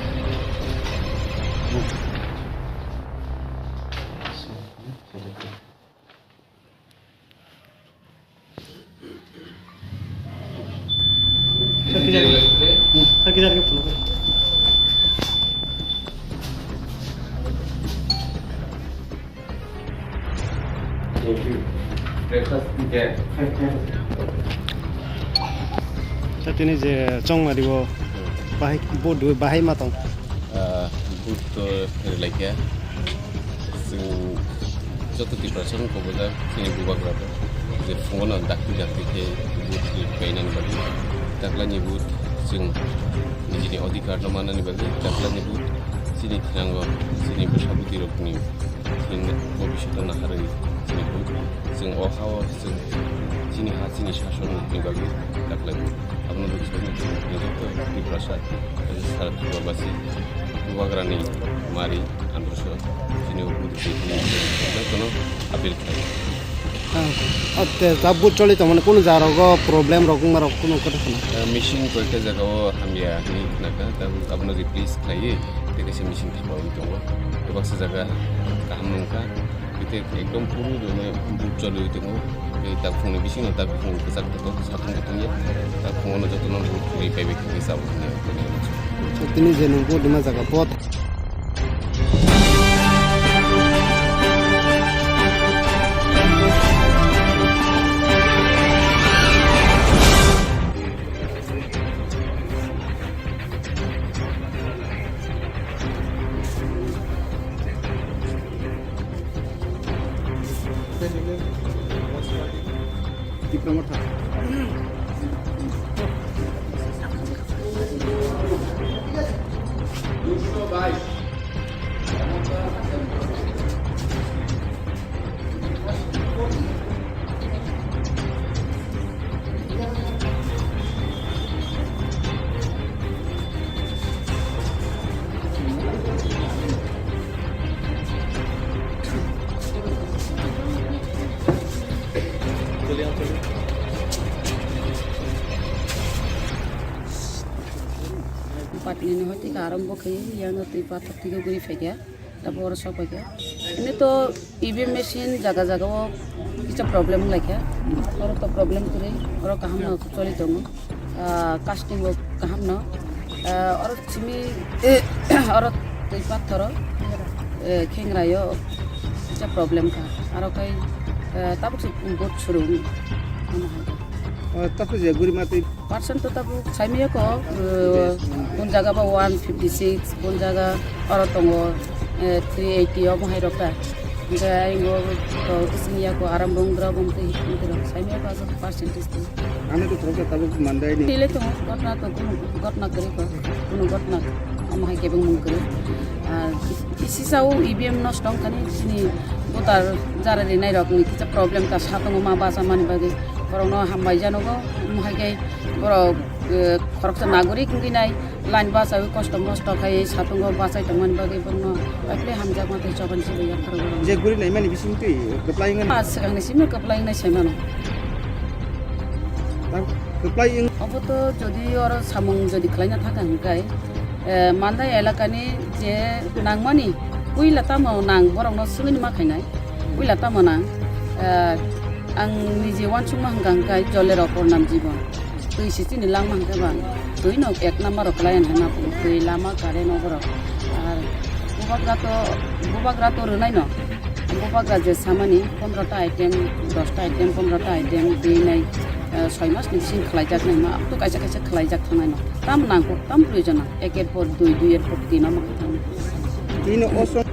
Sa tini je chongmari o bahai bodu bahai ma tong. Ah, bodu to relaikya. Chwng joto Tiprasa rok kobojak chini bubagra rok je phone no dakti dakti khe vote ri painani bagwi, taklani vote chwng nijini odhikar no mannani bagwi, taklani vote chini thinango chini bwsa bwtwi rokni chini bobiswt no naharwi chini vote chwng o ha o chwng chini ha chini sason ni bagwi taklai vote. Abono bagwi chwng joto Tiprasa sara Tripura basi bubagrani mari androso chini upor jotono appeal khlai. Ah, ah, te, ta vote choli tongmani kunu jaga rogo problem rok wngma rok kunu kota khna. Ah, machine koita jaga o hamya hinwi khnakha, ta abono replace khlaiwi tei kaisa machine thapwi tongo. Tei baksa jaga kaham wngkha. Tei ekdom puru rwmai vote choliwi tongo. Tei takhungni bisingo ta bukhung kwchak tongo, satung bo tongya. Takhungo jotono vote ri paibai khe chao hinwi. Tini je nwng vote rwma jaga pot. Tipra Motha. Patni ni hoti ka aram bo khai yang twi pathak twi guri phaikya. Tapo oro sok paikha. Ini to E V M machine jaga jaga o kisa problem wnglaikha. Oro to problem kwrwi, oro kaham no choli tongo. Ah, casting bo kaham no. Ah, oro simi, oro twi pathoro, eh, khengra yo Kisa problem kha. Aro kai, eh, tabuk se vote suru. Omo hai. Oh, tabuk je guri mati. Percent to tabuk saimaya ko, eh, kun jaga ba one fifty six, kun jaga aro tongo, eh, three eighty omo hai rok ta. Hingke ayung bo to sing ya ko aram bong dra bong tei hingke rok saimaya ko asok percentage tei. Ano to khoroksa tabuk mandai ni. Tile tongo, gotna to kunu gotna kwrwi kho, kunu gotna omo hai kebeng mung kwrwi. Ar kisi sao E V M nosto wngkha ni chini voter jara rinai rok ni kisa problem ta sa tongo ma bacha mani bagwi. Borok no hambai janogo, omo hai khe borok, eh, khoroksa nagorik wngwi nai line bachawi kosto mosto khai sa tongo bachai tongmani bagwi borok no pai phai hamjakma tei chobani se bai yapharo borok. Je guri naimani bising twi kwplai wngmani. Ah, swkang ni simi kwplai wngnai sai mano. Tam kwplai wng- Obo to jodi oro samung jodi khlaina thaka hwnkhai, eh, Mandai elakani je nangmani puila tamo nang borokno swngwini ma khainai, puila tamo nang, eh, ang nije uansukma hwnka hwnkhe jolero kornam jibon, twi se chini langma hwnkhe ba twi no ek number o klai hwnkhai ma phuru twi lama current o borok. Ar bubagra to, bubagra to rwnai no. Bubagra je samani pondro ta item, dos ta item, pondro ta item, twi nai, eh, soi mas ni bising khlaijak nai ma, to kaisa kaisa khlaijak thangnai no. Tam nangkuk, tam proyojon nang, eker por dui, dui er por tin omo hai thangnai. Tini oso-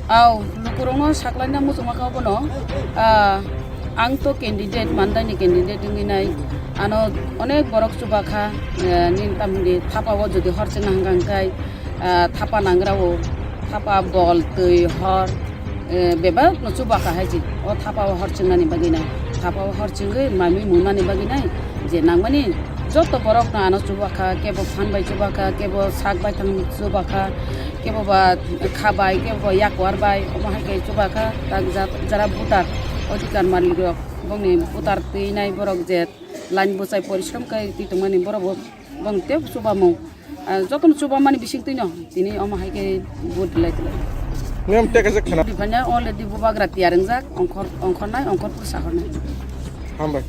Au, lukurokno saklaina muchungma kha bono, ah, ang to candidate, Mandai ni candidate wngwi nai, ano onek borok chubakha, eh, nini tam hwnwi thapa o jodi hor chwngna hwnka hwnkhe, ah, thapa nangra o, thapa bol, twi, hor, eh, bebak no chuba kha hai se. O thapa o hor chingnani bagwi nai. Thapa o hor chingwi mamwi mungnani bagwi nai. Je nangmani joto borok no ano chuba kha, kebo phan bai chuba kha, kebo sak bai thang chuba kha, kebo ba kha bai, kebo ba yakwar bai, omo hai khe chuba kha. Tak jat-, jara voter, odhikar malik rok, bongni voter twi nai borok je line bwchai porishrom khe twi tongmani borok bo, bong tei chuba mung. Ah, jotono chuba mani bising twi no, tini omo hai khe vote belai belai. Niyom teka jak khana. Di banya already bubagra tiyar wngjak, ongkhor, ongkhornai, ongkhor pursa hornai. Hambai.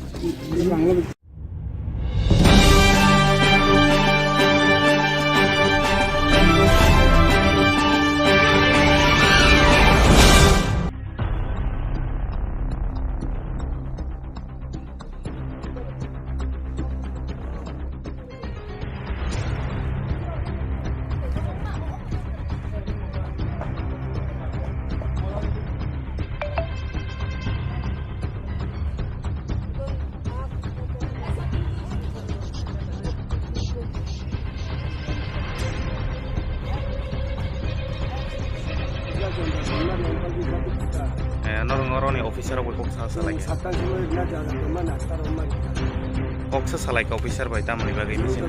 Eh, norok, norokni officer rok bai kok sa salai kha. Kok sa salai kha officer bai tamoni bagwi bisi.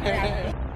Thank you.